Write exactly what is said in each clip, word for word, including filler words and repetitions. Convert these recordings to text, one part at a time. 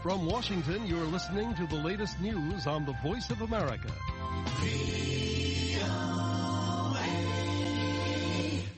From Washington, you're listening to the latest news on the Voice of America.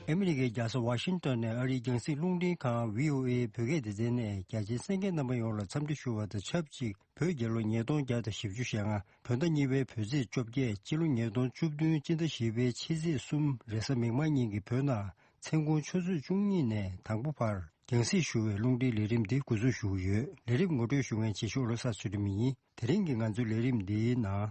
ཨ་མི་རི་ཀའི་རྒྱལ་ས་ཝ་ཤིང་ཏོན་ནས་ཨ་རིའི་རྒྱང་སྲིང་རླུང་འཕྲིན་ཁང་བྷི་ཨོ་ཨེ་བོད་སྐད་སྡེ་ཚན་ནས་རྒྱ་ཆེའི་གསན་མཁན་རྣམ་པ་ཡོངས་ལ་འཚམས་འདྲི་ཞུ་བ་དང་ཆབས་ཅིག་བོད་རྒྱལ་ལོ་ཉིས་སྟོང་བརྒྱ་དང་བཞི་བཅུ་ཞེ་ལྔ། བོད་ཟླ་གཉིས་པའི་བོད་ཚེས་བཅོ་བརྒྱད། སྤྱི་ལོ་ཉིས་སྟོང་བཅུ་བདུན། སྤྱི་ཟླ་བཞི་པའི་ཕྱི་ཚེས་གསུམ། རེས་གཟའ་མིག་དམར་ཉིན་གྱི་བོད་ནང་མཚན་གུང་ཆུ་ཚོད་བཅུ་གཉིས་ནས་དང་པོ་བར་རྒྱང་སྲིང་ཞུ་བའི་རླུང་འཕྲིན་ལས་རིམ་འདི་འགོ་འཛུགས་ཞུ་གི་ཡོད། ལས་རིམ་ངོ་སྤྲོད་ཞུ་མཁན་བྱེད་ཤོག་བློ་བཟང་ཚུལ་ཁྲིམས་ཡིན། དེ་རིང་གི་ང་ཚོའི་ལས་རིམ་འདིའི་ནང་།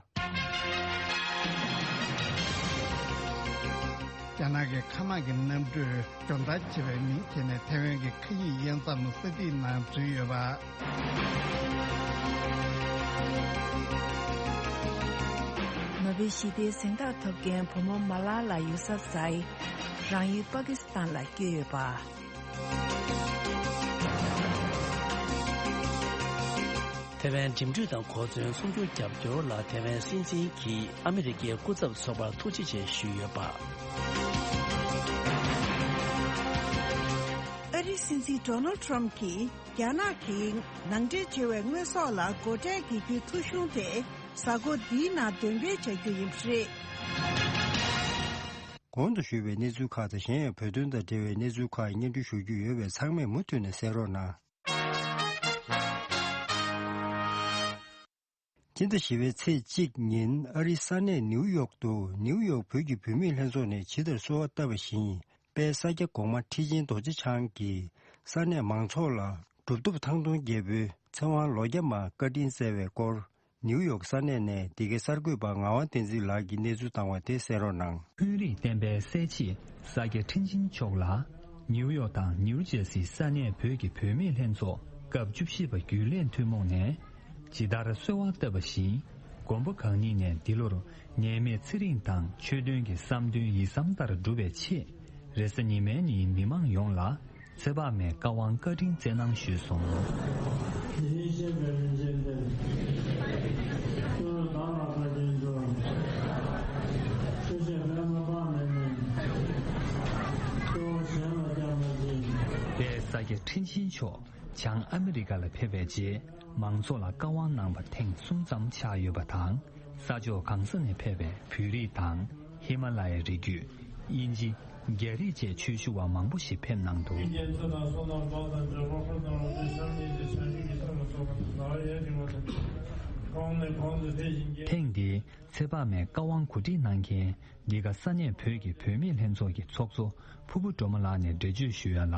རྒྱ་ནག་གི་མཁའ་དམག་གི་གནམ་གྲུས་སྦྱོང་བརྡར་བྱེད་པའི་མིང་བྱས་ནས་ཐའེ་ཝན་གྱི་མཁའ་དབྱིངས་དབྱེ་མཚམས་ས་ཐིག་ནང་འཛུལ་ཡོད་པ། མ་བུའི་ཞི་བདེའི་གཟེངས་རྟགས་ཐོབ་མཁན་བུ་མོ་མ་ལ་ལ་ཡུ་སབ་ཛའི་རང་ཡུལ་པ་ཀི་སི་ཐན་ལ་བསྐྱོད་ཡོད་པ། ཐའེ་ཝན་འགྲིམ་འགྲུལ་དང་གོ་མཚོན་སྲུང་སྐྱོབ་རྒྱབ་སྐྱོར་ལ་ཐའེ་ཝན་སྲིད་འཛིན་གྱིས་ཨ་མི་རི་ཀའི་སྐུ་ཚབ་ཚོགས་པར་ཐུགས་རྗེ་ཆེ་ཞུས་ཡོད་པ། ཨ་རིའི་སྲིད་འཛིན་ཌོ་ནལ་ཊམ་གྱིས་རྒྱ་ནག་གིས་ནང་འདྲེན་བྱས་པའི་དངོས་ཟོག་ལ་སྒོ་ཁྲལ་འགེལ་རྒྱུའི་ཐོ་གཞུང་དེ་གཟའ་འཁོར་འདིའི་ནང་འདོན་སྤེལ་བྱ་རྒྱུ་ཡིན་པ་རེད། གོང་དུ་ཞུས་པའི་གནས་ཚུལ་ཁག་དང་གཞན་ཡང་བོད་དོན་དང་འབྲེལ་བའི་གནས་ཚུལ་ཁག་སྙན་སྒྲོན་ཞུ་རྒྱུ་ཡོད་པས་ཚང་མས་མུ་མཐུད་ནས་གསན་རོགས་གནང་། སྤྱི་ཟླ་བཞི་པའི་ཚེས་གཅིག་ཉིན་ཨ་རིའི་ས་གནས་ནིའུ་ཡོག་ཏུ་ནིའུ་ཡོག་བོད་ཀྱི་བུད་མེད་ལྷན་ཚོགས་ནས་ཇི་ལྟར་གསོལ་བ་བཏབ་པ་བཞིན། དཔལ་ས་སྐྱ་གོང་མ་ཁྲི་ཆེན་རྡོ་རྗེ་འཆང་གིས་ས་གནས་མང་ཚོགས་ལ་གྲུབ་ཐོབ་ཐང་སྟོང་རྒྱལ་པོའི་ཚེ་དབང་ལོ་བརྒྱ་མ་བཀའ་དྲིན་སྩལ་བའི་སྐོར། ནིའུ་ཡོག་ས་གནས་ནས་འདི་གའི་གསར་འགོད་པ་ངག་དབང་བསྟན་འཛིན་ལགས་ཀྱིས་གནས་ཚུལ་བཏང་བ་དེ་གསན་རོགས་གནང་། ཀུན་རིག་བསྟན་པའི་གསལ་བྱེད་ས་སྐྱ་ཁྲི་ཆེན་མཆོག་ལ། ནིའུ་ཡོག་དང་ནིའུ་ཇར་སིའི་ས་གནས་བོད་ཀྱི་བུད་མེད་ལྷན་ཚོགས་སྐབས་བཅུ་བཞི་པ་རྒྱུན་ལས་ཐུན་མོང་ནས་ཇི་ལྟར་གསོལ་བ་བཏབ་པ་བཞིན། མགོན་པོ་གང་ཉིད་ནས་འདི་ལོར་ཉེས་མེད་ཚེ་རིང་དང་ཆོས་དོན་གྱི་བསམ་དོན་ཡིད་བསམ་ལྟར་འགྲུབ་པའི་ཆེད། རེས་གཟའ་ཉི་མའི་ཉིན་མི་མང་ཡོངས་ལ་ཚེ་དཔག་མེད་བཀའ་དབང་བཀའ་དྲིན་སྩལ་གནང་ཞུས་སོང་། དེ་བཞིན་གཤེགས་པའི་རིན་ཆེན་གཏེར། གཙོ་བོ་བདག་ལ་བཀའ་དྲིན་སྩོལ། ཆོས་བཤད་པདྨ་དཔག་མེད་མིན། གཙོ་བོ་གཞན་ལ་སྐྱབས་མ་མཆིས། དཔལ་ས་སྐྱ་ཁྲི་ཆེན་མཆོག་བྱང་ཨ་མི་རི་ཀ་ལ་ཕེབས་པའི་རྗེས་མང་ཚོགས་ལ་བཀའ་དབང་གནང་བ་ཐེངས་གསུམ་ཙམ་ཆགས་ཡོད་པ་དང་། ས་ཕྱོགས་གང་ས་ནས་ཕེབས་པའི་བོད་རིགས་དང་། ཧི་མ་ལ་ཡའི་རི་རྒྱུད། དབྱིན་ཇི། རྒྱ་རིགས་བཅས་ཆོས་ཞུ་བ་མང་པོ་ཞིག་ཕེབས་གནང་འདུག། ཐེངས་འདིའི་ཚེ་དཔག་མེད་བཀའ་དབང་གོ་སྒྲིག་གནང་མཁན་འདི་ག་ས་གནས་བོད་ཀྱི་བུད་མེད་ལྷན་ཚོགས་ཀྱི་ཚོགས་གཙོ་ཕུར་བུ་སྒྲོལ་མ་ལགས་ནས་འགྲེལ་བརྗོད་ཞུ་ཡ་ལ།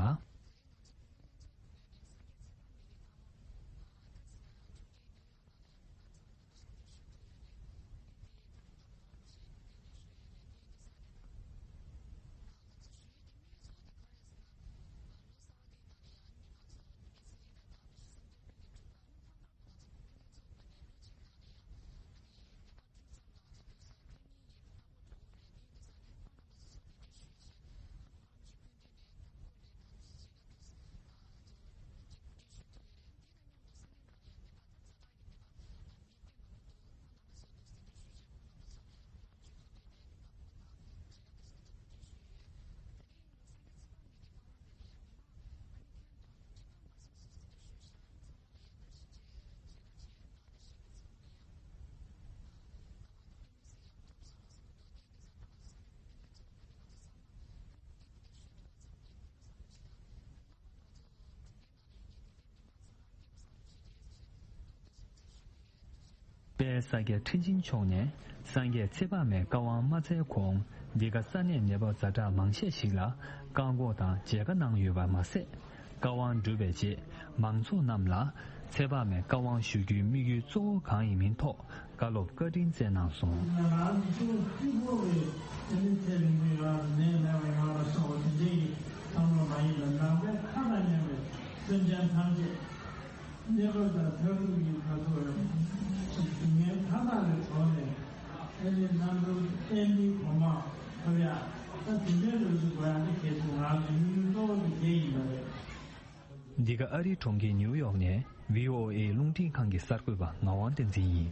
དཔལ་ས་སྐྱ་ཁྲི་ཆེན་མཆོག་ནས་སངས་རྒྱས་ཚེ་དཔག་མེད་བཀའ་དབང་མ་སྩལ་གོང་། འདི་ག་ས་གནས་ནད་པ་ཛ་དྲག་མང་ཆེ་ཞིག་ལ་བཀག་འགོག་དང་མཇལ་ཁ་གནང་ཡོད་པ་མ་ཟད། བཀའ་དབང་གྲུབ་པའི་རྗེས་མང་ཚོགས་རྣམས་ལ་ཚེ་དཔག་མེད་བཀའ་དབང་ཞུ་རྒྱུའི་དམིགས་ཡུལ་གཙོ་བོ་གང་ཡིན་མིན་ཐོག་བཀའ་སློབ་བཀའ་དྲིན་སྩལ་གནང་སོང་། ང་རང་ཚོ་གཅིག་པོ་གི་དེ་ནི་ཚེ་རིང་པོ་ཡོང་བ་དང་ནད་མེད་པ་ཡོང་བ་ལ་སོགས་པ་དེ་འདྲའི་བསམ་བློ་མ་ཡིན་པར་ནང་པའི་མཐའ་དང་མཉམ་པའི་སེམས་ཅན་ཐམས་ཅད་གནས་སྐབས་དང་མཐར་ཐུག་གི་ཁ་ཐུག་ལ་ཞིག་ཞུ་མཁན་མཐའ་དག་གི་ཐོག་ནས་ཨེ་ནི་རྣམ་གྲོལ་བསྟན་པའི་གོ་འཕང་ཐོབ་ཡ་ད་དེ་འདྲའི་ལོ་རྒྱུས་གོ་ཡ་འདི་གལ་ཆེ། ང་ཚོའི་དམིགས་ཡུལ་གཙོ་བོ་དེ་དེ་ཡིན་པ་རེད། འདི་ག་ཨ་རིའི་གྲོང་ཁྱེར་ནིའུ་ཡོག་ནས་བྷི་ཨོ་ཨེ་རླུང་འཕྲིན་ཁང་གི་གསར་འགོད་པ་ངག་དབང་བསྟན་འཛིན་ཡིན།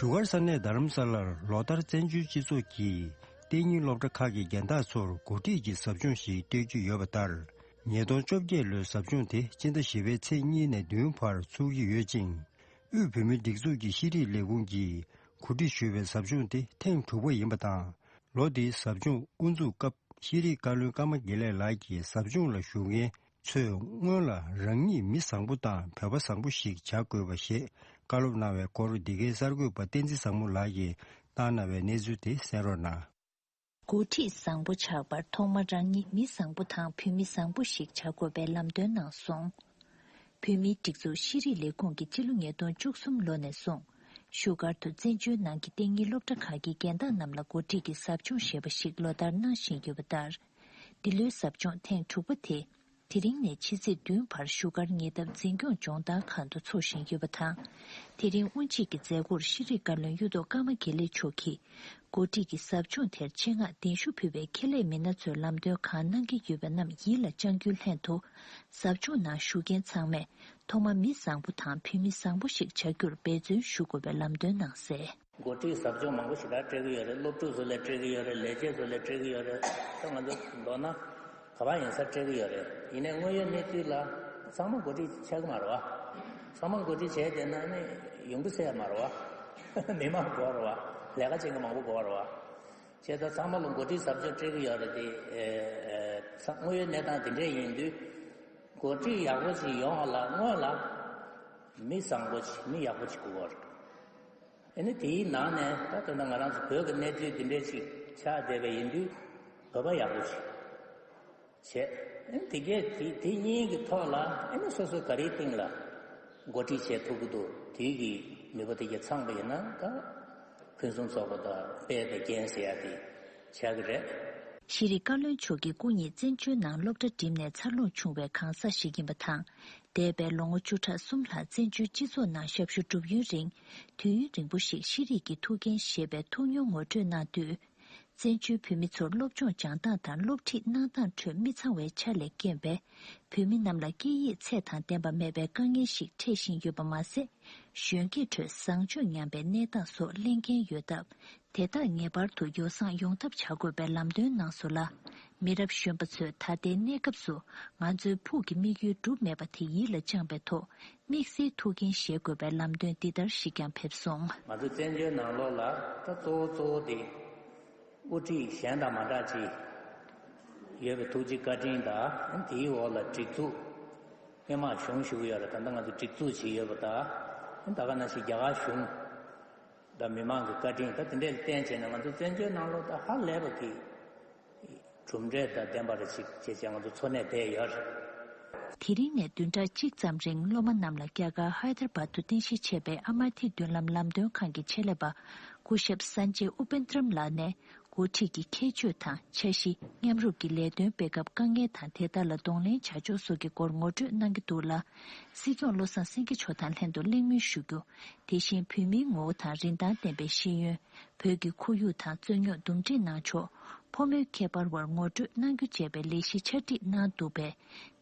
བཞུགས་སྒར་ས་གནས་རྡ་རམ་ས་ལར་ལོ་ལྟར་བཙན་བྱོལ་སྤྱི་ཚོགས་ཀྱིས་གཏན་ཉིན་སློབ་གྲྭ་ཁག་གི་རྒན་བདག་ཚོར་འགོ་ཁྲིད་ཀྱི་ཟབ་སྦྱོང་ཞིག་སྤྲད་ཀྱི་ཡོད་པ་ལྟར། ཉིས་སྟོང་བཅོ་བརྒྱད་ལོའི་ཟབ་སྦྱོང་དེ་སྤྱི་ཟླ་བཞི་པའི་ཚེས་གཉིས་ནས་བདུན་བར་ཚུགས་ཀྱི་ཡོད་ཅིང་། དབུས་བོད་མིའི་སྒྲིག་འཛུགས་ཀྱི་ཤེས་རིག་ལས་ཁུངས་ཀྱིས་གོ་སྒྲིག་ཞུས་པའི་ཟབ་སྦྱོང་དེ་ཐེངས་དྲུག་པ་ཡིན་པ་དང་། ལོ་འདིའི་ཟབ་སྦྱོང་དབུ་འཛུགས་སྐབས་ཤེས་རིག་བཀའ་བློན་ཀརྨ་དགེ་ལེགས་ལགས་ཀྱིས་ཟབ་སྦྱོང་ལ་ཞུགས་མཁན་ཚོས་སྔོན་ལ་རང་ཉིད་མི་བཟང་པོ་དང་བོད་པ་བཟང་པོ་ཞིག་བྱ་དགོས་པ་ཞེས་བཀའ་སློབ་གནང་བའི་སྐོར་འདི་གའི་གསར་འགོད་པ་བསྟན་འཛིན་བཟང་མོ་ལགས་ཀྱིས་བཏང་གནང་བའི་གནས་ཚུལ་དེ་གསན་རོགས་གནང་། འགོ་ཁྲིད་བཟང་པོ་ཆགས་པར་ཐོག་མར་རང་ཉིད་མི་བཟང་པོ་དང་བུད་མེད་བཟང་པོ་ཞིག་བྱ་དགོས་པའི་ལམ་སྟོན་གནང་སོང་། བོད་མིའི་སྒྲིག་འཛུགས་ཤེས་རིག་ལས་ཁུངས་ཀྱིས་སྤྱི་ལོ་ཉིས་སྟོང་བཅུ་གསུམ་ལོ་ནས་བཟུང་བཞུགས་སྒར་དུ་བཙན་བྱོལ་ནང་གི་གཏན་ཉིན་སློབ་གྲྭ་ཁག་གི་རྒན་བདག་རྣམས་ལ་འགོ་ཁྲིད་ཀྱི་ཟབ་སྦྱོང་ཞེས་པ་ཞིག་ལོ་ལྟར་གནང་བཞིན་ཡོད་པ་ལྟར། འདི་ལོའི་ཟབ་སྦྱོང་ཐེངས་དྲུག་པ་དེ། དེ་རིང་ནས་ཕྱི་ཚེས་བདུན་བར་བཞུགས་སྒར་ཉེ་འདབས་འཛིན་སྐྱོང་སྦྱོང་བརྡར་ཁང་དུ་འཚོགས་བཞིན་ཡོད་པ་དང་། དེ་རིང་དབུ་འབྱེད་ཀྱི་མཛད་སྒོར་ཤེས་རིག་བཀའ་བློན་གཡུ་ཐོག་ཀརྨ་དགེ་ལེགས་མཆོག་གིས། འགོ་ཁྲིད་ཀྱི་ཟབ་སྦྱོང་དེར་ཆེད་མངགས་གདན་ཞུ་ཕུལ་བའི་ཁྱད་ལས་མི་སྣ་ཚོས་ལམ་སྟོན་གང་གནང་གི་ཡོད་པ་རྣམས་ཡིད་ལ་བཅངས་རྒྱུའི་ལྷན་དུ། ཟབ་སྦྱོང་ནང་ཞུགས་མཁན་ཚང་མས་ཐོག་མ་མི་བཟང་པོ་དང་བུད་མེད་བཟང་པོ་ཞིག་བྱ་རྒྱུར་འབད་བརྩོན་ཞུ་དགོས་པའི་ལམ་སྟོན་གནང་གསལ། འགོ་ཁྲིད་ཟབ་སྦྱོང་མང་པོ་ཞེ་དྲག་སྤྲད་ཀྱི་ཡོད་རེད། སློབ་ཕྲུག་ཚོ་ལ་སྤྲད་ཀྱི་ཡོད་རེད། ལས་བྱེད་ཚོ་ལ་སྤྲད་ཀྱི་ཡོད་རེད། ད་ང་ཚོ་མདོར་ན་ག་པར་ཡིན་ས་སྤྲད་ཀྱི་ཡོད་རེད། ཡིན་ནའི་དངོས་ཡོད་གནས་ཚུལ་ལ་ཚང་མ་འགོ་ཁྲིད་ཆགས་ཀྱི་མ་རེད་བ། ཚང་མ་འགོ་ཁྲིད་བྱས་བསྡད་ན་ནི་ཡོང་གི་ས་ཡ་མ་རེད་བ། མི་མང་དགོས་རེད་བ། ལས་ཀ་བྱེད་མཁན་མང་པོ་དགོས་རེད་བ། བྱས་ཙང་ཚང་མ་ལ་འགོ་ཁྲིད་ཟབ་སྦྱོང་སྤྲད་ཀྱི་ཡོད་རེད་དེ། ཨེ་ཨེ་ཚང་དངོས་ཡོད་གནས་སྟངས་དེ་འདྲས་ཡིན་དུས། འགོ་ཁྲིད་ཡག་པོ་ཞིག་ཡོང་བ་ལ་སྔོན་ལ་མི་བཟང་པོ་ཞིག་མི་ཡག་པོ་ཞིག་དགོས་རེད། ཨ་ནི་དེའི་ནང་ནས་ད་ལྟ་ང་རང་ཚོ་བོད་ཀྱི་གནས་ཚུལ་འདི་འདྲས་ཅིག་ཆགས་བསྡད་པ་ཡིན་དུས་བོད་པ་ཡག་པོ་ཞིག་བྱས། ཨ་ནི་དེ་གས་དེ་དེ་གཉིས་ཀྱི་ཐོག་ལ་ཨ་ནི་སོ་སོ་ག་རེའི་སྟེང་ལ་འགོ་ཁྲིད་བྱེད་ཐུབ་ཀྱི་འདུག་དེའི་གི་ནུས་པ་དེ་གས་ཚང་པ་ཡིན་ན་ད་ཕུན་སུམ་ཚོགས་པ་དང་དཔལ་དང་རྒྱན་ཟེར་ཡ་དེ་ཆགས་ཀྱི་རེད། ཤེས་རིག་བཀའ་བློན་མཆོག་གིས་སྐུ་ཉིད་བཙན་བྱོལ་ནང་སློབ་གྲྭ་འགྲིམས་ནས་འཚར་ལོངས་བྱུང་བའི་གང་ཟག་ཞིག་ཡིན་པ་དང་། འདས་པའི་ལོ་ངོ་བཅུ་ཕྲག་གསུམ་ལྷག་བཙན་བྱོལ་སྤྱི་ཚོགས་ནང་ཞབས་ཞུ་སྒྲུབ་ཡུན་རིང་། དུས་ཡུན་རིང་པོ་ཞིག་ཤེས་རིག་གི་ཐུགས་འགན་བཞེས་པའི་ཐུགས་མྱོང་ངོ་སྤྲོད་གནང་དུས། བཙན་བྱོལ་བོད་མི་ཚོར་སློབ་སྦྱོང་སྦྱང་སྟངས་དང་སློབ་ཁྲིད་གནང་སྟངས་ཁྲོད་མི་ཚང་བའི་ཆ་ལས་རྐྱེན་པས། བོད་མི་རྣམས་ལ་སྐད་ཡིག་ཚད་དང་ལྡན་པ་མེད་པའི་དཀའ་ངལ་ཞིག་འཕྲད་བཞིན་ཡོད་པ་མ་ཟད། གཞོན་སྐྱེས་ཁྲོད་བཟང་སྤྱོད་ཉམས་པའི་གནས་སྟངས་སོགས་གླེང་མཁན་ཡོད་སྟབས། དེ་དག་ངེས་པར་དུ་ཡོ་བསྲང་ཡོང་ཐབས་བྱ་དགོས་པའི་ལམ་སྟོན་གནང་སོང་ལ། མི་རབས་གཞོན་པ་ཚོས་ད་ལྟའི་གནས་སྐབས་སུ་ང་ཚོའི་ཕུགས་ཀྱི་དམིགས་ཡུལ་འགྲུབ་མེད་པ་དེ་ཡིད་ལ་བཅངས་པའི་ཐོག་དམིགས་བསལ་ཐུགས་འགན་བཞེས་དགོས་པའི་ལམ་སྟོན་འདི་ལྟར་ཞིག་ཀྱང་ཕེབས་སོང་། ང་ཚོ་བཙན་བྱོལ་ནང་ལོགས་ལ་ད་གཙོ་བོ་གཙོ་བོ་དེ་དབུ་ཁྲིད་གཞན་དང་མ་འདྲ་ཅིག་ཡོད་པའི་ཐུགས་རྗེ་བཀའ་དྲིན་དང་དེའི་འོག་ལ་སྒྲིག་འཛུགས་སྔོན་མ་གཞུང་ཞུ་གི་ཡོད་རེད། ད་ལྟ་ང་ཚོ་སྒྲིག་འཛུགས་བྱེད་ཡོད་པ་དང་ད་ག་ནང་བཞིན་རྒྱ་གར་གཞུང་དང་མི་མང་གི་བཀའ་དྲིན་ད་དེ་འདྲས་ལ་བརྟེན་བྱས་ནས་ང་ཚོ་བཙན་བྱོལ་ནང་ལོགས་ད་ཧ་ལས་པ་གི་གྲུབ་འབྲས་དང་ལྡན་པ་རེ་ཞིག་བྱས་བྱས་ང་ཚོ་འཚོ་གནས་བསྡད་ཡོད་རེད། དེ་རིང་ནས་བདུན་ཕྲག་གཅིག་ཙམ་རིང་སློབ་མ་རྣམས་ལ་རྒྱ་གར་ཧའི་དར་བཱད་དུ་རྟེན་གཞི་བྱས་པའི་ཨ་མ་ཐི་མདུན་ལམ་ལམ་སྟོན་ཁང་གི་ཆེད་ལས་པ་སྐུ་ཞབས་སན་ཇེ་ཨུ་པེན་ཏྲམ་ལགས་ནས་འགོ་ཁྲིད་ཀྱི་ཁྱད་ཆོས་དང་འཆར་གཞི། མཉམ་རུབ་ཀྱི་ལས་དོན་སྤེལ་སྐབས་དཀའ་ངལ་དང་དེ་དག་ལ་གདོང་ལེན་བྱ་ཕྱོགས་སོགས་ཀྱི་སྐོར་ངོ་སྤྲོད་གནང་གི་འདུག་ལ། སྲིད་སྐྱོང་བློ་བཟང་སེང་གེ་མཆོག་དང་ལྷན་དུ་གླེང་མོལ་ཞུ་རྒྱུ། དེ་བཞིན་བོད་མིའི་ངོ་བོ་དང་རིན་ཐང་ལྡན་པའི་ཤེས་ཡོན། བོད་ཀྱི་ཁོར་ཡུག་དང་རྩོད་རྙོག་འདུམ་འགྲིག་གནང་ཕྱོགས། ཕོ་མོའི་ཁྱད་པར་བར་ངོ་སྤྲོད་གནང་རྒྱུ་བཅས་པའི་ལས་གཞི་ཆ་སྒྲིག་གནང་འདུག་པས།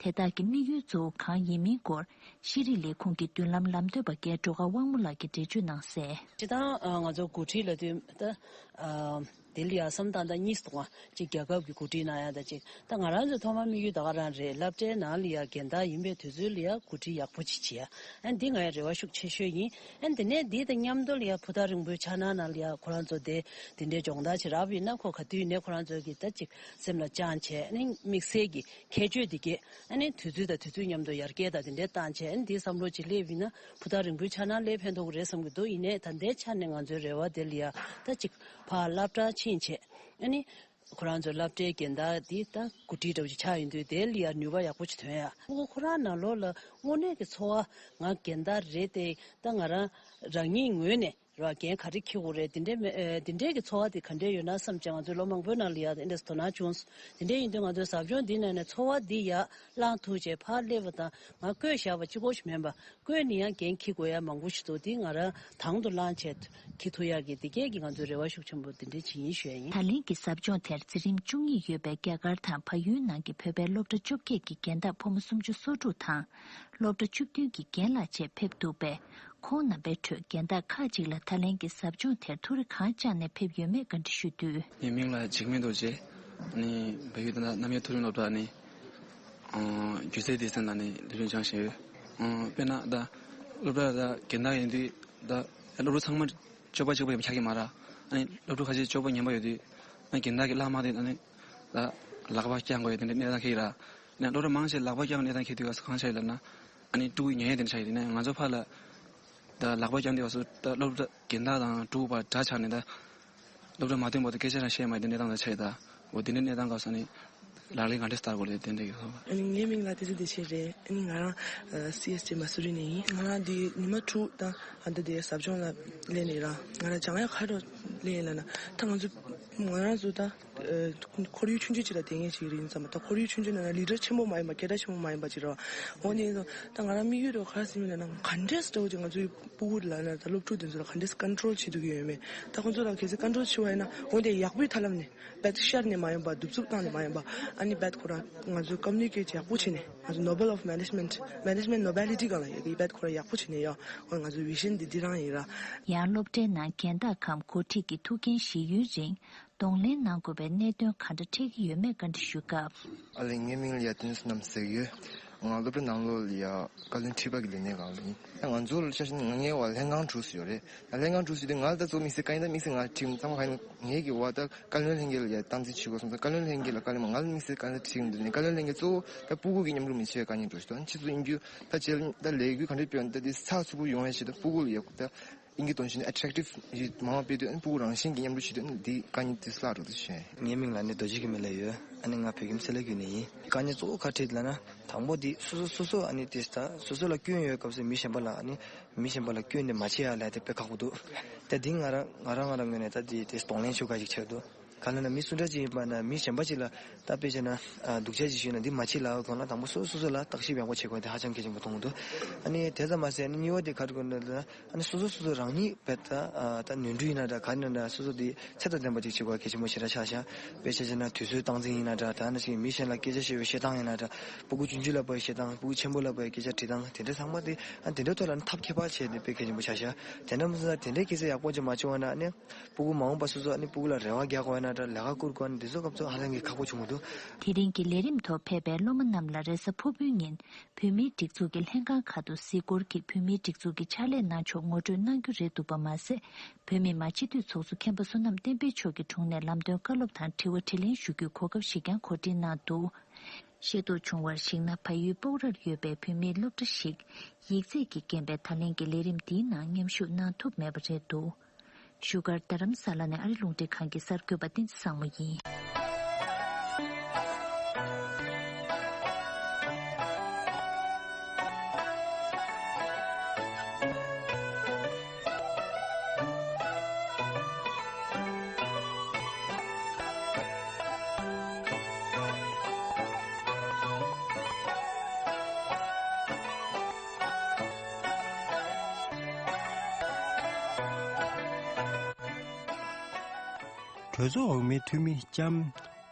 དེ་དག་གི་དམིགས་ཡུལ་གཙོ་བོ་གང་ཡིན་མིན་སྐོར། ཤེས་རིག་ལས་ཁུངས་ཀྱི་མདུན་ལམ་ལམ་སྟོན་པ་རྒན་སྒྲོལ་དཀར་དབང་མོ་ལགས་ཀྱིས་འགྲེལ་བརྗོད་གནང་གསལ། སྤྱིར་བཏང་ང་ཚོ་འགོ་ཁྲིད་ལབ་དུས་ད། དེ་ལ་ཡ་བསམ་སྟངས་དང་གཉིས་སུ་གཏོང་བ་གཅིག་རྒྱལ་ཁབ་ཀྱི་འགོ་ཁྲིད་གནང་ཡ་དང་གཅིག་ད་ང་རང་ཚོའི་ཐོག་མ་དམིགས་ཡུལ་ད་ག་རང་རེད། སློབ་གྲྭའི་ནང་ལ་ཡ་རྒན་བདག་ཡིན་པའི་དུས་ཚོད་ལ་ཡ་འགོ་ཁྲིད་ཡག་པོ་ཅིག་བྱེད་ཡ་ཨ་འདི་ང་ཡ་རེ་བ་ཤུགས་ཆེ་ཤོས་ཡིན། ཨ་འདི་ནས་འདི་དང་མཉམ་དུ་ལ་ཡ་ཕུ་ཐག་རིང་པོའི་འཆར་སྣང་ནང་ལ་ཡ་ཁོ་རང་ཚོ་དེ་དེ་འདྲའི་སྦྱོང་བརྡར་བྱེད་རབས་ཡིན་ན་ཁོ་ག་དུས་ནས་ཁོ་རང་ཚོ་གི་ད་ཅིག་སེམས་ལ་བཅངས་བྱས་ཨ་ནི་དམིགས་བསལ་གྱི་ཁྱད་ཆོས་འདི་གས་ཨ་ནི་དུས་ཚོད་དང་དུས་ཚོད་མཉམ་དུ་ཡར་རྒྱས་དང་དེ་འདྲའི་བཏང་བྱས་ཨ་ནི་འདི་བསམ་བློ་ཅིག་སླེབས་ཡིན་ན་ཕུ་ཐག་རིང་པོའི་འཆར་སྣང་སླེབས་ཕན་ཐོགས་ཀྱི་རེད་བསམ་གྱི་འདུག་ཡིན་ནའི་ད་ལྟའི་ཆ་ནས་ང་ཚོའི་རེ་བ་དེ་ལ་ཡ་ད་ཅིག་ཕར་སློབ་གྲྭར་ཕྱིན་བྱས་ཨ་ནི། ཁོ་རང་ཚོའི་སློབ་གྲྭའི་རྒན་བདག་འདི་ད་འགོ་ཁྲིད་འདྲ་བོ་ཅིག་ཆགས་ཡོང་དུས་དེ་ལ་ཡ་ནུས་པ་ཡག་པོ་ཅིག་ཐོན་ཡ། ཁོ་ཁོ་རང་ནང་ལོགས་ལ་དངོས་གནས་ཀྱི་ཚོར་བ་ང་རྒན་བདག་རེད་དེ་ད་ང་རང་རང་ཉིད་ངོས་ནས་ར་རྒན་ག་རེ་འཁྱེར་དགོས་རེད་དེ་འདྲའི་མེ་ཨེ་དེ་འདྲའི་གི་ཚོར་བ་དེ་ག་འདྲས་ཡོད་ན་བསམ་བྱས་ང་ཚོའི་སློབ་མང་པོའི་ནང་ལ་ཡ་དེ་འདྲས་དོ་སྣང་བྱུང་སོང་། དེ་འདྲས་ཡིན་དུས་ང་ཚོའི་ཟབ་སྦྱོང་འདི་ནང་ནས་ཚོར་བ་འདི་ཡ་བླངས་ཐུབ་བྱས་ཕར་སླེབས་པ་དང་ང་བསྐོས་བཞག་པ་གཅིག་པོ་ཞིག་མིན་པ། བསྐོས་ནས་ཡང་འགན་འཁྱེར་དགོས་ཡ་མང་པོ་ཞིག་འདུག་དེ་ང་རང་དང་དུ་བླངས་བྱས་འཁྱེར་ཐུབ་ཡག་གི་དེ་གས་ཀྱི་ང་ཚོའི་རེ་བ་ཤུགས་ཆེན་པོ་དེ་འདྲ་ཅིག་ཡིན་ཞུ་ཡ་ཡིན། ད་ལན་གྱི་ཟབ་སྦྱོང་དེར་འཛིན་རིམ་བཅུ་གཉིས་ཡོད་པའི་རྒྱ་གར་དང་བལ་ཡུལ་ནང་གི་བོད་པའི་སློབ་གྲྭ་བཅོ་བརྒྱད་ཀྱི་རྒན་བདག་ཕོ་མོ་སུམ་ཅུ་སོ་དྲུག་དང་། སློབ་གྲྭ་བཅུ་བདུན་གྱི་རྒན་ལགས་བཅས་ཕེབས་འདུག་པས། ཁོང་རྣམ་པའི་ཁྲོད་རྒན་བདག་ཁག་ཅིག་ལ་ད་ལན་གྱི་ཟབ་སྦྱོང་དེར་ཐུགས་རེ་གང་བཅངས་ནས་ཕེབས་ཡོད་མེད་བཀའ་འདྲི་ཞུས་དུས། ངའི་མིང་ལ་འཇིགས་མེད་རྡོ་རྗེ། ནི་བལ་ཡུལ་དང་གནམ་ཡུལ་མཐོ་རིམ་སློབ་གྲྭ་ནི་སྒྱུ་རྩལ་སྡེ་ཚན་ནང་ནས་ལས་དོན་སྦྱང་བཞིན་ཡོད། དཔེར་ན་ད་སློབ་གྲྭ་ད་རྒན་བདག་ཡིན་དུས་ད་སློབ་ཕྲུག་ཚང་མ་སྤྱོད་པ་གཅིག་པ་ཡིན་པ་ཆགས་ཀྱི་མ་རེད། ཨ་ནི་སློབ་ཕྲུག་ཁ་ཤས་སྤྱོད་པ་ངན་པ་ཡོད་དུས་ཨ་ནི་རྒན་བདག་གིས་ལྷག་མ་དེ་ཨ་ནི་ད་ལག་པ་བརྐྱང་དགོས་ཡ་དེ་འདྲའི་གནས་སྟངས་འཁེལ་གྱི་རེད། ཨ་ནི་སློབ་གྲྭ་མང་ཆེ་ལག་པ་བརྐྱང་གནས་སྟངས་འཁེལ་དུས་ག་ས་གང་ཆགས་ཡོད་ལབ་ན། ཨ་ནི་ཕྲུ་གུ་ཉན་ཡ་དེ་འདྲ་ཆགས་ཡོད་དེ་ནས་ང་ཚོ་ཕར་ལ་ད་ལག་པ་བརྐྱང་དུས་ག་ས་ད་སློབ་གྲྭ་རྒན་བདག་དང་ཕྲུ་གུ་བར་དགྲ་ཆགས་ནས་ད་སློབ་གྲྭ་མ་ཐོན་བར་དུ་སྐད་ཆ་རང་བཤད་མ་ཡ་དེ་གནས་སྟངས་ད་ཆགས་ཡོད། ད་འོ་དེ་འདྲའི་གནས་སྟངས་ག་ས་ནི་ལག་ལེན་ག་འདྲས་བསྟར་དགོས་ལས་དེ་འདྲ་གི་ཧོ། ཨ་ནི་ངའི་མིང་ལ་བདེ་ཚེ་བདེ་ཆེན་རེད། ཨ་ནི་ང་རང་སི་ཨེས་ཇེ་མ་སུ་རི་ནས་ཡིན། ང་རང་འདི་ཉི་མ་དྲུག་དང་ཨ་ད་དེ་ཟབ་སྦྱོང་ལ་སླེབས་ནས་རང་ང་རང་སྦྱང་ཡ་ག་རེ་སླེབས་ཡིན་ལབ་ན། ད་ང་ཚོ་ང་རང་ཚོ་ད་ཁོར་ཡུག་ཆུང་ཆུང་ཅིག་ལ་བསྡད་མཁན་ཅིག་རེད་ཙང་མ། ད་ཁོར་ཡུག་ཆུང་ཆུང་ནང་ན་ལི་ཌར་ཆེན་པོ་མ་ཡིན་པ། སྐད་གྲགས་ཆེན་པོ་མ་ཡིན་པ་ཅིག་རེད་བ། འོ་ནས་ད་ང་རང་དམིགས་ཡུལ་རེད་ག་རེ་ཟེར་ཡིན་ལབ་ན། ག་འདྲས་འདྲ་བོ་ཅིག་ང་ཚོའི་སྤུ་གུ་ལབ་ན་ད་སློབ་ཕྲུག་དེ་ཚོ་ལ་ག་འདྲས་ཀོན་ཊོལ་བྱེད་ཐུབ་ཀྱི་ཡོད་མེད། ད་ཁོང་ཚོ་ལ་གལ་སྲིད་ཀོན་ཊོལ་བྱེད་པ་ཡིན་ན། འོ་དེ་ཡག་པོའི་ཐབས་ལམ་ནས། རྦད་ཤར་ནས་མ་ཡོང་པ། གདུག་རྩུབ་བཏང་ནས་མ་ཡོང་པ། ཨ་ནི་རྦད་ཁོ་རང་ང་ཚོའི་ཀོ་མུ་ནི་ཀེ་ཊི་ཡག་པོ་བྱས་ནས། ང་ཚོ་ནོ་བེལ་ཨོཕ་མེ་ནེ་ཇི་མེན་ཊི། མེ་ནེ་ཇི་མེན་ཊི་ནོ་བེ་ལི་ཊི་སྒང་ལ་ཡག་གི་རྦད་ཁོ་རང་ཡག་པོ་བྱས་ནས་ཡོང་། འོ་ང་ཚོའི་བི་ཤན་འདི་འདི་རང་ཡིན་ར། ཡང་སློབ་གྲྭའི་ནང་རྒན་བདག་གམ་འགོ་ཁྲིད་ཀྱི་ཐུགས་འགན་བཞེས་ཡུན་རིང་གདོང་ལེན་གནང་དགོས་པའི་གནད་དོན་ག་འདྲ་འཕྲད་ཀྱི་ཡོད་མེད་བཀའ་འདྲི་ཞུས་སྐབས། ཨ་ལེ། ངའི་མིང་ལ་ཡ་ཏུན་བསོད་ནམས་ཟེར་གྱི་ཡོད། ང་སློབ་གྲྭ་ནང་ལོགས་ལ་ཡ་བཀའ་བློན་ཁྲི་པ་གི་ལས་གནས་སྒང་ལ་ཡིན། ད་ང་ཚོ་ལ་ཆ་བཞག་ན་ང་ངའི་བ་ལྷན་ཁང་དྲུག་ཡོད་རེད། ད་ལྷན་ཁང་དྲུག་ཡོད་དུས་ང་ལ་ད་གཙོ་དམིགས་བསལ་བཀའ་ཡིན། ད་དམིགས་བསལ་ང་ཁྲིད་ཚང་མ་ག་ཡིན། ངའི་གི་བ་ད་བཀའ་བློན་ལྷན་རྒྱས་ལ་ཡ་སྟངས་འཛིན་བྱེད་དགོས་སོང་ཙང་། བཀའ་བློན་ལྷན་རྒྱས་ལ་བཀའ་བློན་ང་ལ་དམིགས་བསལ་བཀའ་བློན་ཁྲིད་ཡོང་དུས་ནས། བཀའ་བློན་ལྷན་རྒྱས་གཙོ་བོ་ད་སྤུ་གུ་གི་མཉམ་རུབ་མི་བྱེད་པའི་དཀའ་ངལ་འགྲོ་ཞིག་འདུག་ཨ་ནི་ཕྱི་ཚུལ་ཡིན་རྒྱུ་ད་བྱས་ད་ལས་འགུལ་ག་འདྲ་སྤེལ་ཡོང་ད་དེ་ཚགས་ཚུད་པོ་ཡོང་ཡ་ཞིག་ད་སྤུ་གུ་ལ་ཡ་ད་ཨིན་སྐད་གཏོང་བྱས་ནས་ཨེ་ཊེག་ཊིབ་ཡིད་མང་བ་སྤེལ་དུས། ཨ་ནི་སྤུ་གུ་རང་བཞིན་གྱི་མཉམ་རུབ་བྱེད་དུས། ཨ་ནི་འདི་དཀའ་ངལ་དེ་སླར་རུ་དུ་བྱས། ངའི་མིང་ལ་ནི་རྡོ་རྗེ་གི་མི་ལ་ཡོད། ཨ་ནི་ང་བོད་ཁྱིམ་སེ་ལ་ཁུལ་ནས་ཡིན། དཀའ་ངལ་གཙོ་བོ་ག་འཕྲད་ལབ་ན། དང་པོ་འདི་སོ་སོ་སོ་སོ་ཨ་ནི་དེ་ད་སོ་སོ་ལ་སྐྱོན་ཡོད་སྐབས་སུ་མི་གཞན་པ་ལ་ཨ་ནི་མི་གཞན་པ་ལ་སྐྱོན་དེ་མ་བྱེད་ཡ་ལ་དེ་དཔེ་ཁག་པོ་འདུག་ད་འདི་ང་རང་ང་རང་ང་རང་ངོས་ནས་ད་འདི་དེ་གདོང་ལེན་ཞུ་ག་ཞིག་ཆགས་འདུག་ག་ལ་ན་མི་སུ་འདྲ་ཅིག་ཡིན་པ་ན་མི་གཞན་པ་ཅིག་ལ་ད་དཔེ་བྱས་ན་ཨ་སྡུག་ཅག་ཅིག་ཞུས་ན་འདི་མ་བྱེད་ལབ་དགོས་ན། དང་པོ་སོ་སོ་སོ་ལ་བརྟག་ཞིབ་ཡག་པོ་བྱེད་དགོས་དེ་ཧ་ཅང་གལ་ཆེན་པོ་མཐོང་གི་འདུག་ཨ་ནི་དེ་ཙམ་མ་ཟད་ཨ་ནི་གཉིས་པ་དེ་ག་རེ་དགོས་ན་ལབ་ན། ཨ་ནི་སོ་སོ་སོ་སོ་རང་ཉིད་བས་ད་ཨ་ད་ནོར་འཁྲུལ་ཡིན་ན་འདྲ་ག་ཡིན་ན་འདྲ་སོ་སོ་དེ་ཚད་དང་ལྡན་པ་ཅིག་བྱེད་དགོས་གལ་ཆེན་པོ་ཞེ་དྲག་ཆགས་ཤག་དཔེ་ཆ་བྱས་ན་དུས་ཚོད་སྟངས་འཛིན་ཡིན་ན་འདྲ། ད་ནང་བཞིན་མི་གཞན་ལ་སྐད་ཆ་བཤད་པའི་བཤད་སྟངས་ཡིན་ན་འདྲ། སྤུ་གུ་ཆུང་ཆུང་ལ་བའི་བཤད་སྟངས། སྤུ་གུ་ཆེན་པོ་ལ་བའི་སྐད་ཆ་དྲི་སྟངས་དེ་འདྲ་ཚང་མ་དེ་ཨ་དེ་འདྲ་ཐོག་ལ་ནི་ཐབས་མཁས་པ་བྱས་ཏེ་དཔེ་གལ་ཆེན་པོ་ཆགས་ཤག་དེ་འདྲ་མ་ཟད་དེ་འདྲའི་སྐད་ཆ་ཡག་པོ་ཅིག་མ་བྱུང་བ་ན་ནི། སྤུ་གུ་མ་འོངས་པ་སོ་སོ་ཨ་ནི་སྤུ་གུ་ལ་རེ་བ་རྒྱག་དགོས་ན་འདྲ། ལས་ཀ་བསྐུར་དགོས་ན་འདི་ཚོ་སྐབས་ཚོ་ཧ་ལས་ཀྱི་ཁག་པོ་བྱུང་གི་འདུག་དེ་རིང་གི་ལས་རིམ་ཐོག་ཕེབས་པའི་སློབ་མ་རྣམས་ལ་རེས་གཟའ་ཕུར་བུའི་ཉིན་བོད་མིའི་སྒྲིག་འཛུགས་ཀྱི་ལྷན་ཁང་ཁག་ཏུ་གཟིགས་སྐོར་གྱིས་བོད་མིའི་སྒྲིག་འཛུགས་ཀྱི་ཕྱག་ལས་གནང་ཕྱོགས་ངོ་སྤྲོད་གནང་རྒྱུ་རེད་འདུག་པ་མ་ཟད། བོད་མི་མང་སྤྱི་འཐུས་ཚོགས་གཙོ་མཁན་པོ་བསོད་ནམས་བསྟན་འཕེལ་མཆོག་གི་དྲུང་ནས་ལམ་སྟོན་བཀའ་སློབ་དང་དྲི་བ་དྲིས་ལན་ཞུ་རྒྱུའི་གོ་སྐབས་ཤིག་ཀྱང་གོ་སྒྲིག་གནང་འདུག་ཤེས་རྟོགས་བྱུང་བར་གཞིགས་ན། བལ་ཡུལ་སྤོག་རར་ཡོད་པའི་བོད་མིའི་སློབ་གྲྭ་ཞིག་ཡིག་ཚད་ཀྱིས་རྐྱེན་པས་ད་ལན་གྱི་ལས་རིམ་འདིའི་ནང་མཉམ་ཞུགས་གནང་ཐུབ་མེད་པ་རེད་འདུག་བཞུགས་སྒར་རྡ་རམ་ས་ལ་ནས་ཨ་རི་རླུང་འཕྲིན་ཁང་གི་གསར་འགོད་པ་བསྟན་འཛིན་བཟང་མོ་ཡིན། གྲོས་ཚོགས་འོག་མའི་འཐུས་མི་ལྕམ་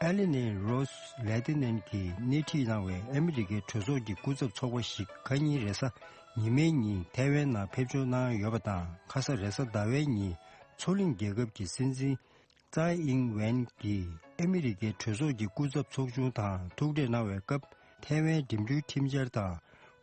ཨེ་ལི་ནེ་རོས་ལེ་ཏི་ནན་གྱིས་སྣེ་ཁྲིད་གནང་བའི་ཨ་མི་རི་ཀའི་གྲོས་ཚོགས་ཀྱི་སྐུ་ཚབ་ཚོགས་པ་ཞིག་ཁ་ཉིན་རེས་གཟའ་ཉི་མའི་ཉིན་ཐའེ་ཝན་ནང་ཕེབས་འབྱོར་གནང་ཡོད་པ་དང་། ཁ་ས་རེས་གཟའ་ཟླ་བའི་ཉིན་མཚོ་གླིང་རྒྱལ་ཁབ་ཀྱི་སྲིད་འཛིན་ཙའེ་ཨིང་ཝེན་གྱིས་ཨ་མི་རི་ཀའི་གྲོས་ཚོགས་ཀྱི་སྐུ་ཚབ་ཚོགས་ཆུང་དང་ཐུག་འཕྲད་གནང་བའི་སྐབས། ཐའེ་ཝན་འགྲིམ་འགྲུལ་ཁྲིམས་འཆར་དང་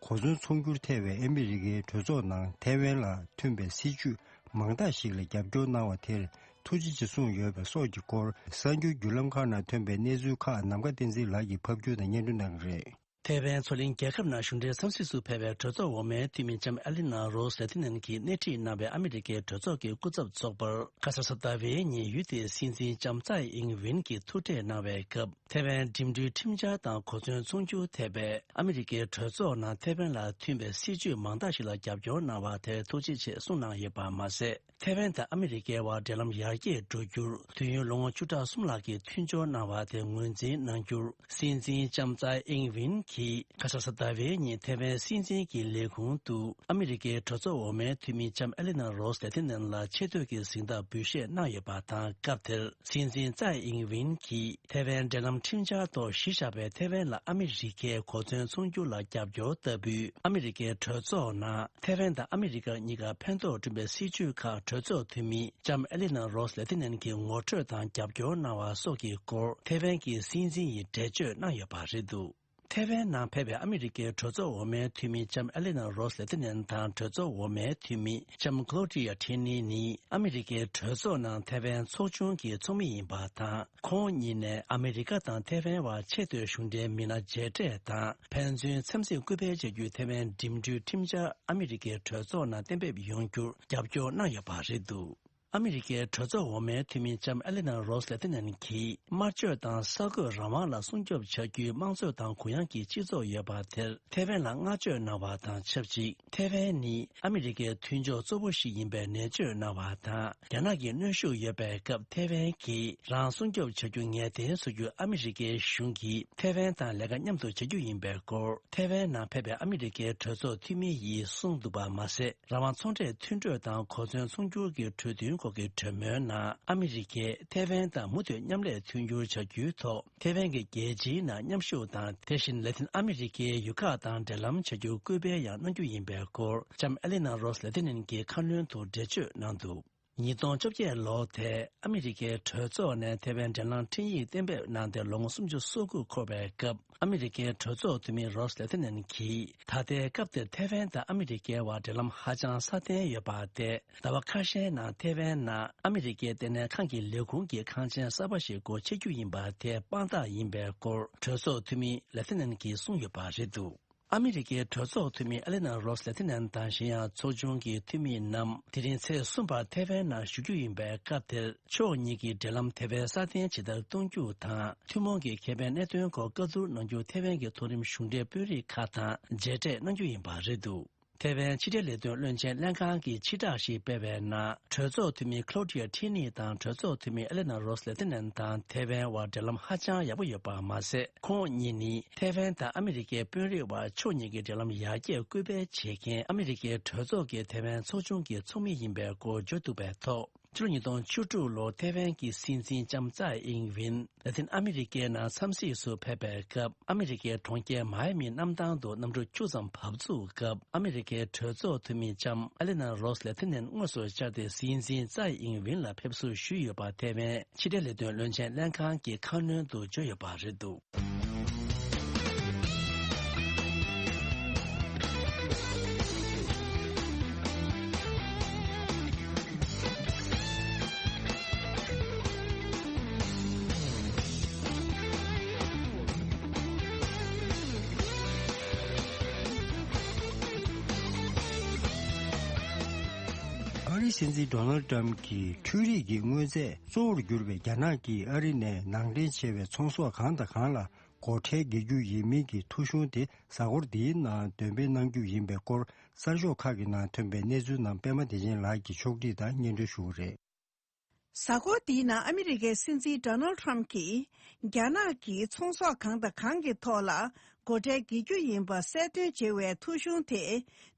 གོ་མཚོན་ཚོང་སྒྱུར་ཐེ་བའི་ཨ་མི་རི་ཀའི་གྲོས་ཚོགས་ནང་ཐའེ་ཝན་ལ་མཐུན་པའི་སྲིད་ཇུས་མང་དག་ཞིག་ལ་རྒྱབ་སྐྱོར་གནང་བ་དེར་ཐུགས་རྗེ་ཆེ་གསུངས་ཡོད་པ་སོགས་ཀྱི་སྐོར། གསར་འགྱུར་བརྒྱུད་ལམ་ཁག་ནང་ཐོན་པའི་གནས་ཚུལ་ཁག་ནམ་མཁའ་བསྟན་འཛིན་ལགས་ཀྱིས་ཕབ་སྒྱུར་དང་སྙན་སྒྲོན་གནང་གི་རེད། ཐའེ་ཝན་མཚོ་གླིང་རྒྱལ་ཁབ་ནང་གཞུང་འབྲེལ་འཚམས་གཟིགས་སུ་ཕེབས་པའི་གྲོས་ཚོགས་འོག་མའི་འཐུས་མི་ལྕམ་ཨ་ལི་ན་རོ་སེ་ཐི་ནན་གྱིས་སྣེ་ཁྲིད་གནང་བའི་ཨ་མི་རི་ཀའི་གྲོས་ཚོགས་ཀྱི་སྐུ་ཚབ་ཚོགས་པར། ཁ་ས་རེས་གཟའ་ཟླ་བའི་ཉིན་ཡུལ་དེའི་སྲིད་འཛིན་ལྕམ་ཙའེ་ཨིང་ཝིན་གྱིས་ཐུག་འཕྲད་གནང་བའི་སྐབས། ཐའེ་ཝན་འགྲིམ་འགྲུལ་ཁྲིམས་འཆར་དང་གོ་མཚོན་ཚོང་སྒྱུར་ཐེ་བའི་ཨ་མི་རི་ཀའི་གྲོས་ཚོགས་ནང་ཐའེ་ཝན་ལ་མཐུན་པའི་སྲིད་ཇུས་མང་དག་ཞིག་ལ་རྒྱབ་སྐྱོར་གནང་བ་དེར་ཐུགས་རྗེ་ཆེ་གསུངས་གནང་ཡོད་པ་མ་ཟད། ཐའེ་ཝན་དང་ཨ་མི་རི་ཀའི་བར་འབྲེལ་ལམ་ཡར་རྒྱས་འགྲོ་རྒྱུར་དུས་ཡུན་ལོ་ངོ་བཅུ་ཕྲག་གསུམ་ལྷག་གི་མཐུན་སྦྱོར་གནང་བ་དེ་ངོས་འཛིན་གནང་རྒྱུར། སྲིད་འཛིན་ལྕམ་ཙའེ་ཨིང་ཝིན་ གིས་ཁ་ཤ་ས་ཟླ་བའི་ཉིན་ཐེ་ཝན་སྲིད་འཛིན་གྱི་ལས་ཁུངས་དུ་ཨ་མི་རི་ཀའི་གྲོས་ཚོགས་འོག་མའི་འཐུས་མི་ལྕམ་ཨེ་ལི་ན་རོས་ལེ་ཐི་ནན་ལ་ཆེ་བསྟོད་ཀྱི་གཟེངས་རྟགས་འབུལ་བཞེས་གནང་ཡོད་པ་དང་། སྐབས་དེར་སྲིད་འཛིན་ཙའེ་ཨིང་ཝིན་གྱིས་ཐེ་ཝན་འབྲེལ་ལམ་ཁྲིམས་འཆར་ཐོག་གཞི་བཞག་པའི་ཐེ་ཝན་ལ་ཨ་མི་རི་ཀའི་གོ་མཚོན་ཚོང་སྒྱུར་ལ་རྒྱབ་སྐྱོར་ལྟ་བུའི་ཨ་མི་རི་ཀའི་གྲོས་ཚོགས་ནང་ཐེ་ཝན་དང་ཨ་མི་རི་ཀ་གཉིས་ཀར་ཕན་ཐོགས་བསྐྲུན་པའི་སྲིད་བྱུས་ཁག་གྲོས་ཚོགས་འཐུས་མི་ལྕམ་ཨེ་ལི་ན་རོས་ལེ་ཐི་ནན་གྱིས་ངོ་སྤྲོད་དང་རྒྱབ་སྐྱོར་གནང་བ་སོགས་ཀྱི་སྐོར་ཐེ་ཝན་གྱི་སྲིད་འཛིན་ཡིས་འགྲེལ་བརྗོད་གནང་ཡོད་པ་རེད་འདུག་ཐེ་ཝན་ནང་ཕེབས་པའི་ཨ་མི་རི་ཀའི་གྲོས་ཚོགས་འོག་མའི་འཐུས་མི་ལྕམ་ཨེ་ལི་ན་རོས་ལེ་ཐི་ནན་དང་གྲོས་ཚོགས་འོག་མའི་འཐུས་མི་ལྕམ་ཁོ་ལོ་ཏི་ཡ་ཁྲེ་ནི་ནི་ཨ་མི་རི་ཀའི་གྲོས་ཚོགས་ནང་ཐེ་ཝན་ཚོགས་ཆུང་གི་ཚོགས་མི་ཡིན་པ་དང་། ཁོང་གཉིས་ནས་ཨ་མི་རི་ཀ་དང་ཐེ་ཝན་བར་ཆེས་མཐོའི་གཞུང་འབྲེལ་མི་སྣ་མཇལ་འཕྲད་དང་། ཕན་ཚུན་འཚམས་གཟིགས་སྐུལ་སྤེལ་བྱ་རྒྱུའི་ཐེ་ཝན་འགྲིམ་འགྲུལ་ཁྲིམས་འཆར་ཨ་མི་རི་ཀའི་གྲོས་ཚོགས་ནང་གཏན་འབེབས་ཡོང་རྒྱུར་རྒྱབ་སྐྱོར་གནང་ཡོད་པ་རེད་འདུག་ཨ་མི་རི་ཀའི་གྲོས་ཚོགས་འོག་མའི་འཐུས་མི་ལྕམ་ཨེ་ལི་ན་རོས་ལེ་ཐི་ནན་གྱིས་དམར་མཆོད་དང་གསར་འགོད་རང་དབང་ལ་སྲུང་སྐྱོབ་བྱ་རྒྱུའི་དམངས་གཙོ་དང་གུ་ཡངས་ཀྱི་སྤྱི་ཚོགས་ཡོད་པ་དེར་ཐེ་ཝན་ལ་བསྔགས་བརྗོད་གནང་བ་དང་ཆབས་ཅིག་ཐེ་ཝན་ནི་ཨ་མི་རི་ཀའི་མཐུན་ཕྱོགས་གཙོ་བོ་ཞིག་ཡིན་པའི་ནན་བརྗོད་གནང་བ་དང་། རྒྱ་ནག་གི་གནོན་ཤུགས་ཡོད་པའི་སྐབས་ཐེ་ཝན་གྱིས་རང་སྲུང་སྐྱོབ་བྱ་རྒྱུ་ངེས་གཏན་བཟོ་རྒྱུར་ཨ་མི་རི་ཀའི་གཞུང་གིས་ཐེ་ཝན་དང་ལས་ཀ་མཉམ་དུ་བྱ་རྒྱུ་ཡིན་པའི་སྐོར་ཐེ་ཝན་ནང་ཕེབས་པའི་ཨ་མི་རི་ཀའི་གྲོས་ཚོགས་འཐུས་མི་ཡིས་གསུངས་འདུག་པ་མ་ཟད། རང་དབང་ཚོང་འབྲེལ་མཐུན་གྲོས་དང་གོ་མཚོན་ཚོང་སྒྱུར་གྱི་གྲོས་མཐུན་སྐོར་གྱི་གྲོས་མོལ་ནང་ཨ་མི་རི་ཀས་ཐེ་ཝན་དང་མུ་མཐུད་མཉམ་ལས་མཐུན་འགྱུར་བྱ་རྒྱུའི་ཐོག་ཐེ་ཝན་གྱི་རྒྱལ་སྤྱིའི་ནང་མཉམ་ཞུགས་དང་། དེ་བཞིན་ལེ་ཐིན་ཨ་མི་རི་ཀའི་ཡུལ་ཁག་དང་འབྲེལ་ལམ་བྱ་རྒྱུར་སྐུལ་སྤེལ་ཡང་གནང་རྒྱུ་ཡིན་པའི་སྐོར་ལྕམ་ཨེ་ལི་ན་རོས་ལེ་ཐི་ནན་གྱིས་ཁ་སྣོན་དུ་འགྲེལ་བརྗོད་གནང་འདུག་ཉིས་སྟོང་བཅོ་བརྒྱད་ལོ་དེ་ཨ་མི་རི་ཀའི་གྲོས་ཚོགས་ནས་ཐེ་ཝན་འབྲེལ་ལམ་འཕྲིན་ཡིག་གཏན་འབེབས་གནང་སྟེ་ལོ་ངོ་སུམ་ཅུ་སོ་དགུ་འཁོར་བའི་སྐབས། ཨ་མི་རི་ཀའི་གྲོས་ཚོགས་འཐུས་མི་རོས་ལེ་ཐི་ནན་གྱིས་ད་ལྟའི་སྐབས་དེར་ཐེ་ཝན་དང་ཨ་མི་རི་ཀའི་བར་འབྲེལ་ལམ་ཧ་ཅང་སྲ་བརྟན་ཡོད་པ་དེ། ཟླ་བ་ཁ་ཤས་ནང་ཐེ་ཝན་ནང་ཨ་མི་རི་ཀའི་ལྟེ་གནས་ཁང་གི་ལས་ཁུངས་ཀྱི་ཁང་ཆེན་གསར་པ་ཞིག་སྒོ་ཕྱེ་རྒྱུ་ཡིན་པ་དེ་དཔང་རྟགས་ཡིན་པའི་སྐོར་གྲོས་ཚོགས་འཐུས་མི་ལེ་ཐི་ནན་གྱིས་གསུངས་ཡོད་པ་རེད་འདུག་ཨ་མི་རི་ཀའི་གྲོས་ཚོགས་འཐུས་མི་ཨ་ལི་ན་རོས་ལེ་ཐི་ནན་དང་གཞན་ཡང་ཚོགས་ཆུང་གི་འཐུས་མི་རྣམས་དེ་རིང་ཚེས་གསུམ་པར་ཐེ་ཝན་ནང་བཞུགས་རྒྱུ་ཡིན་པའི་སྐབས་དེར། ཕྱོགས་གཉིས་ཀྱི་འབྲེལ་ལམ་དེ་བས་སྲ་བརྟན་ཇི་ལྟར་གཏོང་རྒྱུ་དང་། ཐུན་མོང་གི་ཁེ་ཕན་གནད་དོན་སྐོར་བཀའ་བསྡུར་གནང་རྒྱུར་ཐེ་ཝན་གྱི་མཐོ་རིམ་གཞུང་འབྲེལ་དཔོན་རིགས་ཁག་དང་མཇལ་འཕྲད་གནང་རྒྱུ་ཡིན་པ་རེད་འདུག་ཐེ་ཝན་ཕྱི་འབྲེལ་ལས་དོན་བློན་ཆེན་ལྷན་ཁང་གིས་ཕྱིར་བསྒྲགས་ཤིག་སྤེལ་བའི་ནང་། གྲོས་ཚོགས་འཐུས་མི་ཁློ་ཏི་ཡ་ཁྲི་ནི་དང་གྲོས་ཚོགས་འཐུས་མི་ཨེ་ལེ་ན་རོས་ལེ་ཐི་ནན་དང་ཐེ་ཝན་བར་འབྲེལ་ལམ་ཧ་ཅང་ཡག་པོ་ཡོད་པ་མ་ཟད། ཁོང་གཉིས་ནི་ཐེ་ཝན་དང་ཨ་མི་རི་ཀའི་དཔོན་རིགས་བར་ཕྱོགས་གཉིས་ཀྱི་འབྲེལ་ལམ་ཡར་རྒྱས་སྐུལ་སྤེལ་བྱེད་མཁན་ཨ་མི་རི་ཀའི་གྲོས་ཚོགས་ཀྱི་ཐེ་ཝན་ཚོགས་ཆུང་གི་ཚོགས་མི་ཡིན་པའི་སྐོར་བརྗོད་འདུག་པའི་ཐོག་ཕྱི་ལོ་ཉིས་སྟོང་བཅུ་དྲུག་ལོར་ཐེ་ཝན་གྱི་སྲིད་འཛིན་ལྕམ་ཙའེ་ཨིང་ཝིན་ལ་ཏིན་ཨ་མི་རི་ཀའི་ནང་འཚམས་གཟིགས་སུ་ཕེབས་པའི་སྐབས། ཨ་མི་རི་ཀའི་གྲོང་ཁྱེར་མཱ་ཨེ་མི་གནམ་ཐང་དུ་གནམ་གྲུ་བཅུ་ཙམ་བབས་ཚུགས་སྐབས། ཨ་མི་རི་ཀའི་གྲོས་ཚོགས་འཐུས་མི་ལྕམ་ཨ་ལི་ན་རོས་ལེ་ཐི་ནན་དངོས་སུ་བཅར་ཏེ་སྲིད་འཛིན་ཙའེ་ཨིང་ཝིན་ལ་ཕེབས་བསུ་ཞུས་ཡོད་པ་ཐེ་ཝན་ཕྱི་འབྲེལ་ལས་དོན་བློན་ཆེན་ལྷན་ཁང་གིས་ཁ་སྣོན་དུ་བརྗོད་ཡོད་པ་རེད་འདུག་ཨ་རིའི་སྲིད་འཛིན་ཌོ་ནལ་ཏྲམ་གྱིས་འཕྲུལ་རིག་གི་དངོས་རྫས་གཙོ་བོར་གྱུར་པའི་རྒྱ་ནག་གིས་ཨ་རི་ནས་ནང་འདྲེན་བྱས་པའི་ཚོང་ཟོག་གང་དང་གང་ལ་སྒོ་ཁྲལ་འགེལ་རྒྱུ་ཡིན་མིན་གྱི་ཐོ་གཞུང་དེ་གཟའ་འཁོར་འདིའི་ནང་འདོན་སྤེལ་གནང་རྒྱུ་ཡིན་པའི་སྐོར། གསར་ཤོག་ཁག་གི་ནང་ཐོན་པའི་གནས་ཚུལ་རྣམས་པད་མ་བདེ་ཆེན་ལགས་ཀྱིས་ཕྱོགས་སྒྲིག་དང་སྙན་སྒྲོན་ཞུ་གི་རེད། གཟའ་འཁོར་འདིའི་ནང་ཨ་མི་རི་ཀའི་སྲིད་འཛིན་ཌོ་ནལ་ཁྲམ་གྱིས་རྒྱ་ནག་གིས་ཚོང་ཟོག་གང་དང་གང་གི་ཐོག་ལ་སྒོ་ཁྲལ་འགེལ་རྒྱུ་ཡིན་པ་གསལ་སྟོན་བྱེད་པའི་ཐོ་གཞུང་དེ་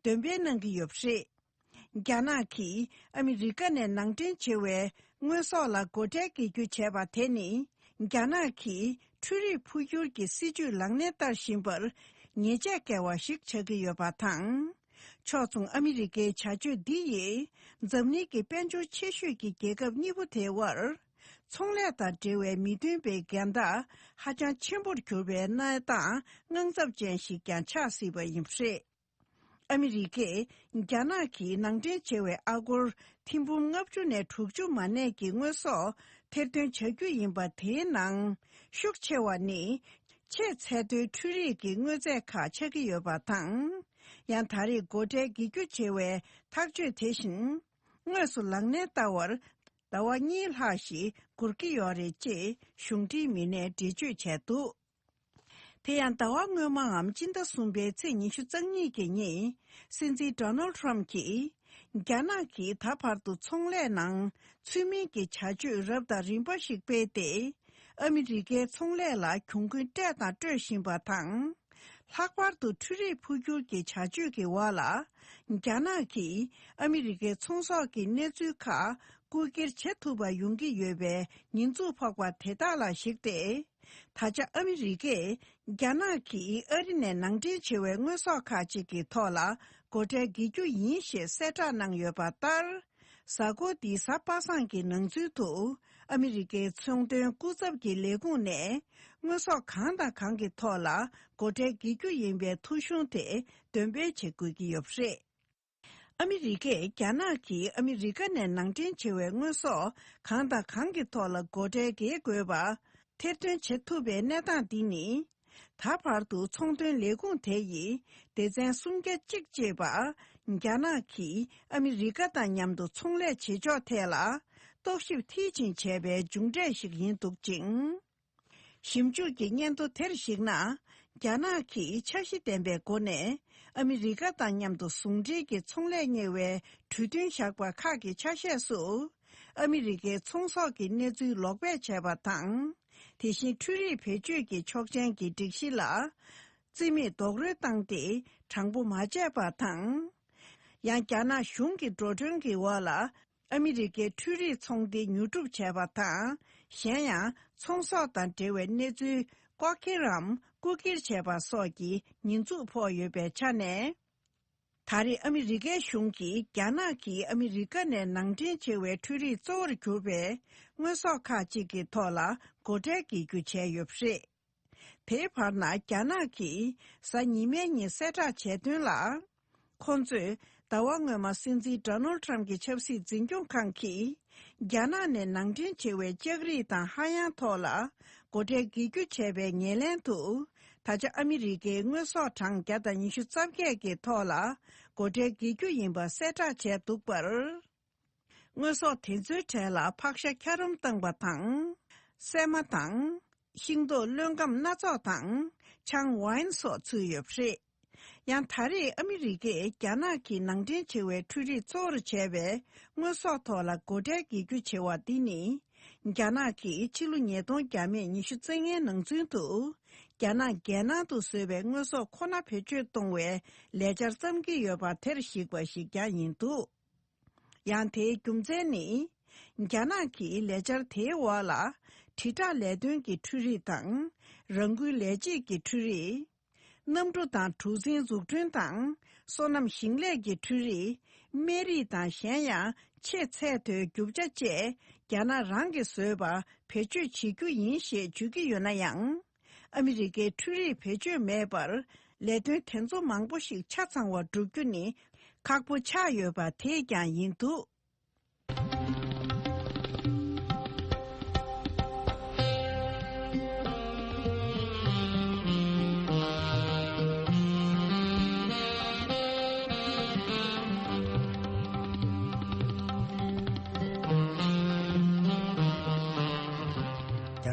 འདོན་སྤེལ་གནང་གི་ཡོད་པ་རེད། རྒྱ་ནག་གིས་ཨ་མི་རི་ཀ་ནས་ནང་འདྲེན་བྱེད་པའི་དངོས་ཟོག་ལ་སྒོ་ཁྲལ་འགེལ་རྒྱུ་བྱས་པ་དེ་ནི། རྒྱ་ནག་གིས་འཕྲུལ་རིག་འཕོ་འགྱུར་གྱི་སྲིད་ཇུས་ལག་ལེན་བསྟར་བཞིན་པར་ཉེས་ཆད་བཀལ་བ་ཞིག་ཆགས་ཀྱི་ཡོད་པ་དང་། ཕྱོགས་མཚུངས་ཨ་མི་རི་ཀའི་བྱ་སྤྱོད་འདི་ཡིས་འཛམ་གླིང་གི་དཔལ་འབྱོར་ཆེ་ཤོས་ཀྱི་རྒྱལ་ཁབ་གཉིས་པོ་དེའི་དབར་ཚོང་ལས་དང་འབྲེལ་བའི་མི་མཐུན་པའི་འགལ་ཟླ་ཧ་ཅང་ཆེན་པོར་གྱུར་པའི་གནས་སྟངས་དངངས་འཚབ་ཅན་ཞིག་ཀྱང་ཆགས་སྲིད་པ་ཡིན་པ་རེད། ཨ་མི་རི་ཀས་རྒྱ་ནག་གིས་ནང་འདྲེན་བྱས་པའི་ཨ་སྒོར་ཐེར་འབུམ་ལྔ་བཅུ་ནས་དྲུག་ཅུ་མ་གནས་ཀྱི་དངོས་ཟོག་ཐེར་འདོན་བྱ་རྒྱུ་ཡིན་པ་དེའི་ནང་ཤུགས་ཆེ་བ་ནི་ཆེས་ཚད་མཐོའི་འཕྲུལ་རིག་གི་དངོས་རྫས་ཁག་ཆགས་ཀྱི་ཡོད་པ་དང་། ཡང་ད་རེས་སྒོ་ཁྲལ་འགེལ་རྒྱུ་བྱེད་པའི་ཐག་གཅོད་དེ་བཞིན་དངོས་སུ་ལག་ལེན་བསྟར་བར་ཟླ་བ་གཉིས་ལྷག་ཞིག་འགོར་གྱི་ཡོད་རེད་ཅེས་གཞུང་འབྲེལ་མི་སྣས་འགྲེལ་བརྗོད་བྱས་འདུག་དེ་ཡང་ཟླ་བ་སྔོན་མའམ་སྤྱི་ཟླ་གསུམ་པའི་ཚེས་ཉི་ཤུ་རྩ་གཉིས་ཀྱི་ཉིན་སྲིད་འཛིན་ཌོ་ནལ་ཁྲམ་གྱིས་རྒྱ་ནག་གིས་ད་བར་དུ་ཚོང་ལས་ནང་ཚུལ་མིན་གྱི་བྱ་སྤྱོད་རབ་དང་རིམ་པ་ཞིག་སྤེལ་ཏེ། ཨ་མི་རི་ཀའི་ཚོང་ལས་ལ་གྱོང་གུན་སྤྲད་དང་སྤྲོད་བཞིན་པ་དང་། ལྷག་པར་དུ་འཕྲུལ་རིག་འཕུར་འགྱུར་གྱི་བྱ་སྤྱོད་ཀྱི་འོག་ལ། རྒྱ་ནག་གིས་ཨ་མི་རི་ཀའི་ཚོང་ཟོག་གི་གནས་ཚུལ་ཁག་རྐུ་འཁྱེར་བྱེད་ཐུབ་པ་ཡོང་གི་ཡོད་པའི་ཉེས་འཛུགས་ཕོག་པ་དེ་དག་ལ་གཞིགས་ཏེ། ད་ཆ་ཨ་མི་རི་ཀས་རྒྱ་ནག་གིས་ཨ་རི་ནས་ནང་འདྲེན་བྱེད་པའི་དངོས་ཟོག་ཁག་ཅིག་གི་ཐོག་ལ་སྒོ་ཁྲལ་འགེལ་རྒྱུ་ཡིན་ཞེས་གསལ་བསྒྲགས་གནང་ཡོད་པ་ལྟར། གཟའ་འཁོར་འདིའི་གཟའ་པ་སངས་ཀྱི་ནང་ཚུན་དུ། ཨ་མི་རི་ཀའི་ཚོང་དོན་སྐུ་ཚབ་ཀྱི་ལས་ཁུངས་ནས། དངོས་ཟོག་གང་དང་གང་གི་ཐོག་ལ་སྒོ་ཁྲལ་འགེལ་རྒྱུ་ཡིན་པའི་ཐོ་གཞུང་དེ་འདོན་སྤེལ་བྱེད་དགོས་ཀྱི་ཡོད་པ་རེད། ཨ་མི་རི་ཀས་རྒྱ་ནག་གིས་ཨ་མི་རི་ཀ་ནས་ནང་འདྲེན་བྱེད་པའི་དངོས་ཟོག་གང་དང་གང་གི་ཐོག་ལ་སྒོ་ཁྲལ་འགེལ་དགོས་པ། ཐེར་འདོན་བྱེད་ཐུབ་པའི་གནས་སྟངས་འདི་ནི། ད་བར་དུ་ཚོང་དོན་ལས་ཁུངས་དེ་ཡིས་སྡེ་ཚན་སུམ་བརྒྱ་གཅིག་ཅེས་པ། རྒྱ་ནག་གིས་ཨ་མི་རི་ཀ་དང་མཉམ་དུ་ཚོང་ལས་བྱེད་ཕྱོགས་ཐད་ལ་རྟོག་ཞིབ་མཐིལ་ཕྱིན་བྱས་པའི་མཇུག་འབྲས་ཤིག་ཡིན་འདུག་ཅིང་། ཞིབ་འཇུག་གི་སྙན་ཐོ་དེར་གཞིགས་ན། རྒྱ་ནག་གིས་འཆར་གཞི་ལྡན་པའི་སྒོ་ནས་ཨ་མི་རི་ཀ་དང་མཉམ་དུ་ཟུང་འབྲེལ་གྱི་ཚོང་ལས་གཉེར་བའི་གྲོས་མཐུན་བཞག་པ་ཁག་གི་ཆ་ཤས་སུ། ཨ་མི་རི་ཀའི་ཚོང་ཟོག་གི་གནས་ཚུལ་ལོག་པས་བྱས་པ་དང་། དེ་བཞིན་འཕྲུལ་རིག་བེད་སྤྱོད་ཀྱི་ཆོག་མཆན་གྱི་སྒྲིག་གཞི་ལ་རྩིས་མེད་རྡོག་རོལ་བཏང་སྟེ་དྲང་པོ་མ་བྱས་པ་དང་། ཡང་རྒྱ་ནག་གཞུང་གི་འགྲོ་གྲོན་གྱི་འོག་ལ་ཨ་མི་རི་ཀའི་འཕྲུལ་རིག་ཚོང་སྡེ་ཉོ་སྒྲུབ་བྱས་པ་དང་། གཞན་ཡང་ཚོང་ཟོག་དང་འབྲེལ་བའི་གནས་ཚུལ་ལྐོག་འཁྱེར་རམ་རྐུ་འཁྱེར་བྱས་པ་སོགས་ཀྱི་ཉེས་འཛུགས་ཕོག་ཡོད་པའི་ཆ་ནས། ད་རེས་ཨ་མི་རི་ཀའི་གཞུང་གིས་རྒྱ་ནག་གིས་ཨ་མི་རི་ཀ་ནས་ནང་འདྲེན་བྱེད་པའི་འཕྲུལ་རིག་གཙོ་བོར་གྱུར་པའི་དངོས་ཟོག་ཁག་ཅིག་གི་ཐོག་ལ་སྒོ་ཁྲལ་འགེལ་རྒྱུ་བྱས་ཡོད་པ་རེད། དེའི་བར་ན་རྒྱ་ནག་གིས་གཟའ་ཉི་མའི་ཉིན་གསལ་བསྒྲགས་བྱས་དོན་ལ། ཁོང་ཚོས་ཟླ་བ་སྔོན་མ་སྲིད་འཛིན་ཌོ་ནལ་ཁྲམ་གྱི་ཆབ་སྲིད་འཛིན་སྐྱོང་ཁང་གིས། རྒྱ་ནག་ནས་ནང་འདྲེན་བྱེད་པའི་ལྕགས་རིགས་དང་ཧ་ཡང་ཐོག་ལ་སྒོ་ཁྲལ་འགེལ་རྒྱུ་བྱས་པའི་ཉེར་ལེན་དུ། ད་ཆ་ཨ་མི་རི་ཀའི་དངོས་ཟོག་གྲངས་བརྒྱ་དང་ཉི་ཤུ་རྩ་བརྒྱད་ཀྱི་ཐོག་ལ་སྒོ་ཁྲལ་འགེལ་རྒྱུ་ཡིན་པ་གསལ་བསྒྲགས་བྱས་འདུག་པར། དངོས་ཟོག་དེ་ཚོའི་གྲས་ལ་ཕག་ཤ་འཁྱགས་རོམ་བཏང་པ་དང་། སྲན་མ་དང་། ཤིང་ཏོག་རློན་སྒམ་སྣ་ཚོགས་དང་། ཆང་ཝའིན་སོགས་ཚུད་ཡོད་པ་རེད། ཡང་ད་རེས་ཨ་མི་རི་ཀས་རྒྱ་ནག་གིས་ནང་འདྲེན་བྱེད་པའི་འཕྲུལ་རིག་གཙོ་བོར་བྱས་པའི་དངོས་ཟོག་ཐོག་ལ་སྒོ་ཁྲལ་འགེལ་རྒྱུ་བྱེད་པ་འདི་ནི། རྒྱ་ནག་གིས་ཕྱི་ལོ་ཉིས་སྟོང་བརྒྱ་མེད་ཉི་ཤུ་རྩ་ལྔའི་ནང་ཚུན་དུ། རྒྱ་ནག་རྒྱལ་ནང་དུ་བཟོས་པའི་དངོས་ཟོག་ཁོ་ན་བེད་སྤྱོད་གཏོང་བའི་ལས་འཆར་བརྩམས་ཀྱི་ཡོད་པ་དེར་གཞིགས་པ་ཞིག་ཀྱང་ཡིན་འདུག་ཡང་དེའི་རྒྱུ་མཚན་ནི། རྒྱ་ནག་གིས་ལས་འཆར་དེའི་འོག་ལ། དྲིལ་བསྒྲགས་ལས་དོན་གྱི་འཕྲུལ་རིག་དང་། རང་འགུལ་ལས་བྱེད་ཀྱི་འཕྲུལ་རིག་གནམ་གྲུ་དང་གྲུ་གཟིངས་འཛུགས་སྐྲུན་དང་། སོ་ནམ་ཞིང་ལས་ཀྱི་འཕྲུལ་རིག་སྨན་རིག་དང་གཞན་ཡང་ཆེས་ཚད་མཐོའི་རྒྱུ་ཆ་བཅས་རྒྱ་ནག་རང་གིས་བཟོས་པ་བེད་སྤྱོད་བྱེད་རྒྱུ་ཡིན་ཞེས་བརྗོད་ཀྱི་ཡོད་ན་ཡང་། ཨ་མི་རི་ཀའི་འཕྲུལ་རིག་བེད་སྤྱོད་མེད་པར་ལས་དོན་དེ་ཚོ་མང་པོ་ཞིག་ཆ་ཚང་བ་བསྒྲུབ་རྒྱུ་ནི་ཁག་པོ་ཆགས་ཡོད་པ་དེས་ཀྱང་ཡིན་འདུག་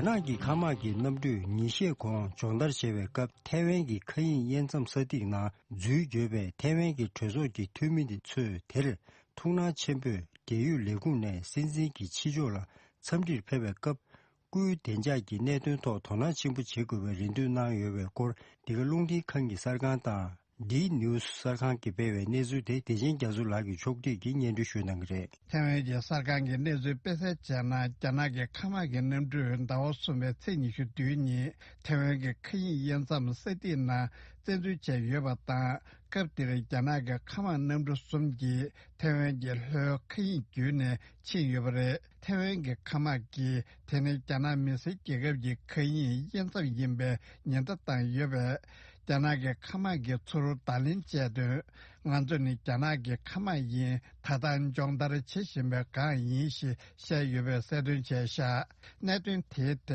རྒྱ་ནག་གི་མཁའ་དམག་གི་གནམ་གྲུས་ཉིན་ཤས་གོང་སྦྱོང་བརྡར་བྱས་པའི་སྐབས། ཐའེ་ཝན་གྱི་མཁའ་དབྱིངས་དབྱེ་མཚམས་ས་ཐིག་ནང་འཛུལ་འགྱོད་པའི་ཐའེ་ཝན་གྱི་གྲོས་ཚོགས་ཀྱི་འཐུས་མི་དེ་ཚོས་དེར་ཐུགས་སྣང་ཆེན་པོས་རྒྱལ་ཡོངས་ལས་ཁུངས་ནས་སྲིད་འཛིན་གྱི་ཕྱི་ཕྱོགས་ལ་འཚམས་འདྲིར་ཕེབས་པའི་སྐབས། སྐུའི་བདེ་འཇགས་ཀྱི་གནད་དོན་ཐོག་དོ་སྣང་ཆེན་པོ་བྱེད་དགོས་པའི་རེ་འདུན་གནང་ཡོད་པའི་སྐོར། འདི་ག་རླུང་འཕྲིན་ཁང་གི་གསར་ཁང་དང་། ཌི་ནིའུ་སི་གསར་ཁང་གིས་སྤེལ་བའི་གནས་ཚུལ་དེ་བདེ་ཆེན་རྒྱ་མཚོ་ལགས་ཀྱིས་ཕྱོགས་སྒྲིག་གིས་སྙན་སྒྲོན་ཞུ་གནང་གི་རེད། ཐའེ་ཝན་གྱི་གསར་ཁང་གི་གནས་ཚུལ་སྤེལ་གསལ་བྱས་ན། རྒྱ་ནག་གི་མཁའ་དམག་གི་གནམ་གྲུས་ཟླ་བ་གསུམ་པའི་ཚེས་ཉི་ཤུ་བདུན་ཉིན་ཐའེ་ཝན་གྱི་མཁའ་དབྱིངས་དབྱེ་མཚམས་ས་ཐིག་ནང་བཙན་འཛུལ་བྱས་ཡོད་པ་དང་། སྐབས་དེར་རྒྱ་ནག་གི་མཁའ་དམག་གནམ་གྲུ་གསུམ་གྱིས་ཐའེ་ཝན་གྱི་ལྷོའི་མཁའ་དབྱིངས་བརྒྱུད་ནས་ཕྱིན་ཡོད་པ་རེད། ཐའེ་ཝན་གྱི་མཁའ་དམག་གིས་དེ་ནི་རྒྱ་ནག་མི་སེར་རྒྱལ་ཁབ་ཀྱི་མཁའ་དབྱིངས་དབྱེ་མཚམས་ཡིན་པའི་ཉེན་བརྡ་བཏང་ཡོད་པས། རྒྱ་ནག་གི་མཁའ་དམག་གིས་ཚུར་བརྡ་ལན་སྤྱད་དོན། ང་ཚོ་ནི་རྒྱ་ནག་གི་མཁའ་དམག་ཡིན། ད་ལྟ་སྦྱོང་བརྡར་བྱེད་བཞིན་པའི་སྒང་ཡིན་ཞེས་བཤད་ཡོད་པའི་གསལ་སྟོན་བྱས་བཞག་གནད་དོན་དེའི་ཐད་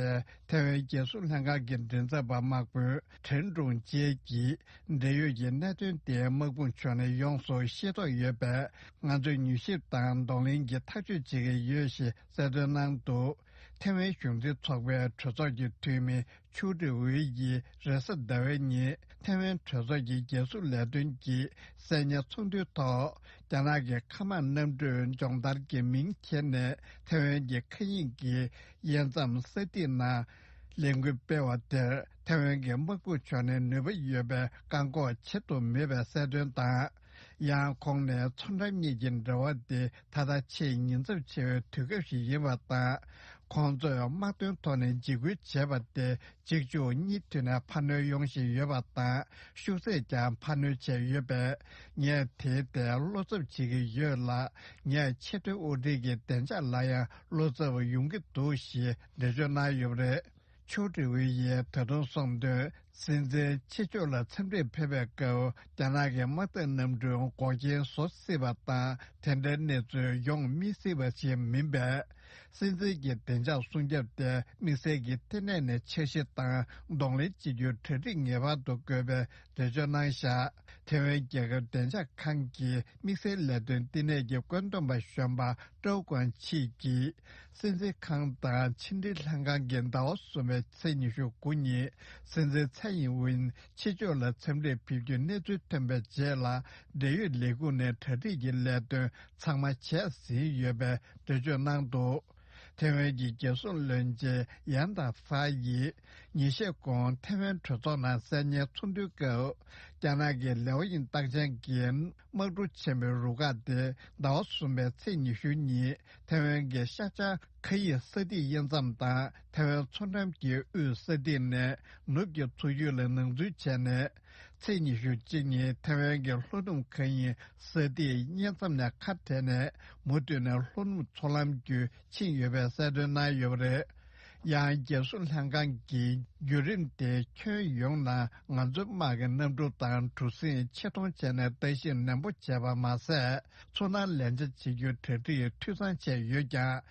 ཐའེ་ཝན་རྒྱལ་སྲུང་ལྷན་ཁང་གི་མགྲིན་ཚབ་པ་དམག་དཔོན་ཁྲེན་ཀྲུང་ཅེ་གིས། འབྲེལ་ཡོད་ཀྱི་གནད་དོན་དེ་དམག་དཔུང་ཕྱོགས་ནས་ཡོངས་སུ་ཤེས་རྟོགས་ཡོད་པས། ང་ཚོས་མྱུལ་ཞིབ་དང་གདོང་ལེན་གྱི་ཐག་གཅོད་བྱེད་ཀྱི་ཡོད་ཞེས་གསལ་སྟོན་གནང་འདུག་ཐའེ་ཝན་གཞུང་འཛིན་ཚོགས་པའི་གྲོས་ཚོགས་ཀྱི་འཐུས་མི་ཆུའུ་ཀྲི་ཝུའེ་ཡིས་རེས་གཟའ་ཟླ་བའི་ཉིན་ཐའེ་ཝན་གྲོས་ཚོགས་ཀྱི་རྒྱལ་སྲུང་ལས་དོན་གྱི་གསལ་བརྙན་ཚོགས་འདུའི་ཐོག་རྒྱ་ནག་གི་མཁའ་དམག་གནམ་གྲུས་སྦྱོང་བརྡར་གྱི་མིང་འཁྱེར་ནས་ཐའེ་ཝན་གྱི་མཁའ་དབྱིངས་ཀྱི་དབྱེ་མཚམས་ས་ཐིག་ནང་ ལས་འགུལ་སྤེལ་བ་དེར་ཐའེ་ཝན་གྱི་དམག་དཔུང་ཕྱོགས་ནས་ནུས་པ་ཡོད་པའི་བཀག་འགོག་བྱེད་ཐུབ་མེད་པའི་གསལ་སྟོན་དང་། ཡང་ཁོང་ནས་མཚོ་འགྲམ་གཉིས་ཀྱི་འབྲེལ་བ་དེ་ད་ལྟ་ཆེས་ཉེན་ཚབས་ཆེ་བའི་དུས་སྐབས་ཤིག་ཡིན་པ་དང་། ཁོང་ཚོས་དམག་དོན་ཐོག་ནས་འཇིགས་སྐུལ་བྱས་པ་དེ་གཅིག་མཇུག་གཉིས་མཐུད་ནས་འཕར་སྣོན་ཡོང་བཞིན་ཡོད་པ་དང་། ཤུགས་ཚད་ཀྱང་འཕར་སྣོན་བྱས་ཡོད་པས། ངས་དེའི་ཐད་བློ་འཚབ་བྱེད་ཀྱི་ཡོད་ལ། ངས་ཆེས་མཐོའི་དབུ་ཁྲིད་ཀྱི་བདེ་འཇགས་ལ་ཡང་བློ་འཚབ་ཡོང་གི་འདུག་ཞེས་འགྲེལ་བརྗོད་གནང་ཡོད་པ་རེད། ཆོས་སྒྲིག་པུའུ་ཡིས་ད་དུང་གསུངས་དོན། སྲིད་འཛིན་ཆེ་ཕྱོགས་ལ་འཚམས་འདྲིར་ཕེབས་པའི་སྐབས། རྒྱ་ནག་གི་དམག་འཐབ་གནམ་གྲུས་འགོག་རྐྱེན་བཟོ་སྲིད་པ་དང་། དེ་འདྲའི་གནས་ཚུལ་ཡོང་མི་སྲིད་པ་ཞིག་མིན་པས། སྲིད་འཛིན་གྱི་བདེ་འཇགས་སྲུང་སྐྱོབ་དེ་དམིགས་བསལ་གྱི་ལྟེ་གནས་ནས་འཆར་གཞི་དང་གདོང་ལེན་བྱེད་རྒྱུའི་གྲ་སྒྲིག་ངེས་པར་དུ་དགོས་པའི་འགྲེལ་བརྗོད་གནང་བཞག་ཐའེ་ཝན་རྒྱལ་ཁབ་བདེ་འཇགས་ཁང་གི་དམིགས་བསལ་ལས་དོན་ལྟེ་གནས་ཀྱི་བཀོད་འདོམས་པ་གཞོན་པ་ཀྲོའུ་ཀོན་ཆི་གིས། སྲིད་འཛིན་ཁང་དང་ཕྱི་འབྲེལ་ལྷན་ཁང་གིས་ཟླ་བ་གསུམ་པའི་ཚེས་ཉི་ཤུ་དགུ་ཉིན། སྲིད་འཛིན་ཚའེ་ཡིན་ཝིན་ཕྱི་ཕྱོགས་ལ་འཚམས་འདྲིར་ཕེབས་རྒྱུའི་གནས་ཚུལ་ཐོན་པའི་རྗེས་ལ། འབྲེལ་ཡོད་ལས་ཁུངས་ནས་གྲ་སྒྲིག་གི་ལས་དོན་ཚང་མ་བྱས་ཟིན་ཡོད་པའི་འགྲེལ་བརྗོད་གནང་འདུག་ཐའེ་ཝན་གྱི་རྒྱལ་སྲུང་བློན་ཆེན་ཡན་ཏ་ཧྥ་ཡིས་ཉིན་ཤས་གོང་ཐའེ་ཝན་གྲོས་ཚོགས་ནང་གསལ་བརྙན་ཚོགས་འདུའི་སྐབས། རྒྱ་ནག་གི་ལེའོ་ཡིན་རྟགས་ཅན་གྱི་དམག་གྲུ་ཆེན་པོའི་རུ་ཁག་དེ་ཟླ་བ་གསུམ་པའི་ཚེས་ཉི་ཤུ་ཉིན་ཐའེ་ཝན་གྱི་ཤར་བྱང་མཁའ་དབྱིངས་ས་ཐིག་དབྱེ་མཚམས་དང་ཐའེ་ཝན་མཚོ་འགྲམ་གྱི་དབུས་ས་ཐིག་ནས་ནུབ་ཀྱི་མཚོ་རྒྱུད་ལ་ནང་འཛུལ་བྱས་ནས། ཚེས་ཉི་ཤུ་གཅིག་ཉིན་ཐའེ་ཝན་གྱི་ལྷོ་ནུབ་མཁའ་དབྱིངས་ས་ཐིག་དབྱེ་མཚམས་ནས་ཁ་བྲལ་ནས། མུ་མཐུད་ནས་ལྷོ་ནུབ་མཚོ་ལམ་བརྒྱུད་ཕྱིན་ཡོད་པའི་གསལ་སྟོན་གནང་ཡོད་པ་རེད། ཡང་རྒྱལ་སྲུང་ལྷན་ཁང་གིས་བརྒྱུད་རིམ་དེ་ཁྱོན་ཡོངས་ནང་ང་ཚོའི་དམག་གི་གནམ་གྲུ་དང་གྲུ་གཟིངས་ཆེད་གཏོང་བྱས་ནས་ལྟ་ཞིབ་ནན་པོ་བྱས་པ་མ་ཟད། ཚོར་སྣང་ལེན་བྱ་བྱེད་རྒྱུའི་གྲ་སྒྲིག་འཐུས་ཚང་བྱས་ཡོད་ཀྱང་།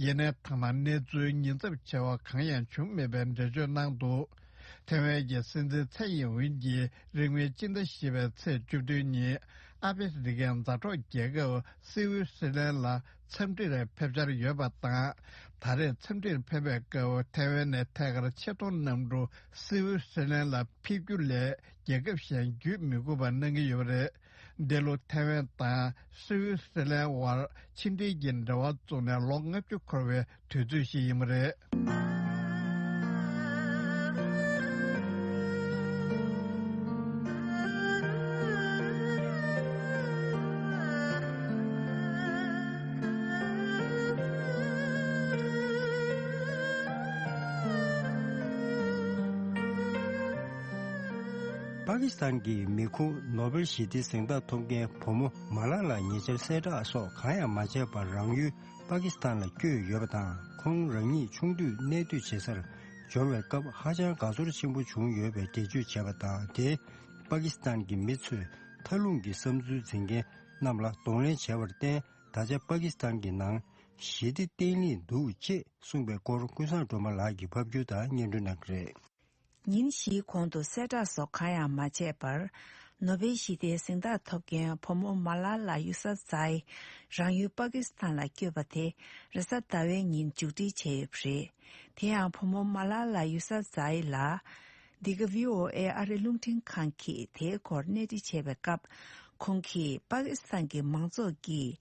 ཡིན་ནའི་མཐའ་མ་གནས་ཚུལ་ཉེན་ཚབས་ཆེ་བ་གང་ཡང་བྱུང་མེད་པའི་འགྲེལ་བརྗོད་གནང་འདུག་ཐའེ་ཝན་གྱི་སྲིད་འཛིན་ཚའེ་ཡིན་ཝིན་གྱིས་རིང་མིན་སྤྱི་ཟླ་བཞི་པའི་ཚེས་བཅུ་བདུན་ཉིན། ཨ་ཕི་རི་ཀའི་མཛའ་གྲོགས་རྒྱལ་ཁབ་སི་ཝི་སི་ལན་ལ་འཚམས་འདྲིར་ཕེབས་འཆར་ཡོད་པ་དང་། ད་རེས་འཚམས་འདྲིར་ཕེབས་པའི་སྐབས་ཐའེ་ཝན་ནས་ཐད་ཀར་ཆེད་གཏོང་གནམ་གྲུ་སི་ཝི་སི་ལན་ལ་ཕེབས་རྒྱུ་ལས་རྒྱལ་ཁབ་གཞན་བརྒྱུད་མི་དགོས་པ་གནང་གི་ཡོད་པ་རེད། འདི་ལོ་ཐའེ་ཝན་དང་སི་ཝི་སི་ལན་དབར་ཕྱི་འབྲེལ་གྱི་འབྲེལ་བ་བཙུགས་ནས་ལོ་ལྔ་བཅུ་འཁོར་བའི་དུས་ཚོད་ཞིག་ཡིན་པ་རེད། པ་ཀི་སི་ཐན་གྱི་མི་ཁུངས་ནོ་བེལ་ཞི་བདེའི་གཟེངས་རྟགས་ཐོབ་མཁན་བུ་མོ་མ་ལ་ལ་ཉེ་ཆར་གསལ་བསྒྲགས་སོགས་གང་ཡང་མ་བྱས་པར་རང་ཡུལ་པ་ཀི་སི་ཐན་ལ་བསྐྱོད་ཡོད་པ་དང་། ཁོང་རང་ཉིད་ཆུང་དུས་གནས་སྡོད་བྱེད་སར་འབྱོར་བའི་སྐབས་ཧ་ཅང་དགའ་ཚོར་ཆེན་པོ་བྱུང་ཡོད་པའི་འགྲེལ་བརྗོད་བྱས་པ་དང་། དེས་པ་ཀི་སི་ཐན་གྱི་མི་ཚོས་མཐའ་ལྷུང་གི་བསམ་ཚུལ་འཛིན་མཁན་རྣམས་ལ་གདོང་ལེན་བྱས་པར་བརྟེན། ད་ཆ་པ་ཀི་སི་ཐན་གྱི་ནང་ཞི་བདེ་བརྟན་ལྷིང་འདུག་ཅེས་གསུངས་པའི་སྐོར་ཀུན་བཟང་སྒྲོལ་མ་ལགས་ཀྱིས་ཕབ་སྒྱུར་དང་སྙན་སྒྲོན་གནང་གི་རེད། ཉིན་བཞིའི་གོང་དུ་གསལ་བསྒྲགས་སོགས་གང་ཡང་མ་བྱས་པར། ནོ་བེལ་ཞི་བདེའི་གཟེངས་རྟགས་ཐོབ་མཁན་བུ་མོ་མ་ལ་ལ་ཡུ་སབ་ཛའི་རང་ཡུལ་པ་ཀི་སི་ཐན་ལ་བསྐྱོད་པ་དེ་རེས་གཟའ་ཟླ་བའི་ཉིན་མཇུག་སྒྲིལ་བྱས་ཡོད་པ་རེད། དེ་ཡང་བུ་མོ་མ་ལ་ལ་ཡུ་སབ་ཛའི་ལ། འདི་ག་བྷི་ཨོ་ཨེ་ཨ་རིའི་རླུང་འཕྲིན་ཁང་གིས་དེའི་སྐོར་གནས་འདྲི་བྱས་པའི་སྐབས། ཁོང་གིས་པ་ཀི་སི་ཐན་གྱི་མང་ཚོགས་ཀྱིས།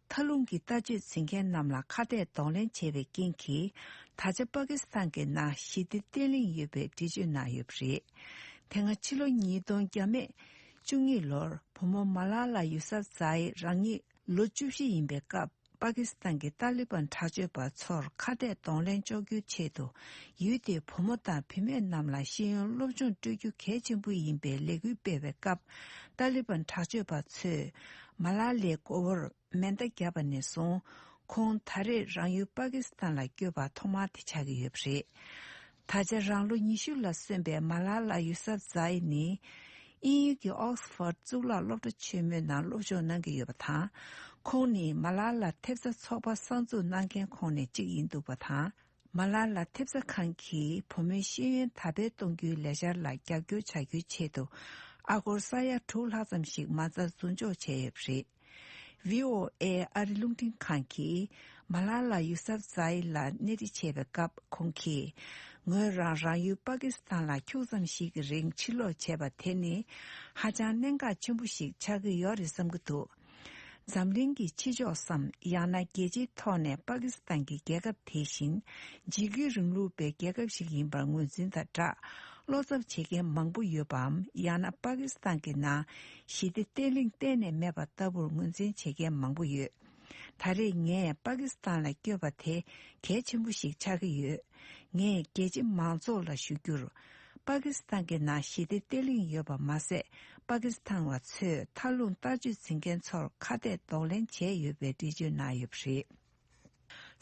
མཐའ་ལྷུང་གི་ལྟ་སྤྱོད་འཛིན་མཁན་རྣམས་ལ་ཁ་གཏད་གདོང་ལེན་བྱས་པའི་རྐྱེན་གྱིས། ད་ཆ་པ་ཀི་སི་ཐན་གྱི་ནང་ཞི་བདེ་བརྟན་ལྷིང་ཡོད་པའི་འགྲེལ་བརྗོད་གནང་ཡོད་པ་རེད། དེ་སྔ་ཕྱི་ལོ་ཉིས་སྟོང་བརྒྱ་མེད་བཅུ་གཉིས་ལོར་བུ་མོ་མ་ལ་ལ་ཡུ་སབ་ཛའི་རང་ཉིད་ལོ་བཅུ་བཞི་ཡིན་པའི་སྐབས། པ་ཀི་སི་ཐན་གྱི་ཏཱ་ལི་བན་དྲག་སྤྱོད་པ་ཚོར་ཁ་གཏད་གདོང་ལེན་གཅོག་རྒྱུའི་ཆེད་དུ། ཡུལ་དེའི་བུ་མོ་དང་བུད་མེད་རྣམས་ལ་ཤེས་ཡོན་སློབ་སྦྱོང་སྤྲོད་རྒྱུ་གལ་ཆེན་པོ་ཡིན་པའི་ལས་འགུལ་སྤེལ་བའི་སྐབས། ཏཱ་ལི་བན་དྲག་སྤྱོད་པ་ཚོས་མ་ལ་ལའི་མགོ་བོར། མེ་མདའ་བརྒྱབ་པ་ནས་བཟུང་། ཁོང་ད་རེས་རང་ཡུལ་པ་ཀི་སི་ཐན་ལ་བསྐྱོད་པ་ཐོག་མ་དེ་ཆགས་ཀྱི་ཡོད་པ་རེད། ད་ཆ་རང་ལོ་ཉི་ཤུ་ལ་སོན་པའི་མ་ལ་ལ་ཡུ་སབ་ཛའི་ནི། དབྱིན་ཡུལ་གྱི་ཨོག་སི་ཕོར་ཌི་གཙུག་ལག་སློབ་གྲྭ་ཆེན་མོའི་ནང་སློབ་སྦྱོང་གནང་གི་ཡོད་པ་དང་། ཁོང་ནི་མ་ལ་ལ་ཐེབས་རྩ་ཚོགས་པ་གསར་འཛུགས་གནང་མཁན་ཁོངས་ནས་གཅིག་ཡིན་འདུག་པ་དང་། མ་ལ་ལ་ཐེབས་རྩ་ཁང་གིས་བུ་མོའི་ཤེས་ཡོན་དར་སྤེལ་གཏོང་རྒྱུའི་ལས་འཆར་ལ་རྒྱབ་སྐྱོར་བྱ་རྒྱུའི་ཆེད་དུ། ཨ་སྒོར་ས་ཡ་དྲུག་ལྷག་ཙམ་ཞིག་མ་རྩ་རྫུན་འཇོག་བྱས་ཡོད་པ་རེད། བྷི་ཨོ་ཨེ་ཨ་རི་རླུང་འཕྲིན་ཁང་གིས་མ་ལ་ལ་ཡུ་སབ་ཛའི་ལ་གནས་འདྲི་བྱས་པའི་སྐབས། ཁོང་གིས། ངོས་རང་རང་ཡུལ་པ་ཀི་སི་ཐན་ལ་ཁྱུག་ཙམ་ཞིག་གི་རིང་ཕྱིར་ལོག་བྱས་པ་དེ་ནི་ཧ་ཅང་གནད་འགག་ཆེན་པོ་ཞིག་ཆགས་ཀྱི་ཡོད་རེད་བསམ་གྱི་འདུག་འཛམ་གླིང་གི་ཕྱི་ཕྱོགས་སམ། ཡང་ན་རྒྱལ་སྤྱིའི་ཐོག་ནས་པ་ཀི་སི་ཐན་གྱི་རྒྱལ་ཁབ་དེ་བཞིན་འཇིགས་སྐུལ་རིང་ལུགས་པའི་རྒྱལ་ཁབ་ཞིག་ཡིན་པར་ངོས་འཛིན་དང་སྦྲགས། བློ་འཚབ་བྱེད་མཁན་མང་པོ་ཡོད་པའམ། ཡང་ན་པ་ཀི་སི་ཐན་གྱི་ནང་ཞི་བདེ་བརྟན་ལྷིང་གཏན་ནས་མེད་པ་ལྟ་བུར་ངོས་འཛིན་བྱེད་མཁན་མང་པོ་ཡོད། ད་རེས་ངས་པ་ཀི་སི་ཐན་ལ་བསྐྱོད་པ་དེ་གལ་ཆེན་པོ་ཞིག་ཆགས་ཀྱི་ཡོད། ངས་རྒྱལ་སྤྱི་མང་ཚོགས་ལ་ཞུ་རྒྱུར། པ་ཀི་སི་ཐན་གྱི་ནང་ཞི་བདེ་བརྟན་ལྷིང་ཡོད་པ་མ་ཟད། པ་ཀི་སི་ཐན་བ་ཚོས་མཐའ་ལྷུང་ལྟ་སྤྱོད་འཛིན་མཁན་ཚོར་ཁ་གཏད་གདོང་ལེན་བྱས་ཡོད་པའི་འགྲེལ་བརྗོད་གནང་ཡོད་པ་རེད།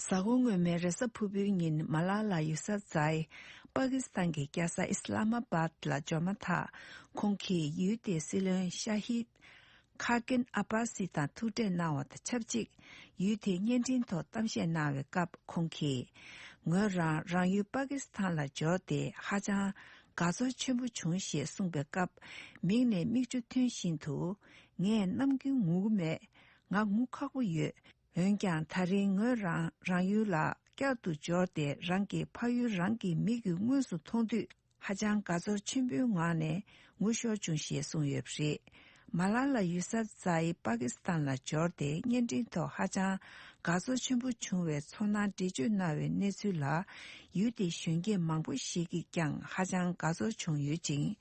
གཟའ་འཁོར་སྔོན་མའི་རེས་གཟའ་ཕུར་བུའི་ཉིན་མ་ལ་ལ་ཡུ་སབ་ཛའི་པ་ཀི་སི་ཐན་གྱི་རྒྱལ་ས་ཨི་སི་ལ་མ་བཱད་ལ་འབྱོར་མ་ཐག་ཁོང་གིས་ཡུལ་དེའི་སྲིད་བློན་ཤ་ཧིད་ཁ་ཀིན་ཨ་པ་སི་དང་ཐུག་འཕྲད་གནང་བ་དང་ཆབས་ཅིག་ཡུལ་དེའི་བརྙན་འཕྲིན་ཐོག་གཏམ་བཤད་གནང་བའི་སྐབས་ཁོང་གིས། ངོས་རང་རང་ཡུལ་པ་ཀི་སི་ཐན་ལ་འབྱོར་ཏེ་ཧ་ཅང་དགའ་ཚོར་ཆེན་པོ་བྱུང་ཞེས་གསུངས་པའི་སྐབས། མིག་ནས་མིག་ཆུ་ཐོན་བཞིན་དུ། ངས་གནམ་རྒྱུན་ངུ་གི་མེད། ང་ངུ་ཁག་པོ་ཡོད། འོན་ཀྱང་ད་རིང་ངོས་རང་རང་ཡུལ་ལ་བསྐྱར་དུ་འབྱོར་ཏེ་རང་གི་ཕ་ཡུལ་རང་གི་མིག་གིས་དངོས་སུ་མཐོང་དུས། ཧ་ཅང་དགའ་ཚོར་ཆེན་པོའི་ངང་ནས་ངུ་ཤོར་བྱུང་ཞེས་གསུངས་ཡོད་པ་རེད། མ་ལ་ལ་ཡུ་སབ་ཛའི་པ་ཀི་སི་ཐན་ལ་འབྱོར་ཏེ་བརྙན་འཕྲིན་ཐོག་ཧ་ཅང་དགའ་ཚོར་ཆེན་པོ་བྱུང་བའི་ཚོར་སྣང་འགྲེལ་བརྗོད་གནང་བའི་གནས་ཚུལ་ལ། ཡུལ་དེའི་གཞོན་སྐྱེས་མང་པོ་ཞིག་གིས་ཀྱང་ཧ་ཅང་དགའ་ཚོར་བྱུང་ཡོད་ཅིང་།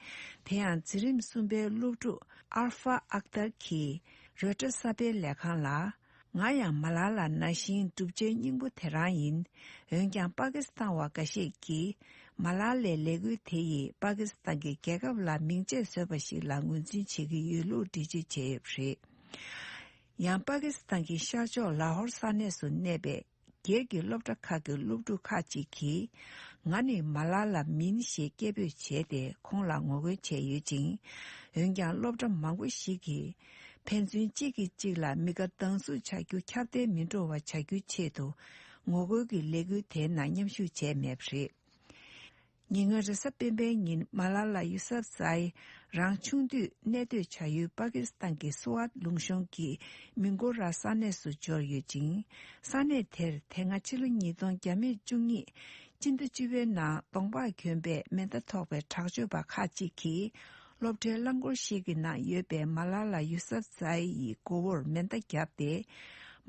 དེ་ཡང་འཛིན་རིམ་གསུམ་པའི་སློབ་ཕྲུག་ཨར་ཧྥ་ཨག་ཏར་གྱིས་རོའི་ཊར་གསར་སྤེལ་ལས་ཁང་ལ། ང་ཡང་མ་ལ་ལ་ནང་བཞིན་སྒྲུབ་བྱེད་སྙིང་པོ་དེ་རང་ཡིན། འོན་ཀྱང་པ་ཀི་སི་ཐན་བ་འགའ་ཤས་ཀྱིས་མ་ལ་ལའི་ལས་འགུལ་དེ་ཡིས་པ་ཀི་སི་ཐན་གྱི་རྒྱལ་ཁབ་ལ་མིང་ཆད་བཟོས་པ་ཞིག་ལ་ངོས་འཛིན་བྱེད་ཀྱི་ཡོད་ལུགས་འགྲེལ་བརྗོད་བྱས་ཡོད་པ་རེད། ཡང་པ་ཀི་སི་ཐན་གྱི་ཤར་ཕྱོགས་ལ་ཧོར་ས་གནས་སུ་གནས་པའི་སྒེར་གྱི་སློབ་གྲྭ་ཁག་གི་སློབ་ཕྲུག་ཁག་ཅིག་གིས། ང་ནི་མ་ལ་ལ་མིན་ཞེས་སྐད་འབོད་བྱས་ཏེ་ཁོང་ལ་ངོ་རྒོལ་བྱས་ཡོད་ཅིང་། འོན་ཀྱང་སློབ་གྲྭ་མང་པོ་ཞིག་གིས། ཕན་ཚུན་གཅིག་གིས་གཅིག་ལ་མི་དགའ་སྡང་ཟུག་བྱ་རྒྱུ་ཁྱབ་གདལ་མི་འགྲོ་བ་བྱ་རྒྱུའི་ཆེད་དུ། ངོ་རྒོལ་གྱི་ལས་འགུལ་དེའི་ནང་མཉམ་ཞུགས་བྱས་མེད་པ་རེད། ཉེ་སྔོན་རེས་གཟའ་སྤེན་པའི་ཉིན་མ་ལ་ལ་ཡུ་སབ་ཛའི་རང་ཆུང་དུས་གནས་སྡོད་བྱ་ཡུལ་པ་ཀི་སི་ཐན་གྱི་སུ་ཝཱད་ལུང་གཤོང་གི་མིང་གོ་ར་ས་གནས་སུ་འབྱོར་ཡོད་ཅིང་། ས་གནས་དེར་དེ་སྔ་ཕྱི་ལོ་ཉིས་སྟོང་བརྒྱ་མེད་བཅུ་གཉིས། སྤྱི་ཟླ་བཅུ་པའི་ནང་གདོང་པགས་གྱོན་པའི་མེ་མདའ་ཐོགས་པའི་དྲག་སྤྱོད་པ་ཁག་ཅིག་གིས། སློབ་གྲྭའི་རླངས་འཁོར་ཞིག་གི་ནང་ཡོད་པའི་མ་ལ་ལ་ཡུ་སབ་ཛའི་ཡི་མགོ་བོར་མེ་མདའ་བརྒྱབ་སྟེ།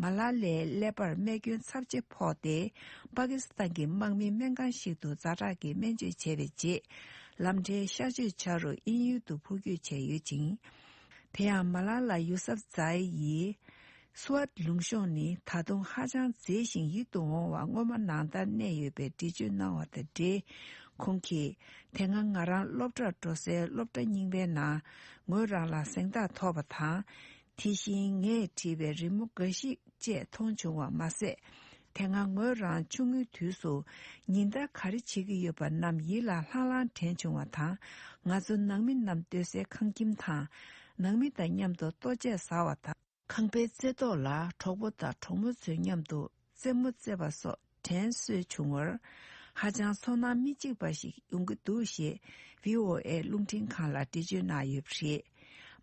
མ་ལ་ལའི་ཀླད་པར་རྨས་སྐྱོན་ཚབས་ཆེ་ཕོག་སྟེ། པ་ཀི་སི་ཐན་གྱི་དམག་མིའི་སྨན་ཁང་ཞིག་ཏུ་ཛ་དྲག་གི་སྨན་བཅོས་བྱས་པའི་རྗེས། ལམ་འཕྲལ་གཤག་བཅོས་བྱ་རུ་དབྱིན་ཡུལ་དུ་འཕུར་སྐྱོད་བྱས་ཡོད་ཅིང་། དེ་ཡང་མ་ལ་ལ་ཡུ་སབ་ཛའི་ཡིས། སུ་ཝཱད་ལུང་གཤོང་ནི་ད་དུང་ཧ་ཅང་མཛེས་ཤིང་ཡིད་དུ་འོང་བ་སྔོན་མ་ནང་ལྟར་གནས་ཡོད་པའི་འགྲེལ་བརྗོད་གནང་བ་དང་འབྲེལ། ཁོང་གིས། དེ་སྔ་ང་རང་སློབ་གྲྭར་འགྲོ་སའི་སློབ་གྲྭ་རྙིང་པའི་ནང་ངོས་རང་ལ་གཟེངས་རྟགས་ཐོབ་པ་དང་། དེ་བཞིན་ངས་བྲིས་པའི་རི་མོ་འགའ་ཞིག་བཅས་མཐོང་བྱུང་བ་མ་ཟད། དེ་སྔ་ངོས་རང་ཆུང་ངུའི་དུས་སུ་ཉིན་ལྟར་ག་རེ་བྱེད་ཀྱི་ཡོད་པ་རྣམས་ཡིད་ལ་ལྷང་ལྷང་དྲན་བྱུང་བ་དང་། ང་ཚོ་ནང་མི་རྣམས་སྡོད་སའི་ཁང་ཁྱིམ་དང་། ནང་མི་དང་མཉམ་དུ་ལྟོ་ཆས་ཟ་བ་དང་། ཁང་པའི་རྩེ་ཐོག་ལ་གྲོགས་པོ་དང་གྲོགས་མོ་ཚོའི་མཉམ་དུ་རྩེད་མོ་རྩེ་བ་སོགས་དྲན་གསོས་བྱུང་བར། ཧ་ཅང་ཚོར་སྣང་མི་གཅིག་པ་ཞིག་ཡོང་གི་འདུག་ཞེས་བྷི་ཨོ་ཨེ་རླུང་འཕྲིན་ཁང་ལ་འགྲེལ་བརྗོད་གནང་ཡོད་པ་རེད།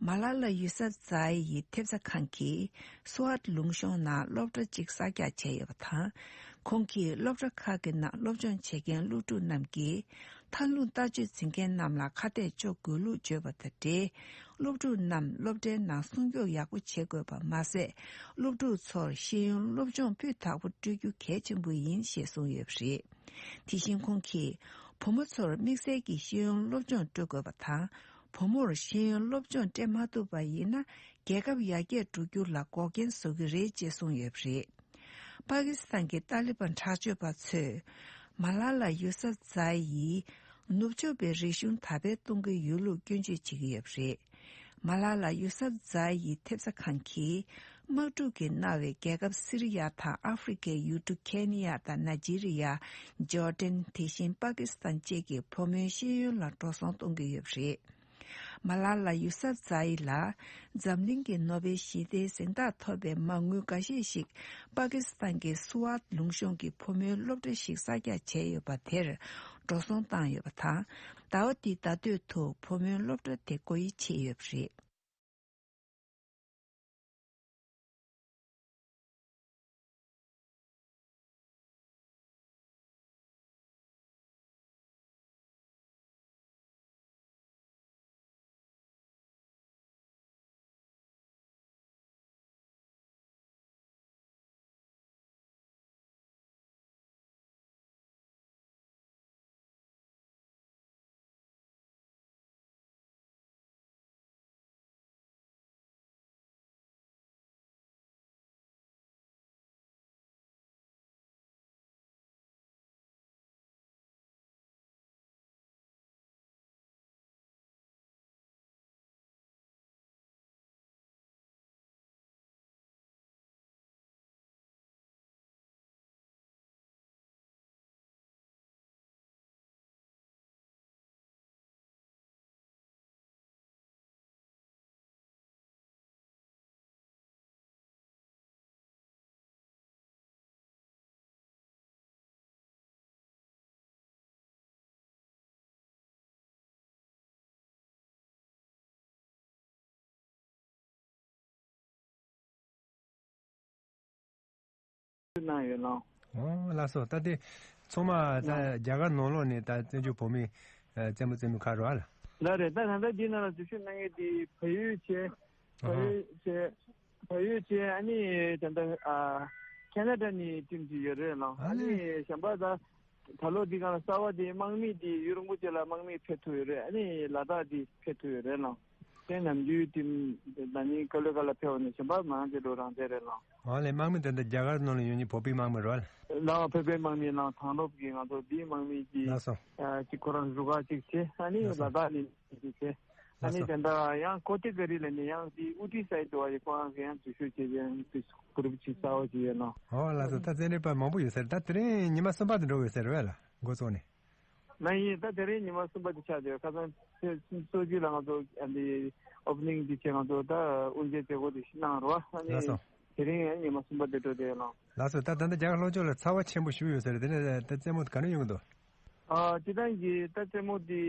མ་ལ་ལ་ཡུ་སབ་ཛའི་ཡི་ཐེབས་རྩ་ཁང་གིས་སུ་ཝཱད་ལུང་གཤོང་ནང་སློབ་གྲྭ་གཅིག་གསར་རྒྱག་བྱས་ཡོད་པ་དང་། ཁོང་གིས་སློབ་གྲྭ་ཁག་གི་ནང་སློབ་སྦྱོང་བྱེད་མཁན་སློབ་ཕྲུག་རྣམས་ཀྱིས། མཐའ་ལྷུང་ལྟ་སྤྱོད་འཛིན་མཁན་རྣམས་ལ་ཁ་གཏད་གཅོག་དགོས་ལུགས་བརྗོད་པ་དང་འབྲེལ། སློབ་ཕྲུག་རྣམས་སློབ་གྲྭའི་ནང་སྲུང་སྐྱོབ་ཡག་པོ་བྱེད་དགོས་པ་མ་ཟད། སློབ་ཕྲུག་ཚོར་ཤེས་ཡོན་སློབ་སྦྱོང་སྤུས་དག་པོ་སྤྲོད་རྒྱུ་གལ་ཆེན་པོ་ཡིན་ཞེས་གསུངས་ཡོད་པ་རེད། དེ་བཞིན་ཁོང་གིས། བུ་མོ་ཚོར་དམིགས་བསལ་གྱི་ཤེས་ཡོན་སློབ་སྦྱོང་སྤྲོད་དགོས་པ་དང་། བུ་མོར་ཤེས་ཡོན་སློབ་སྦྱོང་སྤྲད་མ་ཐུབ་པ་ཡིན་ན། རྒྱལ་ཁབ་ཡར་རྒྱས་འགྲོ་རྒྱུ་ལ་འགོག་རྐྱེན་བཟོ་གི་རེད་ཅེས་གསུངས་ཡོད་པ་རེད། པ་ཀི་སི་ཐན་གྱི་ཏཱ་ལི་བན་དྲག་སྤྱོད་པ་ཚོས། མ་ལ་ལ་ཡུ་སབ་ཛའི་ཡིས། ནུབ་ཕྱོགས་པའི་རིག་གཞུང་དར་སྤེལ་གཏོང་གི་ཡོད་ལུགས་སྐྱོན་བརྗོད་བྱེད་ཀྱི་ཡོད་པ་རེད། མ་ལ་ལ་ཡུ་སབ་ཛའི་ཡི་ཐེབས་རྩ་ཁང་གིས། དམག་འཁྲུག་གིས་མནར་བའི་རྒྱལ་ཁབ་སི་རི་ཡ་དང་ཨ་ཧྥེ་རི་ཁའི་ཡུལ་གྲུ་ཁེ་ནི་ཡ་དང་ནཱི་ཇི་རི་ཡ། ཇོར་ཌན། དེ་བཞིན་པ་ཀི་སི་ཐན་བཅས་ཀྱི་བུ་མོའི་ཤེས་ཡོན་ལ་འགྲོ་སོང་གཏོང་གི་ཡོད་པ་རེད། མ་ལ་ལ་ཡུ་སབ་ཛའི་ལ། འཛམ་གླིང་གི་ནོ་བེལ་ཞི་བདེའི་གཟེངས་རྟགས་ཐོབ་པའི་མ་དངུལ་འགའ་ཤས་ཤིག་པ་ཀི་སི་ཐན་གྱི་སུ་ཝཱད་ལུང་གཤོང་གི་བུ་མོའི་སློབ་གྲྭ་ཞིག་གསར་རྒྱག་བྱས་ཡོད་པ་དེར་འགྲོ་སོང་བཏང་ཡོད་པ་དང་། ཟླ་བ་འདིའི་ཟླ་སྟོད་དུ་བུ་མོའི་སློབ་གྲྭ་དེ་སྒོ་དབྱེ་ཕྱེ་ཡོད་པ་རེད། གནང་ཡོད་ལགས། ཨོ་ལགས་སོ། ད་དེ་ཚང་མ་ད་ལགས། རྒྱ་གར་ནང་ལོགས་ནས་ད་བཙན་བྱོལ་བོད་མི་ཨ་རྩེད་མོ་རྩེད་མོ་ཁག་རེད་བ་ལགས། ལགས་རེད། ད་ད་ལྟ་འདི་ནང་ལ་འཛུལ་ཞུགས་གནང་མཁན་དེ་བལ་ཡུལ་བྱས། བལ་ཡུལ་བྱས། བལ་ཡུལ་བྱས། ཨ་ནི་ད་ལྟ་ཨ་ཁེ་ན་ཌ་ནས་ཊིམ་ཅིག་ཡོད་རེད་ལགས། ཨ་ཨ་ནི་ལས། གཞན་པ་ད་ད་ལོ་འདི་སྒང་ལ་གསར་པ་དེ་དམག་མི་དེ་ཡུལ་རིན་པོ་ཆེ་ལ་དམག་མི་ཕེབས་ཐུབ་ཡོད་རེད། ཨ་ནི་ལ་དྭགས་དེ་ཕེབས་ཐུབ་ཡོད་རེད་ལགས། དེ་ནམ་རྒྱུན་ཊིམ་ད་ནི་ཀ་ལོ་ཀ་ལ་ཕེབས་པ་ནས་གཞན་པ་མང་ཆེ་འགྲོ་རང་བཙན་རེད་ལགས། ཨ་ལས། དམག་མི་དེ་འདྲ་རྒྱ་གར་ནང་ལ་ཡོད་མཁན་བོད་པའི་དམག་མི་རེད་བ། ལགས། བོད་པའི་དམག་མི་ནང་དང་ལོག་གི་ང་ཚོ་འདིའི་དམག་མི་གི་ལགས་སོ། ཨ་ཅིག་ཁོ་རང་རུ་ཁག་ཅིག་བྱས། ཨ་ནི་ལགས་སོ། ལ་དྭགས་ནས་ཅིག་བྱས། ཨ་ལགས་ནི་སོ། དེ་འདྲ་ཡང་ཀོ་ཏི་ཀ་རི་ལ་ནི་ཡང་དེ་ཨུ་ཏི་སའིད་དུ་བ་ཡི་ཁོ་རང་གི་ཡང་འཛུལ་ཞུགས་བྱས་ཀྱི་ཡང་དེ་གུ་རུབ་ཅིག་གསར་པ་ཅིག་ཡོད་ལགས། ཨོ་ལགས་སོ། ད་བཙན་བྱོལ་བ་མང་པོ་ཡོད་ས་རེད། ད་དེ་རིང་ཉི་མ་གསུམ་པ་དུ་འགྲོ་དགོས་ས་རེད་བས་ལགས། འགོ་བཙུགས་ནས། ན་ཡིན། ད་དེ་རིང་ཉི་མ་གསུམ་པ་དེ་ཆགས་བསྡད་ཡོད། ཁ་སང་ཚེས་སོ་བཅུ་ལ་ང་ཚོ་ཨ་འདི་ཨོ་པ་ནིང་དེ་བྱས། ང་ཚོ་ད་དབུ་འབྱེད་མཛད་སྒོ་དེ་གནང་རོགས། ཨ་ནི་ལགས་སོ། དེ་རིང་ཡང་ཉི་མ་གསུམ་པ་དེ་འགྲོ་བསྡད་ཡོད་ལགས། ལགས་སོ། ད་ད་ལྟ་རྒྱ་གར་ལྷོ་ཕྱོགས་ལ་ཚ་བ་ཆེན་པོ་ཞིག་ཡོད་ས་རེད། དེ་ནས་ད་རྩེད་མོ་ག་འདྲ་ཡོང་གི་འདུག། ཨ་སྤྱིར་བཏང་གི་ད་རྩེད་མོ་དེ་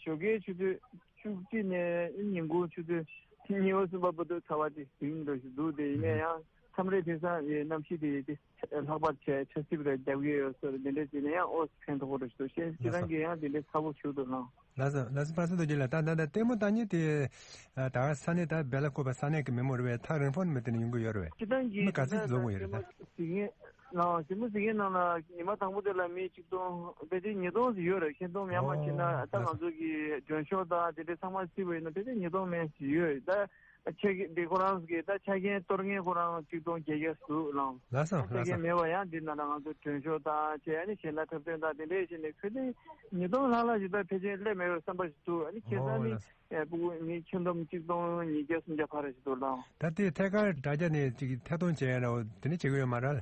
ཞོགས་ཀའི་ཆུ་ཚོད་བཅུ་གཅིག་ནས་ཉིན་གུང་ཆུ་ཚོད་གཉིས་པ་གསུམ་པ་བར་དུ་ཚ་བ་དེ་ཟིན་འགྲོ་བཞིན་འདུག། དེ་ཡིན་ནའི་ཡང་མཚམས་རེ་དེང་སང་ཡི་གནམ་གཤིས་དེ་དེ་ལྷག་པར་བྱས་ཆར་ཆུ་རེ་རྒྱབ་ཀྱི་ཡོད་ཟེར། དེ་འདྲ་བྱས་ནས་ཡང་ཨོ་ཕན་ཐོགས་རེ་ཞུ། ཤེས་སྤྱིར་བཏང་གི་ཡང་དེ་འདྲའི་ཚ་པོ་ཞིག་འདུག་ལགས། ལགས་སོ། ལགས་སོ། པ་སེ་དོ་ཅི་ལ་ད་ད་ད་ལྟད་མོ་ལྟ་མཁན་དེ་ཨ་ད་ས་གནས་ད་སྦེ་ལ་ཀོ་པ་ས་གནས་ཀྱི་མི་མོ་རེད་བས། ཐག་རིང་པོ་ནས་མི་དེ་ནས་ཡོང་གི་ཡོད་རེད་བས། སྤྱིར་བཏང་གི་མི་ག་ཚོད་འཛོམས་ཡོད་རེད་ད། རྩེད་མོ་གཟིགས་མཁན་ལགས། རྩེད་མོ་གཟིགས་མཁན་ནང་ལ་ཉི་མ་དང་པོ་དེ་ལ་མི་ཆིག་སྟོང་ཕལ་ཆེར་ཉིས་སྟོང་ཞིག་ཡོད་རེད། ཤིང་སྡོང་ཡར་མར་ཕྱིན་ན། ཨོ་ད་ལགས་སོ། ང་ཚོ་གི་མགྲོན་ཤོག་དང་དེ་འདྲའི་ཚང་མ་བརྩིས་པ་ཡིན་ན་ཕལ་ཆེར་ཉིས་སྟོང་མན་ཞིག་ཡོད་ད། ཆ་རྐྱེན་དེ་ཁོ་རང་གི་ད་ཆ་རྐྱེན་གཏོར་མཁན་ཁོ་རང་ཆིག་སྟོང་བརྒྱད་བརྒྱ་ཟུག་ལགས། ལགས་སོ། ཆ་ལགས་རྐྱེན་སོ། མེད་པ་ཡང་འདི་ནང་ལ་ང་ཚོ་མགྲོན་ཤོག་དང་བྱས། ཨ་ནི་གཞན་དག་འཁྲབ་སྟོན་དང་དེ་འདྲས་བྱས་ནས་ཕལ་ཆེར་ཉིས་སྟོང་ལྷག་ལྷག་ཞིག་ད་ཕལ་ཆེར་སླེབས་མེད་པའི་བསམ་པ་ཞིག་འདུག། ཨ་ནི་ཁ་སང་ཨོ་ནི་ལགས་སོ། ཨེ་ཕྲུ་གུ་མི་ཁྱོན་བསྡོམས་ཆིག་སྟོང་ཉིས་བརྒྱ་སུམ་བརྒྱ་ཕར་རེ་ཞིག་འདུག་ལགས། ད་ལྟའི་ཐད་ཀར་དྲ་རྒྱ་ནས་ཅིག་ཐད་གཏོང་བྱས་ཡ་འདྲ་བོ་དེ་འདྲ་བྱེད་ཀྱི་ཡོད་མ་རེད།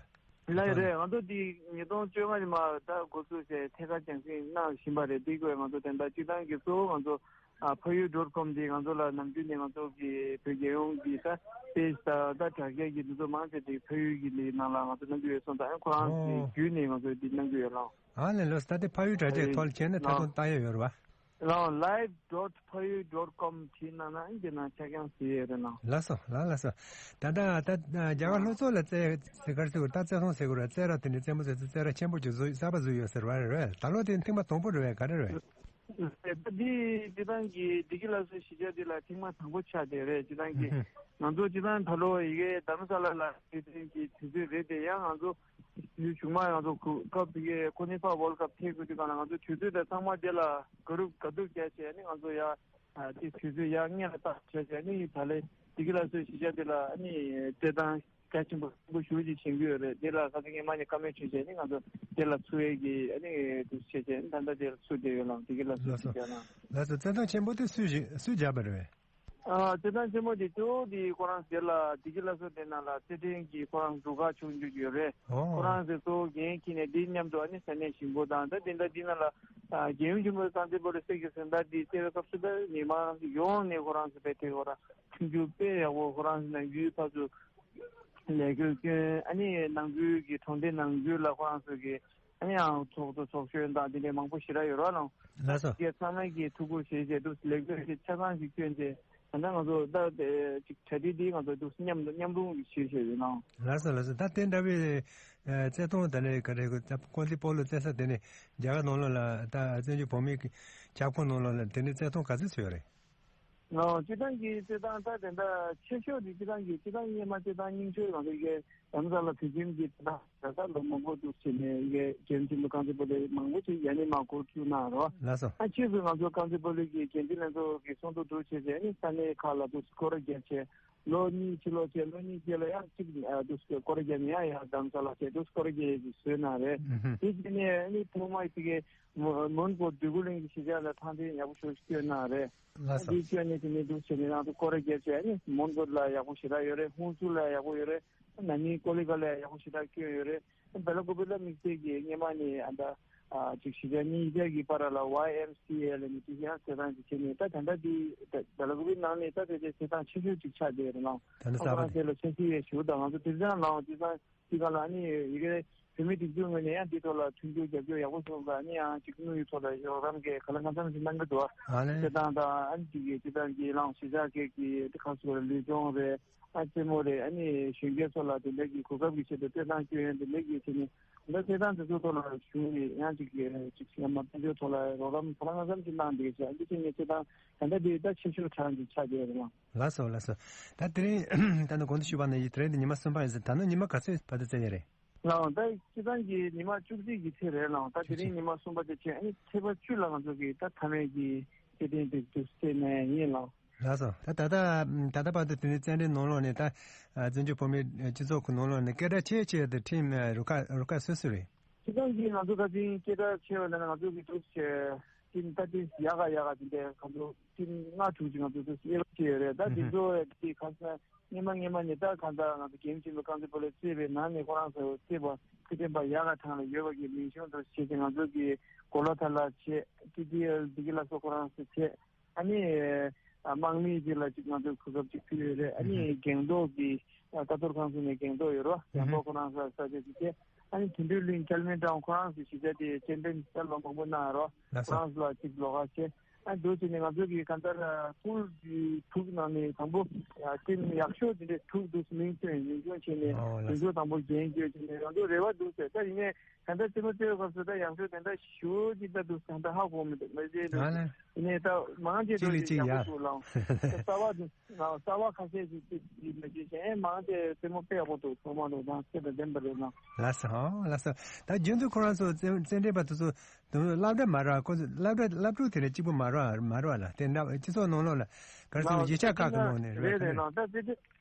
ལགས་རེད། ང་ཚོ་འདི་ཉིས་སྟོང་བཅོ་ལྔ་ནས་མར་ད་འགོ་ཚུགས་བྱས་ཐད་ཀར་རྒྱང་སྲིང་གནང་བཞིན་པ་རེད། འདི་དགོས་ང་ཚོ་དེ་འདྲ་སྤྱིར་བཏང་གི་གཙོ་བོ་ང་ཚོ་ཨ་ཕ་ཡུལ་ཌོཊ་ཀོམ་འདི་ང་ཚོ་ལ་ནམ་རྒྱུན་ནས་ང་ཚོ་གི་བོད་རྒྱལ་ཡོངས་ཀྱི་ད་པེ་ཇི་དང་ད་དྲ་རྒྱ་གི་འདི་ཚོ་མང་ཆེ་དེ་ཕ་ཡུལ་གྱི་འདི་ནང་ལ་ང་ཚོ་གནང་གི་ཡོད་སོང་། ད་ཁོ་རང་གི་ཨོ་བརྒྱུད་ནས་ང་ཚོ་འདི་གནང་གི་ཡོད་ལགས། ཨ་ལས། ལགས་སོ། ད་དེ་ཕ་ཡུལ་དྲ་རྒྱའི་ཐོག་ལ་ཁྱེད་ནས་ཐད་གཏོང་བཏང་ཡ་ཡོད་རེད་བ། ལགས། live dot phayu dot com བྲིས་གནང་ན་འདི་ན་ཆ་རྐྱེན་ཟེར་ཡོད་རེད་ལགས། ལགས་སོ། ལགས་ལགས་སོ། ད་ལྟ་ད་རྒྱ་གར་ལྷོ་ཕྱོགས་ལ་རྩེད་ཟེར་གར་ཟེར་དགོས་ད་རྩེད་ཐང་ཟེར་དགོས་ར། རྩེད་ར་དེ་འདྲའི་རྩེད་མོ་ཟེར་ཚེ་རྩེད་ར་ཆེན་པོ་ཅིག་བཟོས་གསར་པ་བཟོས་ཡོད་ཟེར་བ་རེད་བས། ད་ལོ་དེ་ཐེངས་མ་དང་པོ་རེད་བས། ག་རེ་རེད། ད་འདི་སྤྱིར་བཏང་གི་བདེ་སྐྱིད་སླར་གསོའི་གཞིས་ཆགས་འདི་ལ་ཐེངས་མ་དང་པོ་ཆགས་བསྡད་རེད། སྤྱིར་བཏང་གི་ང་ཚོ་སྤྱིར་བཏང་ད་ལོ་ཡི་གེ་རྡ་རམ་ས་ལ་ལ་དེ་ཐེངས་ཀྱི་དུས་ཚོད་རེད་དེ། ཡང་ང་ཚོ་དུས་གཞུག་མ་ང་ཚོ་གུ་སྐབས་དེ་གའི་ཁོ་ནི་ཕ་ཝོལ་ཀབ་ཐེབས་དགོས་དུས་གང་ལ་ང་ཚོ་དུས་ཚོད་དང་ཚང་མ་དེ་ལ་ག་རུབ་ག་དུབ་བརྒྱབ་བྱས་ནི་ང་ཚོ་ཡ་དེ་དུས་ཚོད་ཡ་སྔོན་ལ་བཏང་བྱས་བྱས་ནི་ད་ལས་བདེ་སྐྱིད་སླར་གསོའི་གཞིས་ཆགས་དེ་ལ་ནི་རྩེད་ཐང་གལ་ཆེན་པོ་ཆེན་པོ་ཞེ་པོ་ཅིག་བྱེད་ཀྱི་ཡོད་རེད། དེ་ལ་ཁ་སང་སྔོན་མ་ནས་བཀའ་མོལ་བྱས་བྱས་ནི་ང་ཚོ་དེ་ལ་ཚུགས་ཡས་ཀྱི་ཨ་ནི་དུ་བྱས་བྱས་ནི་ད་ལྟ་དེ་ལ་ཚུགས་བསྡད་ཡོད་ལགས། བདེ་སྐྱིད་སླར་གསོའི་ལགས་སོ། གཞིས་ཆགས་ལ། ལགས་སོ། རྩེད་ཐང་ཆེན་པོ་དེ་སུས་བཞེངས་སུས་བརྒྱབ་པ་རེད། ཨ་རྩེད་ཐང་ཆེན་མོ་དེ་གཙོ་བོ་དེ་ཁོ་རང་དེ་ལ་བདེ་སྐྱིད་སླར་གསོ་དེ་ནང་ལ་རྩེད་འགྲན་གྱི་ཁོ་རང་རུ་ཁག་ཆུང་ཆུང་ཡོད་རེད། ཨོ། ཁོ་རང་ཚོས་གཙོ་བོ་འགན་འཁྱེར་ནས་དེ་མཉམ་དུ་ཨ་ནི་ས་གནས་གཞིས་འགོ་དང་ད་དེ་འདྲ་དེ་ནང་ལ་ཨ་རྒྱལ་ཡོངས་ཆེན་མོའི་རྐང་རྩེད་སྤོ་ལོ་སྲས་ཀྱི་གཟེངས་རྟགས་དེ་སྟེར་བའི་སྐབས་སུ་ད་མི་མང་ཡོངས་ནས་ཁོ་རང་ཚོ་དཔེ་དེ་ཁོ་རང་མཐུན་འགྱུར་དཔེ་ཡག་པོ། ཁོ་རང་ཚོ་ནང་ཁུལ་ཕར་ཚུར་ལས་འགུལ་བསྐྱོན། ཨ་ནི་ནང་ཁུལ་གྱི་གྲོང་སྡེ་ནང་ཁུལ་ལ་ཁོ་རང་ཚོ་གི་ཨ་ནི་ཡང་ཚོགས་གཙོ་ཚོགས་གཞོན་དང་དེ་འདྲའི་མང་པོ་ཞེ་དྲག་ཡོད་རེད་ལགས། ལགས་སོ། དེ་ཚང་མ་གིས་ཐུགས་ཁུར་བཞེས་བྱས་འདུག་ལས་འགུལ་ཞིག་ཆ་ཚང་ཞིག་བསྐྱོན་བྱས། ད་ལྟ་ང་ཚོ་ད་ཅིག་གྲ་སྒྲིག་འདི་ང་ཚོ་འདུག་མཉམ་དུ་མཉམ་རུབ་ཞུས་བྱས་ཡོད་ལགས། ལགས་སོ། ལགས་སོ། ད་དེ་འདྲ་བའི་ཨ་རྩེད་ཐང་དེ་ནས་ག་རེ་རྐང་རྩེད་སྤོ་ལོ་རྩེ་ས་དེ་ནས་རྒྱ་གར་ནང་ལོགས་ལ་ད་བཙན་བྱོལ་བོད་མིའི་ཁྱབ་ཁོངས་ནང་ལོགས་ལ་དེ་ནས་རྩེད་ཐང་ག་ཚོད་ཚོད་ཡོད་རེད། ཨོ། སྤྱིར་བཏང་གི་རྩེད་ཐང་ད་དེ་འདྲ་ཆེ་ཤོས་དེ་སྤྱིར་བཏང་གི་སྤྱིར་བཏང་སྔོན་མ་རྩེད་ཐང་རྙིང་ཤོས་ང་ཚོ་གི་རྡ་རམ་ས་ལ་བོད་ཁྱིམ་གྱི་རྩེད་ཐང་ད་ལྟ་ལོ་མང་པོ་འདུག་བྱས་ནས་ཡི་གེ་རྒྱལ་ཡོངས་ཆེན་མོའི་རྐང་རྩེད་སྤོ་ལོ་མང་པོ་ཅིག་ཡ་ནི་མ་འགོ་བཙུགས་གནང་རོགས། ལགས་སོ། ཨ་ཕྱིས་སུ་ང་ཚོ་རྐང་རྩེད་སྤོ་ལོ་གི་འགན་འཛིན་ལྷན་ཚོགས་ཀྱིས་གསོལ་འདེབས་གྲོས་བྱས་བྱས་ནི་ས་གནས་ཁག་ལ་འདུག་སྐོར་ར་བརྒྱབ་བྱས། ལོ་གཉིས་ཕྱི་ལོགས་བྱས་ལོ་གཉིས་རྗེས་ལ་ཡང་གཅིག་ཨ་འདུག་སྐོར་ར་བརྒྱབ་ནས་ཡང་ཡང་རྡ་རམ་ས་ལ་བྱས་འདུག་སྐོར་ར་བརྒྱབ་ཡས་ཀྱི་བཟོས་གནང་རེད། ཨུ་ཧུ། དེ་བྱས་ནས་ནི་ཐོག་མ་དེ་གའི་མོན་མོན་གྷོ་འདོད་རྒུ་གླིང་གི་གཞིས་ཆགས་ལ་ཐང་འདི་ཡག་པོ་ཞེ་པོ་ཞིག་བསྐྱོན་གནང་རེད། ལགས་སོ། འདི་བསྐྱོན་ནས་དེ་ནས་འདུག་བྱས་ནས་རང་ཚོ་སྐོར་ར་བརྒྱབ་བྱས་ནི་མོན་གྷོ་ལ་ཡག་པོ་ཞེ་དྲག་ཡོད་རེད། ཧུན་སུར་ལ་ཡག་པོ་ཡོད་རེད། ན་ནིང་ཀོ་ལི་གྷལ་ལ་ཡག་པོ་ཞེ་དྲག་བསྐྱོན་ཡོད་རེད། སྦེ་ལ་ཀོ་པི་ལ་དམིགས་བསལ་གྱི་སྔོན་མ་ནས་ཨ་ད་ཨ་ཅིག་གཞིས་ཆགས་གཉིས་ཆ་གི་བར་ལ་ཝའི་ཨེམ་སི་ཨེ་ལ་ནི་ཅིག་ཡང་རྩེད་ཐང་ཅིག་བྱས་ནས་ད་ད་ལྟ་འདི་ད་སྦེ་ལ་ཀོ་པི་ནང་ནས་ད་ད་ལྟ་རྩེད་ཐང་ཆེ་ཤོས་ཅིག་ཆགས་བསྡད་ཡོད་རེད་ལགས། ད་ནི་གསར་པ་ཨ་ཁོ་རང་དེ་ལ་ཆ་ཤས་ཡས་ཞུ་དང་ང་ཚོ་དེ་ཚང་ལའང་དེ་ཚང་དེ་ག་ལ་ནི་ཡི་གེ་ བོད་མི་སྒྲིག་འཛུགས་ངོས་ནས་ཡང་འདི་ཐོག་ལ་མཐུན་འགྱུར་རྒྱབ་སྐྱོར་ཡག་པོ་བྱུང་ཙང་ནི་ཡང་ཅིག་དངུལ་ཡོད་ཐོག་ལ་རོགས་རམ་གྱི་ག་ལ་གང་འཚམ་ཞིག་གནང་གི་འདུག་ཨ། ཨ་ནི་སྤྱིར་བཏང་དང་ཨ་ནི་ཅིག་གི་སྤྱིར་བཏང་གི་ལའང་གཞིས་ཆགས་ཁག་གི་དེ་ཁ་སོ་ལ་ལུས་སྦྱོང་རེད། ཨ་རྩེད་མོ་རེད། ཨ་ནི་གཞོན་སྐྱེས་ཚོ་ལ་དེ་འདྲ་གི་གོ་སྐབས་ཀྱི་ཆེད་དུ་སྤྲོད་སྟངས་སྐྱོན་ཡོན་དེ་འདྲ་གི་ཆེད་ནས་འདི་སྤྲོད་སྟངས་དེ་ཚོ་ཐོག་ལ་གཞུང་ནས་ཡང་ཅིག་གི་ཅིག་ཡང་མ་དཔལ་འབྱོར་ཐོག་ལ་རོགས་རམ་ག་ལ་གང་འཚམ་ཞིག་གནང་བསྡད་ཀྱི་ཤག་འདི་ཆེད་ནས་སྤྲོད་སྟངས་ད་ལྟ་འདི་ད་ཆེ་ཤོས་གྲས་ཅིག་ཆགས་བསྡད་ཡོད་རེད་ལགས། ལགས་སོ་ལགས་སོ། ད་དེ་རིང་ད་ནི་གོང་དུ་ཞུས་པ་ནང་བཞིན་དེ་རིང་འདི་ཉི་མ་གསུམ་པ་ཡིན་ཟེར། ད་ནི་ཉི་མ་ག་ཚོད་བར་དུ་རྩེ་ཡ་རེད། ལགས་ད་སྤྱིར་བཏང་གི་ཉི་མ་བཅུ་གཅིག་གི་ཚད་རེད་ལགས། ད་དེ་རིང་ཉི་མ་གསུམ་པ་དེ་བྱས་ཨ་ནི་ཚེས་པ་བཅུ་ལ་ང་ཚོ་གི་ད་མཐའ་མའི་གི་རྩེད་འགྲན་དེ་དུ་རྩེ་ནས་ཡིན་ལགས། ལགས་སོ། ད་ད་ལྟ་ད་ལྟ་བར་དུ་དེ་ནི་བཙན་བྱོལ་ནང་ལོགས་ནས་ད་བཙན་བྱོལ་བོད་མིའི་སྤྱི་ཚོགས་ཁོ་ནང་ལོགས་ནས་སྐད་གྲགས་ཆེ་ཆེ་དུ་ཁྲིམས་རུ་ཁག་རུ་ཁག་སོ་སོ་རེད། སྤྱིར་བཏང་གི་ང་ཚོ་ད་ཐེངས་སྐད་གྲགས་ཆེ་བ་ལ་ང་ཚོ་གི་གྲུབ་ཆེ་ཊིམ་ད་ཏི་ཡག་ག་ཡག་ག་དེ་འདྲའི་ཁ་ཚོ་ཊིམ་ལྔ་དྲུག་ཅིག་ང་ཚོ་ཚོ་དབྱེ་བ་ཕྱེ་ཡོད་རེད། ད་དེ་ཚོ་དེ་ཁ་སང་སྔོན་མ་སྔོན་མ་ནས་ད་གང་ལྟར་ང་ཚོ་རྒན་ཆེན་པོ་རྐང་རྩེད་སྤོ་ལོ་རྩེད་པའི་ནང་ནས་ཁོ་རང་ཚོ་རྩེད་པ་ཁུ་ཏན་པ་ཡག་ག་ཐང་ལ་ཡོད་པ་གི་མིང་གཞུང་དུ་བྱས་ཏེ་ང་ཚོ་གི་གོ་ལ་ཐ་ལ་བྱས་ཀི་ཏི་ཨེལ་འདི་གི་ལ་སོགས་ཁོ་རང་ཚོ་བྱས། ཨ་ནི་དམག་མི་ཅིག་ལ་ཅིག་ང་ཚོས་གོ་སྐབས་ཅིག་ཕུལ་ཡོད་རེད། ཨ་ནི་སྒང་ཏོག་གི་ཀ་ཏོར་ཁང་ཚན་ནས་སྒང་ཏོག་ཡོད་རོ། སྒང་ཏོག་ཁོ་རང་ས་ས་ཆ་ཅིག་དེ་ཨ་ནི་དོན་གྲུབ་གླིང་ཀལ་མེན་ཊའུན་ཁོ་རང་ཚོས་གཞིས་ཆགས་དེ་སྤྱན་འདྲེན་ས་ལོ་མང་པོ་གནང་རོ། ལགས་སོ། ཁོ་རང་ཚོ་ལ་ཅིག་ལོགས་ཀ་བྱས། ཨ་འདུག་བྱས་ནས་ང་ཚོ་གི་གང་ལྟར་པུལ་གྱི་དྲུག་ནང་ནས་དང་པོ་ཊིམ་ཡག་ཤོས་དེ་འདྲའི་དྲུག་འདུག་མིང་ཐོན་མིང་ཐོན་བྱས་ནས་ཨོ་ལགས་དོན་གྲུབ་དང་པོ་རྒྱན་བསྐྱོད་བྱས་ནས་ང་ཚོ་རེ་བ་འདུག་ཟེར། ད་ཡིན་ནའི་ད་ལྟ་རྩེད་མོ་རྩེ་བའི་སྐབས་སུ་ད་ཡག་ཤོས་དེ་འདྲ་ཞུ་ཅིག་ད་འདུག་ད་ལྟ་ཧ་གོ་མི་འདུག་མ་བྱས་འདུག་ཨ་ལས། ཡིན་ནའི་ད་མང་ཆེ་གཅིག་འགྲོ་ལས་ཅིག་གཅིག་ཡག་པོ་ཡག་ཞུ་ལང་། གསར་བ་འདུག་གསར་བ་ཁ་ཤས་ཤིག་ཅིག་ཡིན་མ་བྱས་ཤེས་མང་ཆེ་རྩེད་མོ་དཔེ་ཡག་པོ་འདུག་ཚང་མ་འདུག་ད་ཚད་དང་ལྡན་པ་རེད་ལང་། ལགས་སོ་ལགས་སོ། ད་རྒྱུན་དུ་ཁོ་རང་ཚོ་རྩེད་རྩེད་འགྲན་པ་དེ་ཚོ་དུ་སློབ་གྲྭ་མ་རག་ཁོ་ཚོ་སློབ་གྲྭ་སློབ་ཕྲུག་དེ་ལས་གཅིག་པུ་མ་རག་མ་རག་ལ་དེ་འདྲ་སྤྱི་ཚོགས་ནང་ལོགས་ལ་ག་རེ་ཟེར་ལགས་གཞིས་ཆགས་ཁག་གི་ནང་ནས་རེད་རེད་རེད་ལགས། ད་རྩེད་འགྲན་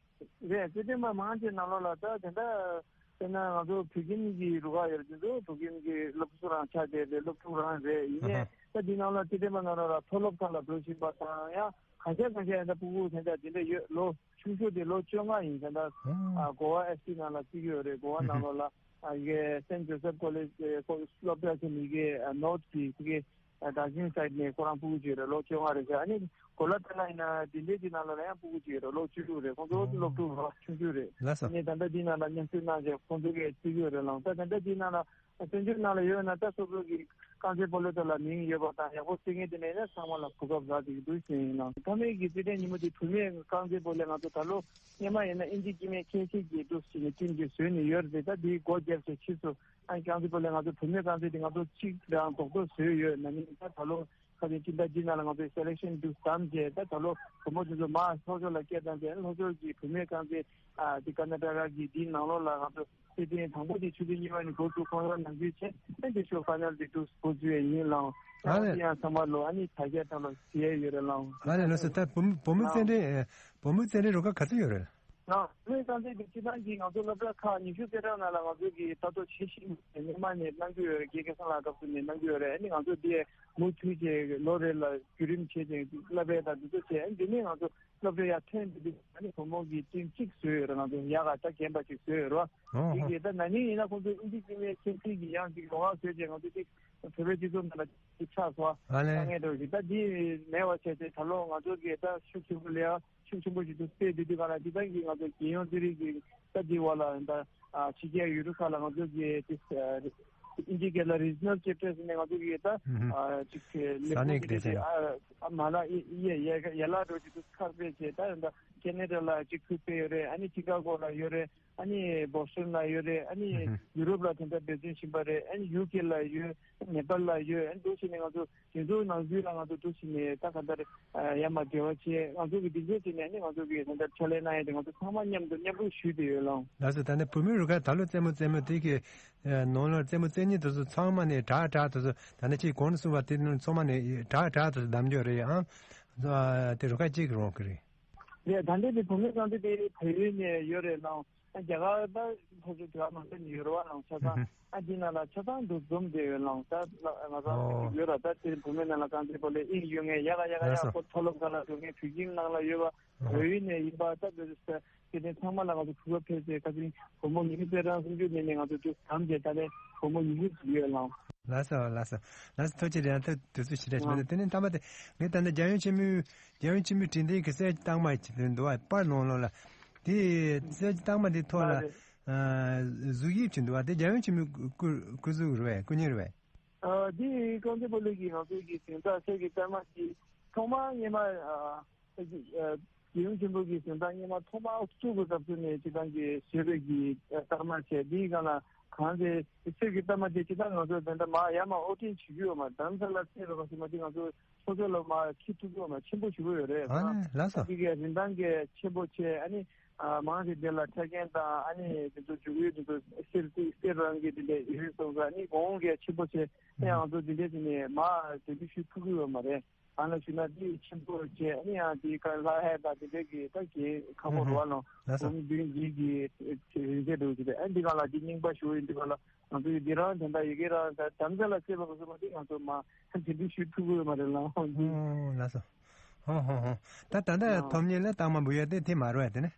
རེད། རྩེད་འགྲན་པ་མང་ཆེ་ནང་ལོགས་ལ་ད་དེ་འདྲ་དཔེར་ན་ང་ཚོ་བོད་ཁྱིམ་གྱི་རུ་ཁག་ཡོད་རེད། དེ་ཚོ་བོད་ཁྱིམ་གྱི་སློབ་གསོ་རང་ཆགས་བསྡད་རེད། སློབ་ཕྲུག་རང་རེད། ཡིན་ནའི་ད་འདི་ནང་ལ་རྩེད་འགྲན་པ་ནང་ལོགས་ལ་མཐོ་སློབ་ཁག་ལ་འགྲོ་བཞིན་པ་དང་ཡང་གང་ཤར་གང་ཤར་ཡང་ད་ཕྲུ་གུ་དེ་འདྲ་དེ་འདྲ་ཡོད། ལོ་ཆུང་ཤོས་དེ་ལོ་བཅོ་ལྔ་ཡིན། ད་ལྟ་ཨ་གོ་བ་ཨེཕ་སི་ནང་ལ་བརྩི་གི་ཡོད་རེད། གོ་བ་ནང་ལོགས་ལ་ཨ་ཡི་གེ་སེན་ཇོ་སེབ་ཀོ་ལེཇ་སློབ་གྲྭ་ཆེན་མོ་ཡི་གེ་ནོར་ཐི་གི་ཨ་དར་ཇི་ལིང་སའིཌ་ནས་ཁོ་རང་ཕྲུ་གུ་ཅིག་ཡོད་རེད། ལོ་བཅོ་ལྔ་རེད་ཤག་ཨ་ནི་གོ་ལ་ཐ་ན་ཡིན་ན་དེ་འདྲའི་ཅིག་ནང་ལ་ཡང་ཕྲུ་གུ་ཅིག་ཡོད་རེད། ལོ་བཅུ་དྲུག་རེད། ཁོང་ཚོ་ཨོ་སློབ་ཕྲུག་རེད། ལགས་སོ། ཨ་ནི་ད་ལྟ་འདི་ནང་ལ་མཉམ་ཞུགས་གནང་བྱས་ཁོང་ཚོ་གིས་བརྩི་གི་ཡོད་རེད་ལང་། ད་ད་ལྟ་འདི་ནང་ལ་བཙན་བྱོལ་ནང་ལ་ཡོད་ན་ད་སོ་སོ་གི་རྐང་རྩེད་སྤོ་ལོ་དེ་ལ་མིང་ཡོད་པ་དང་ཡག་པོ་རྩེ་མཁན་དེ་ནས་ཡིན་ན་ཚང་མ་ལ་གོ་སྐབས་རག་བསྡད་ཀྱི་འདུག་ཟེར་ཡིན་ལང་། མཐའ་མའི་གི་རྩེད་འགྲན་ཉིན་མོ་དེ་བུད་མེད་རྐང་རྩེད་སྤོ་ལོ་ང་ཚོ་ད་ལོ་སྔོན་མ་ཡིན་ན་དབྱིན་ཇི་དཀྱུས་མའི་ཁྱད་ཆོས་ཀྱི་འདུག་ཟེར་ནས་ཊིམ་ཅིག་བཟོས་ནས་ཡོད་རེད། ད་དེའི་སྒོ་བརྒྱབ་བྱས་ཕྱིས་སུ་ཨ་རྐང་རྩེད་སྤོ་ལོ་ང་ཚོ་བུད་མེད་རྐང་རྩེད་དེ་ང་ཚོ་གཅིག་རང་རྡོག་རྡོག་བཟོས་ཡོད། ན་ནིང་ད་ད་ལོ་ཁ་སང་སྤྱི་ཟླ་འདི་ནང་ལ་ང་ཚོས་སེ་ལེག་ཤན་དུ་བདམས་རྗེས་ད་ད་ལོ་བུ་མོ་དེ་ཚོ་མར་ལྷོ་ཕྱོགས་ལ་སྐད་བཏང་རྗེས་ལྷོ་ཕྱོགས་ཀྱི་བུད་མེད་རྐང་རྩེད་ཨ་དེ་ཀར་ནཱ་ཊ་ཀ་གི་དེའི་ནང་ལོགས་ལ་ང་ཚོ་རྩེད་འགྲན་དང་པོ་དེ་ཆུ་ཚོད་གཉིས་པ་ནས་འགོ་བཙུགས་ཁོང་རང་ནང་ཁུལ་བྱས་ཨ་དེ་ཤོ་ཕའི་ནལ་དེ་དུ་འགོ་བཙུགས་ཡས་ཡིན་ལང་། ཨ་ཨ་ལེ། དེ་ཡང་ཚང་མ་ལོ་ཨ་ནི་དྲ་རྒྱ་ཐང་ལ་ཟེར་ཡས་ཡོད་རེད་ལང་། ཨ་ལེ་ལགས་སོ། ད་བུ་མོ་བུ་མོ་རྩེད་འགྲན་བུ་མོ་རྩེད་འགྲན་རུ་ཁག་ག་ཚོད་ཡོད་རེད། ང་ཚོའི་རྐང་རྩེད་དེ་སྤྱིར་བཏང་གི་ང་ཚོ་སློབ་གྲྭ་ཁག་ཉི་ཤུ་རྩ་གྲངས་ནང་ལ་ང་ཚོ་གི་ལྟ་རྟོག་བྱེད་བཞིན་པའི་སྔོན་མ་ནས་གནང་གི་ཡོད་རེད། དགེ་རྒན་ཁ་ལག་སྐབས་སུ་ནས་གནང་གི་ཡོད་རེད། ཨ་ནི་ང་ཚོ་འདི་མུ་མཐུད་ཀྱི་ལོ་རེ་ལ་བརྒྱུད་རིམ་བྱས་ཏེ་བསླབ་པའི་དང་འདི་ཚོ་བྱས། ཨ་ནི་འདི་ནས་ང་ཚོ་སློབ་གྲྭ་ཡར་ཐོན་འདི་དུས་ཨ་ནི་བུ་མོ་གི་ཊིམ་གཅིག་བཟོས་ཡོད་རེད། ང་ཚོ་ཡག་ག་ད་རྒན་པ་གཅིག་བཟོས་ཡོད་རེད། ཨོ་འདི་ཧོ། གི་ད་ན་ནིང་ཡིན་ན་ཁོང་ཚོ་དབྱིན་ཇི་དཀྱུས་མའི་ཁྱད་ཆོས་ཀྱི་ཡང་གཅིག་ལོགས་ཀ་བཟོས་བྱས་ང་ཚོ་གཅིག་བོད་པའི་སྤྱི་ཚོགས་ནང་ལ་གཅིག་ཆགས་སོང་། ཨ་ལེ། དཀའ་ངལ་འགྲོ་བཞིན་ད་འདི་མེད་པ་བྱས་ཏེ་ད་ལོ་ང་ཚོ་གི་ད་ཤུགས་ཆེན་པོ་ལས་ཤུགས་ཆེན་པོ་ཞིག་ཏུ་སྤེལ་བསྡད་དུས་ག་ལ་འདི་ལྟར་གྱི་ང་ཚོ་རྒྱལ་ཡོངས་རྩེད་རིགས་ཀྱི་ད་འདི་བ་ལ་ད་ཕྱི་རྒྱལ་ཡུལ་གྲུ་ཁག་ལ་ང་ཚོ་གི་དེ་ཨིན་ཇི་སྐད་ལ་རི་ཇི་ནལ་ཅེབ་ཊར་ཟེར་ནས་ང་ཚོ་གི་ད་ཅིག་ལས་ཁུངས་ཀྱི་དེ་ཨ་མ་ལ་ཡ་ཡ་ཡ་ལ་འགྲོ་ཅིག་ཏུ་ཁག་སྤེལ་བྱས་ད་ད་ཁེ་ན་ཌ་ལ་ཅིག་ཁུལ་སྤེལ་ཡོད་རེད། ཨ་ནི་ཅི་ཀ་གོ་ལ་ཡོད་རེད། ཨ་ནི་བོ་སི་ཊོན་ལ་ཡོད་རེད། ཨ་ནི་ཡུ་རོབ་ལ་དེ་འདྲ་འབད་བརྩོན་བྱེད་པ་རེད། ཨ་ནི་ཡུ་ཀེ་ལ་ཡོད། ནེ་པཱལ་ལ་ཡོད། ཨ་ནི་འདུག་བྱས་ནས་ང་ཚོ་དེ་ཚོའི་ནང་ཁུལ་ལ་ང་ཚོ་འདུག་བྱས་ནས་ད་ག་འདྲ་ཡར་མར་འབྲེལ་བ་བྱས། ང་ཚོ་གི་འདི་ཚོ་བྱས་ནས་ཨ་ནི་ང་ཚོ་གི་ད་ལྟ་ཕྱག་ལས་གནང་ཡས་དེ་ང་ཚོ་ཚང་མ་མཉམ་དུ་མཉམ་རུབ་ཞུས་བསྡད་ཡོད་ལགས། ལགས་སོ། ད་ནི་བུད་མེད་རུ་ཁག་ད་ལོ་རྩེད་མོ་རྩེད་མོ་དེ་གི་ནང་ལོགས་རྩེད་མོ་རྩེ་མཁན་དེ་ཚོ་ཚང་མ་ནས་དྲག་དྲག་དེ་ཚོ་ད་ནི་ཅིག་གོང་ནས་གསུངས་པ་དེ་ཚང་མ་ནས་དྲག་དྲག་དེ་ཚོ་གདམ་རྒྱུ་རེད་ཨང་། དེ་རུ་ཁག་གཅིག་རང་གི་རེད། ཡ་ད་ལྟ་དེ་བུད་མེད་རྐང་རྩེད་དེ་བལ་ཡུལ་ནས་ཡོད་རེད་ལགས། རྒྱ་གར་ད་ཕོ་ཚོ་དེ་བ་མང་ཚོ་ནས་ཡོད་རེད་བ་ལགས། ཆ་ཚང་ཨ་འདི་ནང་ལ་ཆ་ཚང་དུ་འཛོམས་བསྡད་ཡོད་ལགས། ད་ང་ཚོ་ཡོད་ར་ད་དེ་བུད་མེད་ནང་ལ་རྐང་རྩེད་སྤོ་ལོ་ཨིན་ཡོད་ངེས་ཡག་ག་ཡག་ག་ཡག་པོ་མཐོ་སློབ་ཁག་ལ་འགྲོ་མཁན་བོད་ཁྱིམ་ནང་ལ་ཡོད་པ་བལ་ཡུལ་ནས་ཡིན་པ་ད་དེ་དེ་ཚང་མ་ལ་ང་ཚོ་གོ་སྐབས་ཕེབས་ཏེ་ཁ་སང་བུ་མོ་ཉི་ཤུ་རྩ་གྲངས་སུམ་ཅུ་ནས་ནས་ང་ཚོ་དུ་དམ་བཅས་ད་ནས་བུ་མོ་ཉི་ཤུ་ཡོད་ལགས། ལགས་སོ་ལགས་སོ་ལགས་སོ། ཐུགས་རྗེ་ཆེ། ཡང་ཐུགས་དུས་ཚོད་ཞེ་དྲག་ཞིག་མེད་དེ་ནས་ཐ་མ་དེ་ངས་ད་ནི་རྒྱལ་ཡོངས་ཆེན་མོའི་རྒྱལ་ཡོངས་ཆེན་མོའི་དྲན་རྟེན་གྱི་གསེར་གྱི་རྟགས་མ་ཞིག་འདུག་བ་པར་ནང་ལོགས་ལ་དེ་གསེར་གྱི་རྟགས་མ་དེ་ཐོག་ལ། གཟུགས་དབྱིབས་ཅིག་འདུག་བ། དེ་རྒྱལ་ཡུམ་ཆེན་མོའི་སྐུ་སྐུ་གཟུགས་རེད་པས། སྐུ་བརྙན་རེད་པས། ཨ། འདི་ཀོང་ཙེ་པོ་ལི་གི་ང་ཚོའི་གི་གཟེངས་རྟགས་གསེར་གྱི་སྟག་མ་དེ་ཐོག་མར་སྔོན་མ། ཨ། རྒྱལ་ཡུམ་ཆེན་པོ་གི་གཟེངས་རྟགས་སྔོན་མ་ཐོག་མར་བཙུགས་པའི་སྐབས་སུ་ནས་སྤྱིར་བཏང་གི་བཟོས་པའི་གི་སྟག་མ་བྱས། འདིའི་སྒང་ལ་གང་དེ་གསེར་གྱི་སྟག་མ་དེ་སྤྱིར་བཏང་ང་ཚོ་དེ་འདྲ་མར་ཡར་མར་དབོར་འདྲེན་བྱེད་ཀྱི་ཡོད་མ་རེད། རྡ་རམ་ས་ལ་བསྲེས་པའི་སྐབས་སུ་མ་དེ་ང་ཚོ་སོ་སོ་ལ་མར་འཁྱེར་ཐུབ་ཀྱི་ཡོད་མ་རེད། ཆེན་པོ་ཞེ་པོ་ཡོད་རེད། ཨ་ནི་ལགས་སོ། འདི་གའི་རིན་ཐང་གི་ཆེན་པོ་བྱས། ཨ་ནི་ཨ། མང་ཆེ་དེ་ལ་ཆ་རྐྱེན་དང་། ཨ་ནི་དེ་ཚོ་འཇུག་ཡུལ་དེ་ཚོ་གསེར་གསེར་རང་གི་དེ་འདྲ་ཡོད་སོང་ཙང་། ཨ་ནི་གོང་གི་ཆེན་པོ་བྱས། ཨ་ནི་ང་ཚོ་དེ་འདྲ་བྱས་ནས་མར་དེ་འདྲ་ཞུ་ཐུབ་ཀྱི་ཡོད་མ་རེད། གང་ལ་ཞུ་ན་དེ་ཆེན་པོ་བྱས། ཨ་ནི་ཡང་དེའི་སྐབས་ལྷ་ཧེ་དང་དེ་འདྲ་གི་ད་གྱེན་ཁ་ཕོར་བ་ལོང་ལགས་སོ། འབུམ་བདུན་བརྒྱད་ཀྱི་རིན་ཆེན་འདུག་ཅེས། ཨ། འདི་ག་ལ་འདི་རྙིང་པ་ཞུ་ཡིན། འདི་ག་ལ་ང་ཚོ་ཡི་འདི་རང་དེ་འདྲ་ཡི་གེ་རང་ད་དམ་ཚ་ལ་བསྲེས་པ་གོ་སོང་མ་དེ་ང་ཚོ་མར་དེ་འདྲ་ཞུ་ཐུབ་ཀྱི་ཡོད་མ་རེད་ལགས། ཨོ་ལགས་སོ། ཧོ་ཧོ་ཧོ། ད་ད་ལྟ་ཨ། ཐོབ་མཁན་ལ་སྟག་མ་འབུལ་ཡ་དེ་དེ་མ་རེད་པས། དེ་ནི།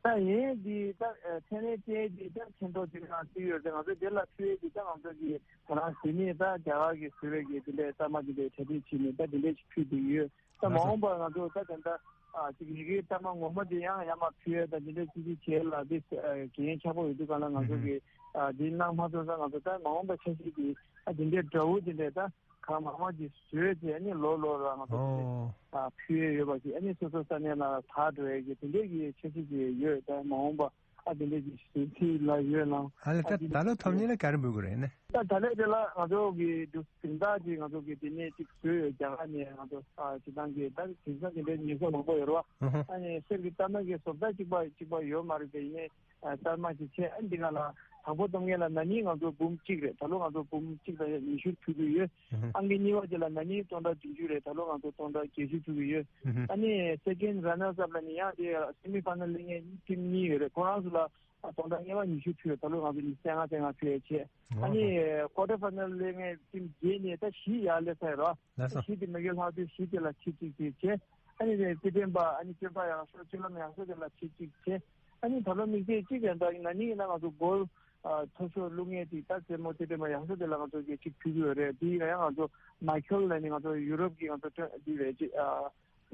ད་ཡིན་འདི་ད་མཚན་ལས་ཅན་འདི་ད་མཚན་ཐོག་ཅིག་ནང་བརྩི་ཡོད་དེ། ང་ཚོ་དེ་ལ་ཕུལ་ཡས་འདི་ད་ང་ཚོ་གི་ད་རང་བཟོས་ནས་ད་རྒྱ་གར་གི་བཟོས་པའི་གི་དེ་འདྲའི་སྟག་མ་དེ་འདྲའི་གྲ་སྒྲིག་བྱས་ནས་ད་དེ་འདྲའི་ཞིག་ཕུལ་བསྡད་ཡོད། ད་མ་ལགས་སོ། འོངས་པར་ང་ཚོ་ད་དེ་འདྲ་ཨ་ཅིག་ཡི་གེའི་སྟག་མ་ངོ་མ་དེ་ཡང་ཡར་མར་ཕུལ་ཡས་ད་དེ་འདྲའི་ཅིག་ཅིག་བྱས་ལ། དེ་ཨ་འགན་ཆགས་པོ་ཡོད་དུས་གང་ལ་ང་ཚོ་གི་ཨ་དེ་གནང་མ་ཐུབ་ཙང་། ང་ཚོ་ད་མ་འོངས་པ་འཆར་གཞི་དེ་ཨ་དེ་འདྲའི་འདྲ་བོ་དེ་འདྲའི་ད་གང་མང་མང་ཅིག་བཟོས་ཏེ། ཨ་ནི་ལོ་ལོ་ལ་ང་ཚོ་དེ་འདྲའི་ཨོ། ཨ་ཕུལ་ཡས་ཡོད་པ་ཞིག་ཨ་ནི་སོ་སོ་ས་གནས་ལ་དར་འགྲོ་ཡས་ཀྱི་དེ་འདྲའི་གི་འཆར་གཞི་ཅིག་ཡོད། ད་མ་འོངས་པ་ཨ་དེ་འདྲའི་གི་ཞིག་ཚུལ་ལ་ཡོད་ལ། ཨ་ལས། ཨ་ད་དེ་ད་ལོ་ཐོབ་མཁན་ལ་ག་རེ་འབུལ་དགོས་རེད་ནི། ད་ད་ལོ་དེ་ལ་ང་ཚོ་གི་འདུག་གཟེངས་རྟགས་ཅིག་ང་ཚོ་གི་དེ་ནས་ཅིག་བཟོས་ཡོད། རྒྱ་གར་ནས་ང་ཚོ་ཨ་སྤྱིར་བཏང་གི་ད་གཟེངས་རྟགས་དེ་འདྲའི་ཉེས་གསོག་མང་པོ་ཡོད་རེད་བ། ཨ་ཧ། ཨ་ནི་གསེར་གྱི་སྟག་མ་གི་བཟོ་ལྟ་གཅིག་པ་གཅིག་པ་ཡོད་མ་རེད་དེ། ཡིན་ནའི་ཨ་སྟག་མ་ཅིག་བྱས། ཨ་འདི་ག་ལ་དང་པོ་གཏོང་མཁན་ལ་ན་ནིང་ང་ཚོ་འབུམ་གཅིག་རེད། ད་ལོ་ང་ཚོ་འབུམ་གཅིག་དང་ཉི་ཤུ་ཕུལ་གྱི་ཡོད། ཨ་ཧ། ཨང་ཀི་གཉིས་པ་དེ་ལ་ན་ནིང་སྟོང་ཕྲག་བདུན་ཅུ་རེད། ད་ལོ་ང་ཚོ་སྟོང་ཕྲག་བརྒྱད་ཅུ་ཕུལ་གྱི་ཡོད། ཨ་ཧ། ཨ་ནི་སེ་ཀེན་རན་ནར་སི་ཨབ་ལ་ནི་ཡང་དེ་སེ་མི་ཕ་ནལ་སླེབས་མཁན་ཊིམ་གཉིས་ཡོད་རེད། ཁོ་རང་ཚོ་ལ་ཨ་སྟོང་ཕྲག་ལྔ་པ་ཉི་ཤུ་ཕུལ་ཡོད། ད་ལོ་ང་ཚོ་ཉི་ཤུ་རྩ་ལྔ་རྩ་ལྔ་ཕུལ་ཡོད་བྱས། ཨ་ནི་ཨོ་ཧོ། ཀོ་ཊར་ཕ་ནལ་སླེབས་མཁན་ཊིམ་བརྒྱད་ནས་ད་བཞི་ཡར་སླེབས་ཚར་ཡོད་རེད་བ། ལགས་སོ། བཞི་དེ་མེ་ཁེལ་ལྷག་དུས་བཞི་དེ་ལ་ཆིག་གཅིག་ཅིག་བྱས། ཨ་ནི་རྩེད་འགྲན་པ་ཨ་ནི་སྐྱོན་པ་ཡག་ཤོས་སྤྱོད་ལམ་ཡག་ཤོས་དེ་ལ་ཆིག་གཅིག་བྱས། ཨ་ནི་ད་ལོ་དམིགས་བསལ་གཅིག་ཡང་ད་ན་ནིང་ཡིན་ན་ང་ཚོ་གོལ་ཨ་མཐོ་ཤོས་བླུག་མཁན་དེ་ད་རྩེད་མོ་རྩེད་འགྲན་པ་ཡག་ཤོས་དེ་ལ་ང་ཚོ་གི་གཅིག་ཕུལ་གྱི་ཡོད་རེད། དེ་ཡང་ང་ཚོ་མའི་ཁེལ་ལ་ནི་ང་ཚོ་ཡུ་རོབ་ཀྱི་ང་ཚོ་ཊེ་འདི་རེད་ཅེས་ཨ་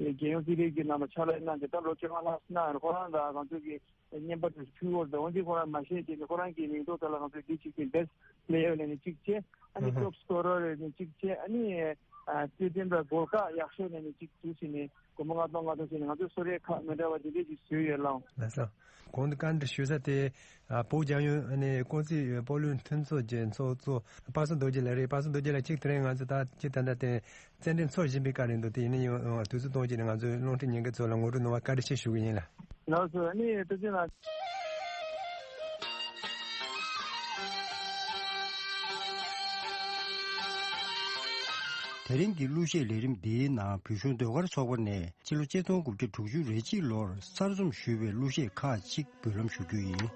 རྒྱལ་ཡོངས་རྩེད་རིགས་ཀྱི་ནང་ལ་ཕྱག་ལས་གནང་སྟེ་ད་ལོ་བཅོ་ལྔ་ལྷག་གནང་ཡོད། ཁོ་རང་དང་ང་ཚོ་གི་བརྙན་པར་དེ་ཕུལ་བོར་དང་འོན་ཏེ་ཁོ་རང་མ་ཤེས་ཀྱི་ནི་ཁོ་རང་གི་མིང་ཐོག་དེ་ལ་ང་ཚོས་འདི་གཅིག་གི་best player ལས་ནི་གཅིག་བྱས། ཨ་ནི་top scorer ལས་ནི་གཅིག་བྱས། ཨ་ནི་རྩེད་འགྲན་པ་གོལ་ཀ་ཡག་ཤོས་ལས་ནི་གཅིག་བྱས་ནས་སྒོར་མོ་ལྔ་སྟོང་ལྔ་སྟོང་བྱས་ནས་ང་ཚོས་གསོལ་རས་ཁག་མི་འདྲ་བ་དེ་འདྲས་ཀྱི་བཟོས་ཡོད་ལགས། ལགས་སོ། གོང་དུ་བཀའ་འདྲི་ཞུ་ས་དེ་ཨ་བོད་རྒྱལ་ཡོངས་ནས་ཀོང་ཙེ་སྤོ་ལོའི་མཐུན་ཚོགས་ཀྱི་ཚོགས་གཙོ་པ་སངས་རྡོ་རྗེ་ལགས་རེད། པ་སངས་རྡོ་རྗེ་ལགས་གཅིག་དེ་རིང་ང་ཚོ་ད་ཅི་ད་ལྟ་དེ། རྩེད་འགྲན་ཚོགས་བཞིན་པའི་སྐབས་རེད་འདུག་དེ་ཡིན་ན་ཡང་དུས་ཚོད་གཏོང་བྱས་ནས་ང་ཚོའི་རླུང་འཕྲིན་ཉན་མཁན་ཚོ་ལ་ངོ་སྤྲོད་གནང་བར་བཀའ་དྲིན་ཆེ་ཞུ་གི་ཡིན་ལ། ལགས་སོ། ཨ་ནི་ཐུགས་རྗེ་གནང་། དེ་རིང་གི་གླུ་གཞས་ལས་རིམ་འདིའི་ནང་བོད་གཞུང་ཟློས་གར་ཚོགས་པ་ནས་ཕྱི་ལོ་ཆིག་སྟོང་དགུ་བརྒྱ་དྲུག་ཅུ་རེ་གཅིག་ལོར་གསར་རྩོམ་ཞུས་པའི་གླུ་གཞས་ཁག་ཅིག་འབུལ་ལམ་ཞུ་རྒྱུ་ཡིན།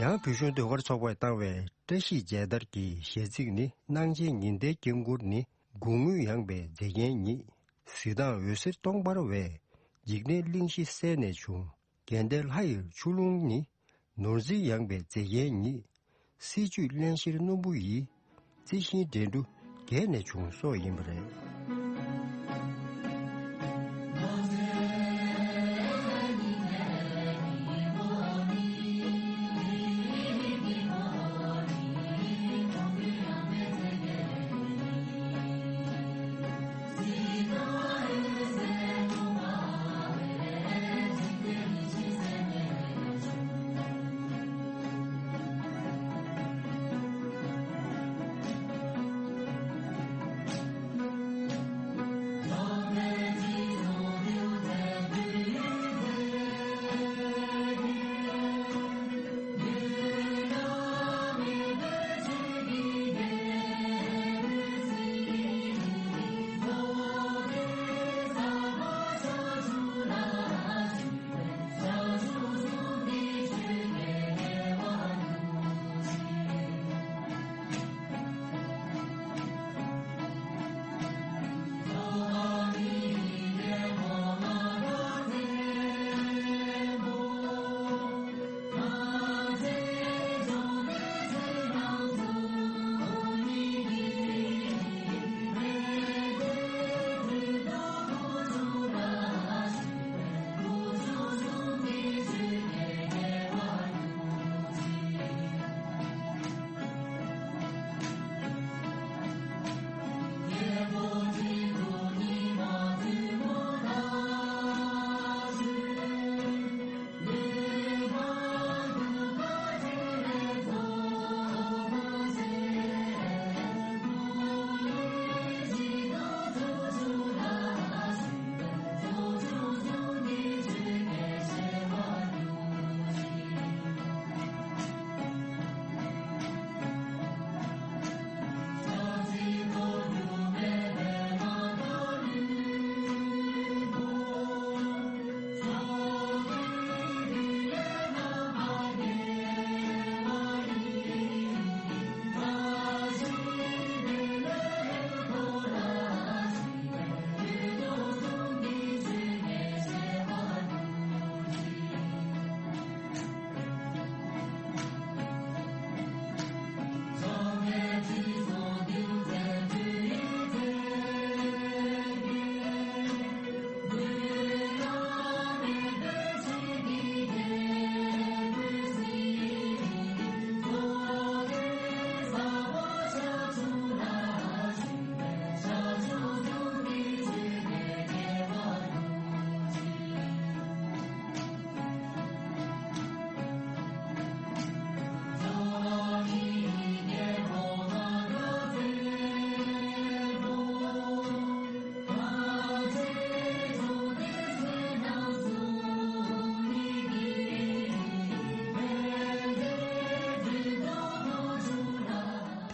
ཡང་བོད་གཞུང་ཟློས་གར་ཚོགས་པས་བཏང་བའི་བཀྲ་ཤིས་མཇལ་དར་གྱི་གཞས་ཚིག་ནི། སྣང་བྱེད་ཉི་ཟླའི་དཀྱིལ་འཁོར་ནི། དགུང་སྔོན་ཡངས་པའི་མཛེས་རྒྱན་ཉིད། གཟི་མདངས་འོད་ཟེར་སྟོང་འབར་བས། འཇིག་རྟེན་གླིང་བཞི་གསལ་ནས་བྱུང་། དགེ་ལྡན་ལྷ་ཡི་ཆུ་ཀླུང་ནི། ནོར་འཛིན་ཡངས་པའི་མཛེས་རྒྱན་ཉིད། སྲིད་བྱུས་རླན་གཤེར་སྣུམ་པོ་ཡིས། རྩི་ཤིང་འགྲན་བསྡུར་རྒྱས་ནས་བྱུང་སོགས་ཡིན་པ་རེད།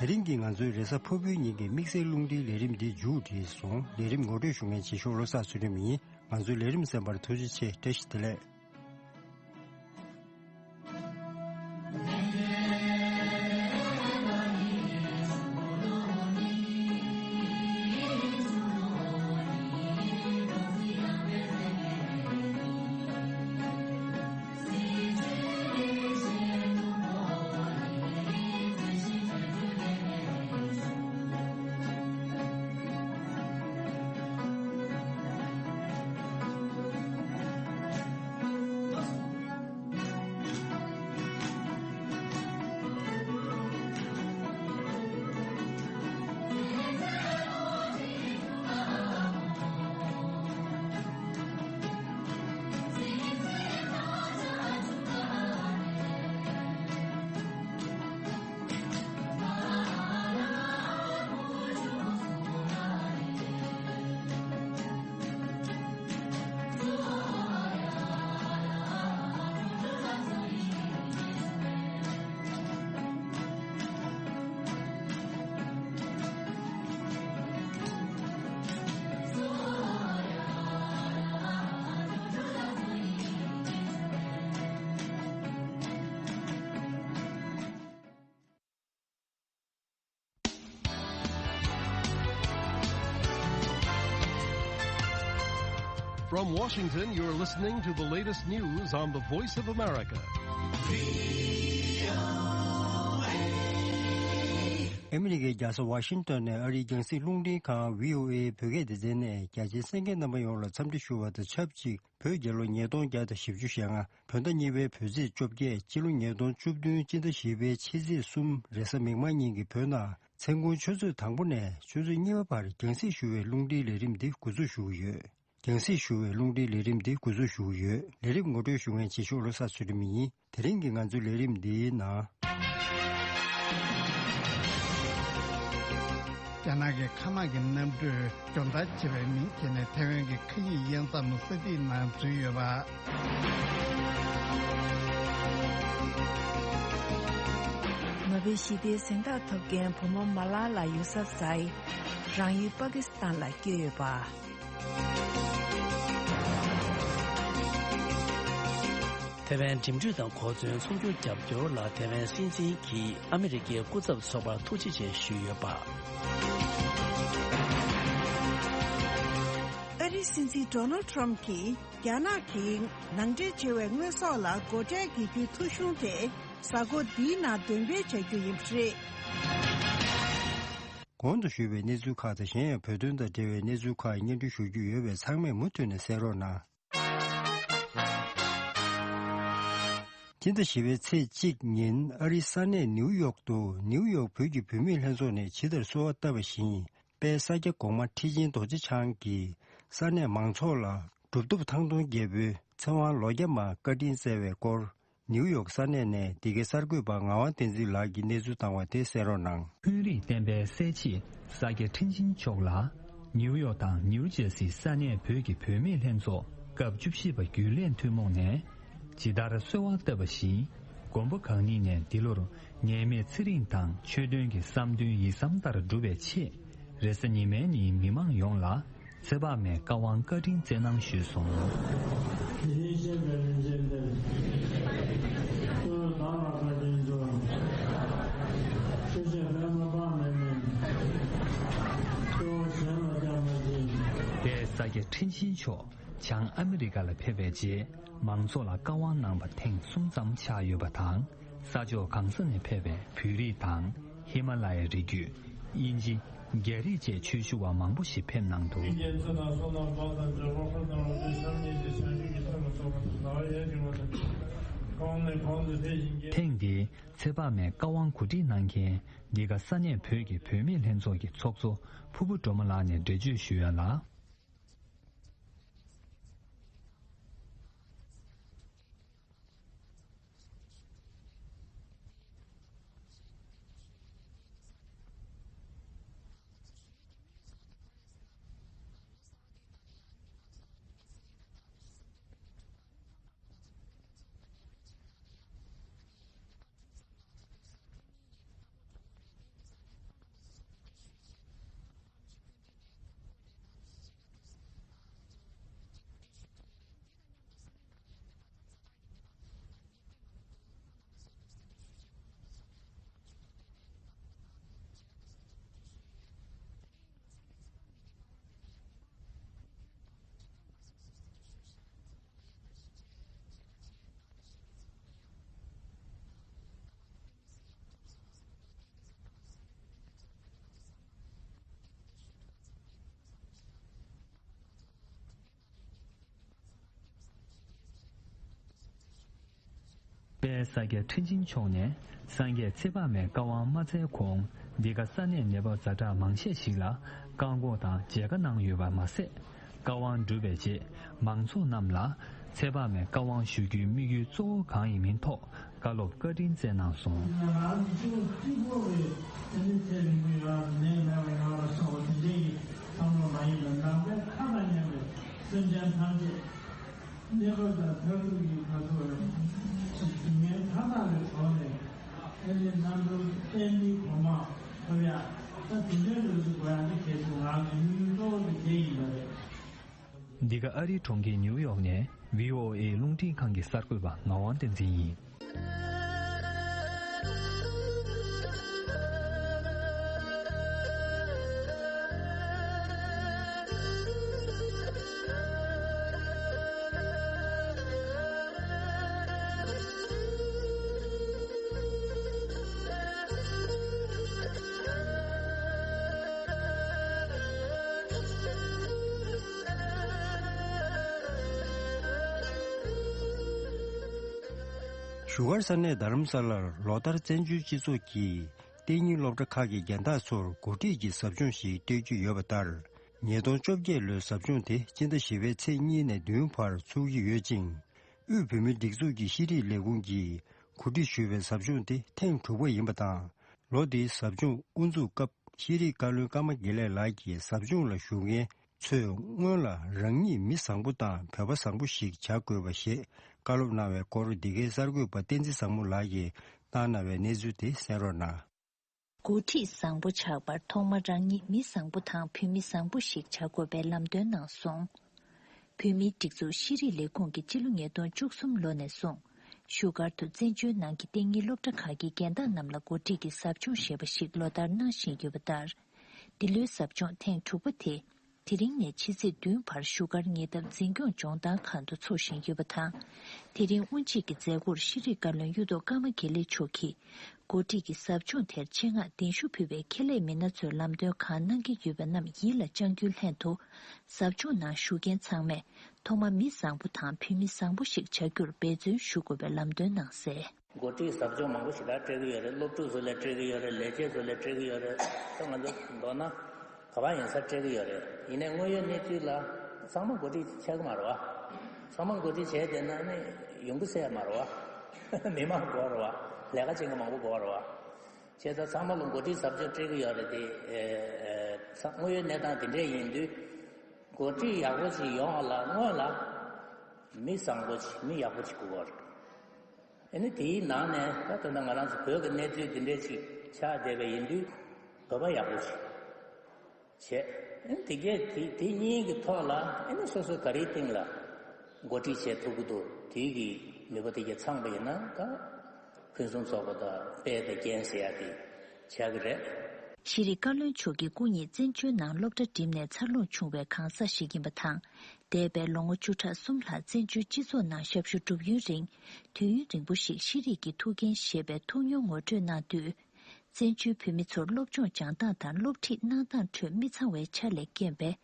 དེ་རིང་གི་ང་ཚོའི་རེས་གཟའ་ཕུར་བུའི་ཉིན་གྱི་དམིགས་བསལ་རླུང་འཕྲིན་ལས་རིམ་འདི་མཇུག་བསྒྲིལ་སོང་། ལས་རིམ་ངོ་སྤྲོད་ཞུ་མཁན་རྗེས་ཕྱོགས་བློ་བཟང་ཚུལ་ཁྲིམས་ཡིན། ང་ཚོའི་ལས་རིམ་གསན་པར་ཐུགས་རྗེ་ཆེ། བཀྲ་ཤིས་བདེ་ལེགས། From Washington, you're listening to the latest news on the Voice of America. ཨ་མི་རི་ཀའི་རྒྱལ་ས་ཝ་ཤིང་ཏོན་ནས་ཨ་རིའི་རྒྱང་སྲིང་རླུང་འཕྲིན་ཁང་བྷི་ཨོ་ཨེ་བོད་སྐད་སྡེ་ཚན་ནས་རྒྱ་ཆེའི་གསན་མཁན་རྣམ་པ་ཡོངས་ལ་འཚམས་འདྲི་ཞུ་བ་དང་ཆབས་ཅིག་བོད་རྒྱལ་ལོ་ཉིས་སྟོང་བརྒྱ་དང་བཞི་བཅུ་ཞེ་ལྔ། བོད་ཟླ་གཉིས་པའི་བོད་ཚེས་བཅོ་བརྒྱད། སྤྱི་ལོ་ཉིས་སྟོང་བཅུ་བདུན་སྤྱི་ཟླ་བཞི་པའི་ཕྱི་ཚེས་གསུམ་རེས་གཟའ་མིག་དམར་ཉིན་གྱི་བོད་ནང་མཚན་གུང་ཆུ་ཚོད་དང་པོ་ནས་ཆུ་ཚོད་གཉིས་པ་བར་རྒྱང་སྲིང་ཞུ་བའི་རླུང་འཕྲིན་ལས་རིམ་འདི་འགོ་འཛུགས་ཞུ་གི་ཡོད། རྒྱང་སྲིང་ཞུ་བའི་རླུང་འཕྲིན་ལས་རིམ་འདི་འགོ་འཛུགས་ཞུ་གི་ཡོད། ལས་རིམ་ངོ་སྤྲོད་ཞུ་མཁན་རྗེ་ཤོག་བློ་བཟང་ཚུལ་ཁྲིམས་ཡིན། དེ་རིང་གི་ང་ཚོའི་ལས་རིམ་འདིའི་ནང་། རྒྱ་ནག་གི་མཁའ་དམག་གི་གནམ་གྲུས་སྦྱོང་བརྡར་བྱེད་པའི་མིང་བྱས་ནས་ཐའེ་ཝན་གྱི་མཁའ་དབྱིངས་གཡས་མཚམས་ས་ཐིག་ནང་འཛུལ་ཡོད་པ། ནོ་བེལ་ཞི་བདེའི་གཟེངས་རྟགས་ཐོབ་མཁན་བུ་མོ་མ་ལ་ལ་ཡུ་སབ་ཛའི་རང་ཡུལ་པ་ཀི་སི་ཐན་ལ་བསྐྱོད་ཡོད་པ། ཐའེ་ཝན་འགྲིམ་འགྲུལ་དང་གོ་མཚོན་ཚོང་སྒྱུར་རྒྱབ་སྐྱོར་ལ་ཐའེ་ཝན་སྲིད་འཛིན་གྱིས་ཨ་མི་རི་ཀའི་སྐུ་ཚབ་ཚོགས་པར་ཐུགས་རྗེ་ཆེ་ཞུས་ཡོད་པ། ཨ་རིའི་སྲིད་འཛིན་ཌོ་ནལ་ཊམ་གྱིས་རྒྱ་ནག་གིས་ནང་འདྲེན་བྱེད་པའི་དངོས་ཟོག་ལ་སྒོ་ཁྲལ་འགེལ་རྒྱུའི་ཐོ་གཞུང་དེ་གཟའ་འཁོར་འདིའི་ནང་འདོན་སྤེལ་བྱ་རྒྱུ་ཡིན་པ་རེད། གོང་དུ་ཞུས་པའི་གནས་ཚུལ་ཁག་དང་གཞན་ཡང་བོད་དོན་དང་འབྲེལ་བའི་གནས་ཚུལ་ཁག་སྙན་སྒྲོན་ཞུ་རྒྱུ་ཡོད་པས་ཚང་མས་མུ་མཐུད་ནས་གསན་རོགས་གནང་། སྤྱི་ཟླ་བཞི་པའི་ཚེས་གཅིག་ཉིན་ཨ་རིའི་ས་གནས་ནིའུ་ཡོག་ཏུ་ནིའུ་ཡོག་བོད་ཀྱི་བུད་མེད་ལྷན་ཚོགས་ནས་ཇི་ལྟར་གསོལ་བ་བཏབ་པ་བཞིན། དཔལ་ས་སྐྱ་གོང་མ་ཁྲི་ཆེན་རྡོ་རྗེ་འཆང་གིས་ས་གནས་མང་ཚོགས་ལ་གྲུབ་ཐོབ་ཐང་སྟོང་རྒྱལ་པོའི་ཚེ་དབང་ལོ་བརྒྱ་མ་བཀའ་དྲིན་སྩལ་བའི་སྐོར། ནིའུ་ཡོག་ས་གནས་ནས་འདི་གའི་གསར་འགོད་པ་ངག་དབང་བསྟན་འཛིན་ལགས་ཀྱིས་གནས་ཚུལ་བཏང་བ་དེ་གསན་རོགས་གནང་། ཀུན་རིག་བསྟན་པའི་གསལ་བྱེད་ས་སྐྱ་ཁྲི་ཆེན་མཆོག་ལ། ནིའུ་ཡོག་དང་ནིའུ་ཇེར་སི་ས་གནས་བོད་ཀྱི་བུད་མེད་ལྷན་ཚོགས་སྐབས་བཅུ་བཞི་པ་རྒྱུན་ལས་ཐུན་མོང་ནས་ཇི་ལྟར་གསོལ་བ་བཏབ་པ་བཞིན། དགོན་པ་གང་ཉིད་ནས་འདི་ལོར་ཉེས་མེད་ཚེ་རིང་དང་ཆོས་དོན་གྱི་བསམ་དོན་ཡིད་བསམ་ལྟར་འགྲུབ་པའི་ཆེད། རེས་གཟའ་ཉི་མའི་ཉིན་མི་མང་ཡོངས་ལ། ཚེ་དཔག་མེད་བཀའ་དབང་བཀའ་དྲིན་སྩལ་གནང་ཞུས་སོང་། དེ་བཞིན་གཤེགས་པའི་རིན་ཆེན་གཏེར། གཙོ་བོ་བདག་ལ་བཀའ་དྲིན་སྩོལ། ཆོས་བཤད་པད་མ་དཔག་མེད་མིན། གཙོ་བོ་གཞན་ལ་ཀྱང་མ་བྱིན། དེ་ས་སྐྱ་ཁྲི་ཆེན་མཆོག་བྱང་ཨ་མི་རི་ཀ་ལ་ཕེབས་པའི་རྗེས་མང་ཚོགས་ལ་བཀའ་དབང་གནང་བ་ཐེངས་གསུམ་ཙམ་ཆགས་ཡོད་པ་དང་། ས་ཕྱོགས་གང་ས་ནས་ཕེབས་པའི་བོད་རིགས་དང་། ཧི་མ་ལ་ཡའི་རི་རྒྱུད། དབྱིན་ཇི། རྒྱ་རིགས་བཅས་ཆོས་ཞུ་བ་མང་པོ་ཞིག་ཕེབས་གནང་འདུག། རྒྱལ་ཚོགས་དང་བསོད་ནམས་འབངས་དང་འབྱོར་པ་ཧུར་ཐག་རོགས་ཏེ་ཤར་ཉེ་ཅིག་བྱང་ཆུབ་ཀྱི་སེམས་ལ་སོགས་པ་དང་ཟླ་བ་ཡས་འབྱུང་བ་དང་། གོང་ནས་གོང་དུ་འཕེལ་ཞིང་རྒྱས། ཐེངས་འདིའི་ཚེ་དཔག་མེད་བཀའ་དབང་གོ་སྒྲིག་གནང་མཁན་འདི་ག་ས་གནས་བོད་ཀྱི་བུད་མེད་ལྷན་ཚོགས་ཀྱི་ཚོགས་གཙོ་ཕུར་བུ་སྒྲོལ་མ་ལགས་ནས་འགྲེལ་བརྗོད་ཞུ་ཡ་ལ། དཔལ་ས་སྐྱ་ཁྲི་ཆེན་མཆོག་ནས་སངས་རྒྱས་ཚེ་དཔག་མའི་བཀའ་དབང་མ་སྩལ་གོང་འདི་ག་ས་གནས་ནད་པ་ཛ་དྲག་མང་ཆེ་ཞིག་ལ་བཀག་འགོག་དང་མཇལ་ཁ་གནང་ཡོད་པ་མ་ཟད། བཀའ་དབང་གྲུབ་པའི་རྗེས་མང་ཚོགས་རྣམས་ལ་ཚེ་དཔག་མའི་བཀའ་དབང་ཞུ་རྒྱུའི་དམིགས་ཡུལ་གཙོ་བོ་གང་ཡིན་མིན་ཐོག་བཀའ་སློབ་བཀའ་དྲིན་སྩལ་གནང་སོང་། ང་རང་གི་ཆུ་གཅིག་པོ་རེད། དེ་ནི་ཚེ་རིང་པོ་ཡོང་བ་དང་ནད་མེད་པ་ཡོང་བ་ལ་སོགས་པ་དེ་འདྲའི་བསམ་བློ་མ་ཡིན་པར་ནང་པའི་མཁའ་དང་མཉམ་པའི་སེམས་ཅན་ཐམས་ཅད་གནས་སྐབས་དང་མཐར་ཐུག་གི་ཁ་ཐུག་ལ་ཅིག་སྡུག་བསྔལ་མཐའ་དག་ལས་གྲོལ་ནས་ཨེ་ནི་རྣམ་གྲོལ་བརྟན་པའི་གོ་འཕང་ཐོབ་ཡག་ད་དེ་འདྲའི་ལུགས་སུ་དགོས་ཡག་འདི་གལ་ཆེ་ང་གི་དམིགས་ཡུལ་གཙོ་བོ་དེ་དེ་ཡིན་པ་རེད། འདི་ག་ཨ་རིའི་གྲོང་ཁྱེར་ནིའུ་ཡོག་ནས་བྷི་ཨོ་ཨེ་རླུང་འཕྲིན་ཁང་གི་གསར་འགོད་པ་ངག་དབང་བསྟན་འཛིན་ཡིན། བཞུགས་སྒར་ས་གནས་རྡ་རམ་ས་ལར་ལོ་ལྟར་བཙན་བྱོལ་སྤྱི་ཚོགས་ཀྱིས་གཏན་ཉིན་སློབ་གྲྭ་ཁག་གི་རྒན་བདག་ཚོར་འགོ་ཁྲིད་ཀྱི་ཟབ་སྦྱོང་ཞིག་སྤྲད་ཀྱི་ཡོད་པ་ལྟར། ཉིས་སྟོང་བཅོ་བརྒྱད་ལོའི་ཟབ་སྦྱོང་དེ་སྤྱི་ཟླ་བཞི་པའི་ཚེས་གཉིས་ནས་བདུན་བར་ཚུགས་ཀྱི་ཡོད་ཅིང་། དབུས་བོད་མིའི་སྒྲིག་འཛུགས་ཀྱི་ཤེས་རིག་ལས་ཁུངས་ཀྱིས་གོ་སྒྲིག་ཞུས་པའི་ཟབ་སྦྱོང་དེ་ཐེངས་དྲུག་པ་ཡིན་པ་དང་། ལོ་འདིའི་ཟབ་སྦྱོང་དབུ་འཛུགས་སྐབས། ཤེས་རིག་བཀའ་བློན་ཀརྨ་དགེ་ལེགས་ལགས་ཀྱིས་ཟབ་སྦྱོང་ལ་ཞུགས་མཁན་ཚོས་སྔོན་ལ་རང་ཉིད་མི་བཟང་པོ་དང་བོད་པ་བཟང་པོ་ཞིག་བྱ་དགོས་པ་ཞེས་བཀའ་སློབ་གནང་བའི་སྐོར། འདི་གའི་གསར་འགོད་པ་བསྟན་འཛིན་བཟང་མོ་ལགས་ཀྱིས་བཏང་གནང་བའི་གནས་ཚུལ་དེ་གསན་རོགས་གནང་། འགོ་ཁྲིད་བཟང་པོ་ཆགས་པར་ཐོག་མར་རང་ཉིད་མི་བཟང་པོ་དང་བོད་མི་བཟང་པོ་ཞིག་བྱ་དགོས་པའི་ལམ་སྟོན་གནང་སོང་། བོད་མིའི་སྒྲིག་འཛུགས་ཤེས་རིག་ལས་ཁུངས་ཀྱིས་སྤྱི་ལོ་ཉིས་སྟོང་བཅུ་གསུམ་ལོ་ནས་བཟུང་། བཞུགས་སྒར་དུ་བཙན་བྱོལ་ནང་གི་གཏན་ཉིན་སློབ་གྲྭ་ཁག་གི་རྒན་བདག་རྣམས་ལ་འགོ་ཁྲིད་ཀྱི་ཟབ་སྦྱོང་ཞེས་པ་ཞིག་ལོ་ལྟར་གནང་བཞིན་ཡོད་པ་ལྟར། འདི་ལོའི་ཟབ་སྦྱོང་ཐེངས་དྲུག་པ་དེ། དེ་རིང་ནས་ཕྱི་ཚེས་བདུན་བར་བཞུགས་སྒར་ཉེ་འདབས་འཛིན་སྐྱོང་ལྗོངས་མདའ་ཁང་དུ་འཚོགས་བཞིན་ཡོད་པ་དང་། དེ་རིང་དབུ་འབྱེད་ཀྱི་མཛད་སྒོར་ཤེས་རིག་བཀའ་བློན་གཡུ་ཐོག་ཀརྨ་དགེ་ལེགས་མཆོག་གིས། འགོ་ཁྲིད་ཀྱི་ཟབ་སྦྱོང་དེར་ཆེད་མངགས་གདན་ཞུ་ཕུལ་བའི་ཁྱད་ལས་མི་སྣ་ཚོས་ལམ་སྟོན་གང་གནང་གི་ཡོད་པ་རྣམས་ཡིད་ལ་བཅངས་རྒྱུའི་ལྷན་དུ། ཟབ་སྦྱོང་ནང་ཞུགས་མཁན་ཚང་མས་ཐོག་མ་མི་བཟང་པོ་དང་བོད་མི་བཟང་པོ་ཞིག་བྱ་རྒྱུར་འབད་བརྩོན་ཞུ་དགོས་པའི་ལམ་སྟོན་གནང་གསལ། འགོ་ཁྲིད་ཟབ་སྦྱོང་མང་པོ་ཞེ་དྲག་སྤྲད་ཀྱི་ཡོད་རེད། སློབ་ཕྲུག་ཚོ་ལ་སྤྲད་ཀྱི་ཡོད་རེད། ལས་བྱེད་ཚོ་ལ་སྤྲད་ཀྱི་ཡོད་རེད། ད་ང་ཚོ་མདོར་ན་ག་པར་ཡིན་ས་སྤྲད་ཀྱི་ཡོད་རེད། ཡིན་ནའི་དངོས་ཡོད་གནས་ཚུལ་ལ་ཚང་མ་འགོ་ཁྲིད་ཆགས་ཀྱི་མ་རེད་བ། ཚང་མ་འགོ་ཁྲིད་བྱས་བསྡད་ན་ནི་ཡོང་གི་ས་མ་རེད་བ། མི་མང་དགོས་རེད་བ། ལས་ཀ་བྱེད་མཁན་མང་པོ་དགོས་རེད་བ། བྱས་ཙང་ཚང་མ་ལ་འགོ་ཁྲིད་ཟབ་སྦྱོང་སྤྲད་ཀྱི་ཡོད་རེད་དེ། ཨེ་ཨེ་ཚང་དངོས་ཡོད་གནས་སྟངས་དེ་འདྲས་ཡིན་དུས། འགོ་ཁྲིད་ཡག་པོ་ཞིག་ཡོང་བ་ལ་སྔོན་ལ་མི་བཟང་པོ་ཞིག་མི་ཡག་པོ་ཞིག་དགོས་པ་རེད། ཨ་ནི་དེའི་ནང་ནས་ད་ལྟ་ང་རང་ཚོ་བོད་ཀྱི་གནས་ཚུལ་འདི་འདྲ་ཞིག་ཆགས་བསྡད་པ་ཡིན་དུས། བོད་པ་ཡག་པོ་ཞིག་བྱས། ཨ་ནི་དེ་གས་དེ་དེ་གཉིས་ཀྱི་ཐོག་ལ་ཨ་ནི་སོ་སོ་ག་རེའི་སྟེང་ལ་འགོ་ཁྲིད་བྱེད་ཐུབ་ཀྱི་འདུག་དེའི་གི་ནུས་པ་དེ་གས་ཚང་པ་ཡིན་ན་ད་ཕུན་སུམ་ཚོགས་པ་དང་དཔལ་དང་རྒྱན་ཟེར་ཡ་དེ་ཆགས་ཀྱི་རེད། ཤེས་རིག་བཀའ་བློན་མཆོག་གིས་སྐུ་ཉིད་བཙན་བྱོལ་ནང་སློབ་གྲྭ་འགྲིམས་ནས་འཚར་ལོངས་བྱུང་བའི་གང་ཟག་ཞིག་ཡིན་པ་དང་། འདས་པའི་ལོ་ངོ་བཅུ་ཕྲག་གསུམ་ལྷག་བཙན་བྱོལ་སྤྱི་ཚོགས་ནང་ཞབས་ཞུ་སྒྲུབ་ཡུན་རིང་། དུས་ཡུན་རིང་པོ་ཞིག་ཤེས་རིག་གི་ཐུགས་འགན་བཞེས་པའི་ཐུགས་མྱོང་ངོ་སྤྲོད་གནང་དུས། བཙན་བྱོལ་བོད་མི་ཚོར་སློབ་སྦྱོང་སྦྱང་སྟངས་དང་སློབ་ཁྲིད་གནང་སྟངས་ཁྲོད་མི་ཚང་བའི་ཆ་ལས་རྐྱེན་པས།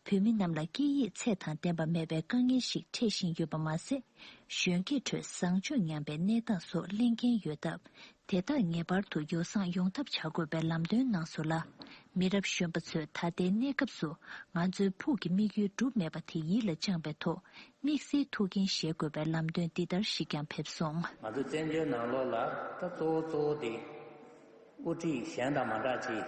བོད་མི་རྣམས་ལ་སྐད་ཡིག་ཚད་དང་ལྡན་པ་མེད་པའི་དཀའ་ངལ་ཞིག་འཕྲད་བཞིན་ཡོད་པ་མ་ཟད། གཞོན་སྐྱེས་ཁྲོད་བཟང་སྤྱོད་ཉམས་པའི་གནས་སྟངས་སོགས་གླེང་མཁན་ཡོད་སྟབས། དེ་དག་ངེས་པར་དུ་ཡོ་བསྲང་ཡོང་ཐབས་བྱ་དགོས་པའི་ལམ་སྟོན་གནང་སོང་ལ། མི་རབས་གཞོན་པ་ཚོས་ད་ལྟའི་གནས་སྐབས་སུ་ང་ཚོའི་ཕུགས་ཀྱི་དམིགས་ཡུལ་འགྲུབ་མེད་པ་དེ་ཡིད་ལ་བཅངས་པའི་ཐོག་དམིགས་བསལ་ཐུགས་འགན་བཞེས་དགོས་པའི་ལམ་སྟོན་འདི་ལྟར་ཞིག་ཀྱང་ཕེབས་སོང་། ང་ཚོ་བཙན་བྱོལ་ནང་ལོགས་ལ་ད་གཙོ་བོ་གཙོ་བོ་དེ་དབུ་ཁྲིད་གཞན་དང་མ་འདྲ་ཅིག་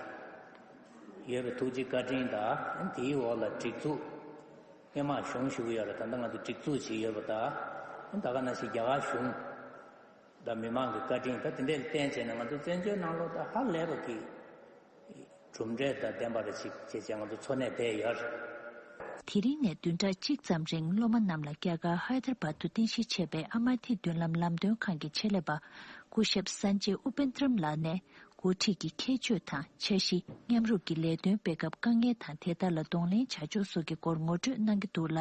ཡོད་པའི་ཐུགས་རྗེ་བཀའ་དྲིན་དང་དེའི་འོག་ལ་སྒྲིག་འཛུགས་སྔོན་མ་གཞུང་ཞུ་གི་ཡོད་རེད། ད་ལྟ་ང་ཚོ་སྒྲིག་འཛུགས་ཅིག་ཡོད་པ་དང་ད་ག་ནང་བཞིན་རྒྱ་གར་གཞུང་དང་མི་མང་གི་བཀའ་དྲིན་ད་དེ་འདྲས་ལ་བརྟེན་བྱས་ནས་ང་ཚོ་བཙན་བྱོལ་ནང་ལོགས་ད་ཧ་ལས་པ་གི་གྲུབ་འབྲས་དང་ལྡན་པ་རེ་ཞིག་བྱས་བྱས་ང་ཚོ་འཚོ་གནས་བསྡད་ཡོད་རེད། དེ་རིང་ནས་བདུན་ཕྲག་གཅིག་ཙམ་རིང་སློབ་མ་རྣམས་ལ་རྒྱ་གར་ཧའི་དར་བཱད་དུ་རྟེན་གཞི་བྱས་པའི་ཨ་མ་ཐི་མདུན་ལམ་ལམ་སྟོན་ཁང་གི་ཆེད་ལས་པ་སྐུ་ཞབས་སན་ཇེ་ཨུ་པེན་དྲམ་ལགས་ནས་འགོ་ཁྲིད་ཀྱི་ཁྱད་ཆོས་དང་འཆར་གཞི། མཉམ་རུབ་ཀྱི་ལས་དོན་སྤེལ་སྐབས་དཀའ་ངལ་དང་དེ་དག་ལ་གདོང་ལེན་བྱ་ཕྱོགས་སོགས་ཀྱི་སྐོར་ངོ་སྤྲོད་གནང་གི་འདུག་ལ།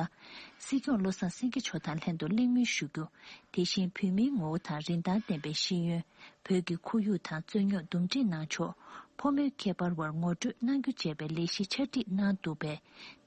སྲིད་སྐྱོང་བློ་བཟང་སེང་གེ་མཆོག་དང་ལྷན་དུ་གླེང་མོལ་ཞུ་རྒྱུ། དེ་བཞིན་བོད་མིའི་ངོ་བོ་དང་རིན་ཐང་ལྡན་པའི་ཤེས་ཡོན། བོད་ཀྱི་ཁོར་ཡུག་དང་རྩོད་རྙོག་འདུམ་འགྲིག་གནང་ཕྱོགས། ཕོ་མོའི་ཁྱད་པར་བར་ངོ་སྤྲོད་གནང་རྒྱུ་བཅས་པའི་ལས་གཞི་ཆ་སྒྲིག་གནང་འདུག་པས།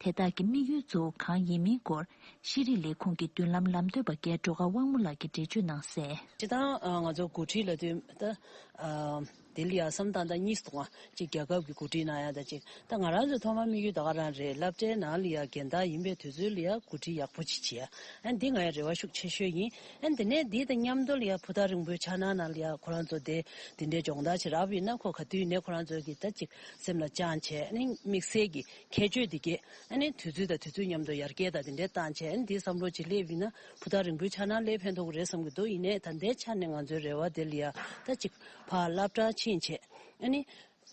དེ་དག་གི་དམིགས་ཡུལ་གཙོ་བོ་གང་ཡིན་མིན་སྐོར། ཤེས་རིག་ལས་ཁུངས་ཀྱི་མདུན་ལམ་ལམ་སྟོན་པ་རྒན་སྒྲོལ་དཀར་དབང་མོ་ལགས་ཀྱིས་འགྲེལ་བརྗོད་གནང་གསལ། སྤྱིར་བཏང་ང་ཚོ་འགོ་ཁྲིད་ལབ་དུས་ད། དེ་ལ་ཡ་བསམ་སྟངས་དང་གཉིས་སུ་གཏོང་བ་གཅིག་རྒྱལ་ཁབ་ཀྱི་འགོ་ཁྲིད་གནང་ཡ་དང་གཅིག་ད་ང་རང་ཚོའི་ཐོག་མ་དམིགས་ཡུལ་ད་ག་རང་རེད། སློབ་གྲྭའི་ནང་ལ་ཡ་རྒན་བདག་ཡིན་པའི་དུས་ཚོད་ལ་ཡ་འགོ་ཁྲིད་ཡག་པོ་ཅིག་བྱེད་ཡ་ཨ་འདི་ང་ཡ་རེ་བ་ཤུགས་ཆེ་ཤོས་ཡིན། ཨ་འདི་ནས་འདི་དང་མཉམ་དུ་ལ་ཡ་ཕུ་ཐག་རིང་པོའི་འཆར་སྣང་ནང་ལ་ཡ་ཁོ་རང་ཚོ་དེ་འདི་འདྲའི་སྦྱོང་བརྡར་བྱེད་རབ་ཡིན་ན་ཁོ་ག་དུས་ནས་ཁོ་རང་ཚོ་གི་ད་ཅིག་སེམས་ལ་བཅངས་བྱས་ཨ་ནི་དམིགས་བསལ་གྱི་ཁྱད་ཆོས་འདི་གས་ཨ་ནི་དུས་ཚོད་དང་དུས་ཚོད་མཉམ་དུ་ཡར་རྒྱས་དང་འདི་འདྲའི་བཏང་བྱས་ཨ་ནི་འདི་བསམ་བློ་ཅིག་སླེབས་ཡིན་ན་ཕུ་ཐག་རིང་པོའི་འཆར་སྣང་སླེབས་ཕན་ཐོགས་ཀྱི་རེད་བསམ་གྱི་འདུག་ཡིན་ནའི་ད་ལྟའི་ཆ་ནས་ང་ཚོའི་རེ་བ་དེ་ལ་ཡ་ད་ཅིག་ཕར་སློབ་གྲྭར་ཕྱིན་བྱས་ཨ་ནི།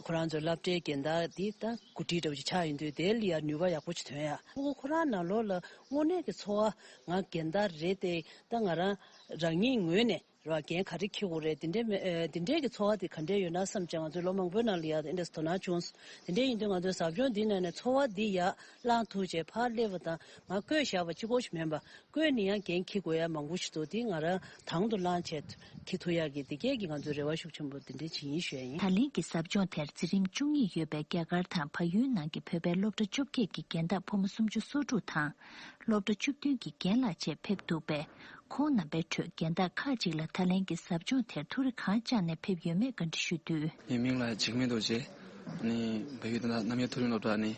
ཁོ་རང་ཚོའི་སློབ་གྲྭའི་རྒན་བདག་འདི་ད་འགོ་ཁྲིད་འདྲ་བོ་ཅིག་ཆགས་ཡོང་དུས་དེ་ལ་ཡ་ནུས་པ་ཡག་པོ་ཅིག་ཐོན་ཡ། ཁོ་ཁོ་རང་ནང་ལོགས་ལ་དངོས་གནས་ཀྱི་ཚོར་བ་ང་རྒན་བདག་རེད་དེ་ད་ང་རང་རང་ཉིད་ངོས་ནས་རེད་བ་འགན་ག་རེ་འཁྱེར་དགོས་རེད་དེ་འདྲའི་མེ་ཨེ་དེ་འདྲའི་གི་ཚོར་བ་དེ་ག་འདྲས་ཡོད་ན་བསམ་བྱས་ང་ཚོ་ལོ་མང་པོའི་ནང་ལ་ཡ་དེ་འདྲས་དོ་སྣང་བྱུང་སོང་། དེ་འདྲས་ཡིན་དུས་ང་ཚོའི་ཟབ་སྦྱོང་འདི་ནང་ནས་ཚོར་བ་འདི་ཡར་བླངས་ཐུབ་བྱས་ཕར་སླེབས་པ་དང་ང་བསྐོས་བཞག་པ་གཅིག་པོ་ཞིག་མིན་པ། བསྐོས་ནས་ཡང་འགན་འཁྱེར་དགོས་ཡ་མང་པོ་ཞིག་འདུག་དེ་ང་རང་དང་དུ་བླངས་བྱས་འཁྱེར་ཐུབ་ཡག་གི་དེ་གས་ཀྱི་ང་ཚོའི་རེ་བ་ཤུགས་ཆེན་པོ་དེ་འདྲ་ཅིག་ཡིན་ཞུ་ཡ་ཡིན། ད་ལན་གྱི་ཟབ་སྦྱོང་དེར་འཛིན་རིམ་བཅུ་གཉིས་ཡོད་པའི་རྒྱ་གར་དང་བལ་ཡུལ་ནང་གི་བོད་པའི་སློབ་གྲྭ་བཅོ་བརྒྱད་ཀྱི་རྒན་བདག་ཕོ་མོ་སུམ་ཅུ་སོ་དྲུག་དང་། སློབ་གྲྭ་བཅུ་བདུན་གྱི་རྒན་ལགས་བཅས་ཕེབས་འདུག་པས། ཁོང་རྣམ་པའི་ཁྲོད་རྒན་བདག་ཁག་ཅིག་ལ་ད་ལན་གྱི་ཟབ་སྦྱོང་དེར་ཐུགས་རེ་གང་བཅངས་ནས་ཕེབས་ཡོད་མེད་བཀའ་འདྲི་ཞུས་དུས། ངའི་མིང་ལ་འཇིགས་མེད་རྡོ་རྗེ། ནི་བལ་ཡུལ་དང་གནམ་ཡུལ་མཐོ་རིམ་སློབ་གྲྭ་ནི་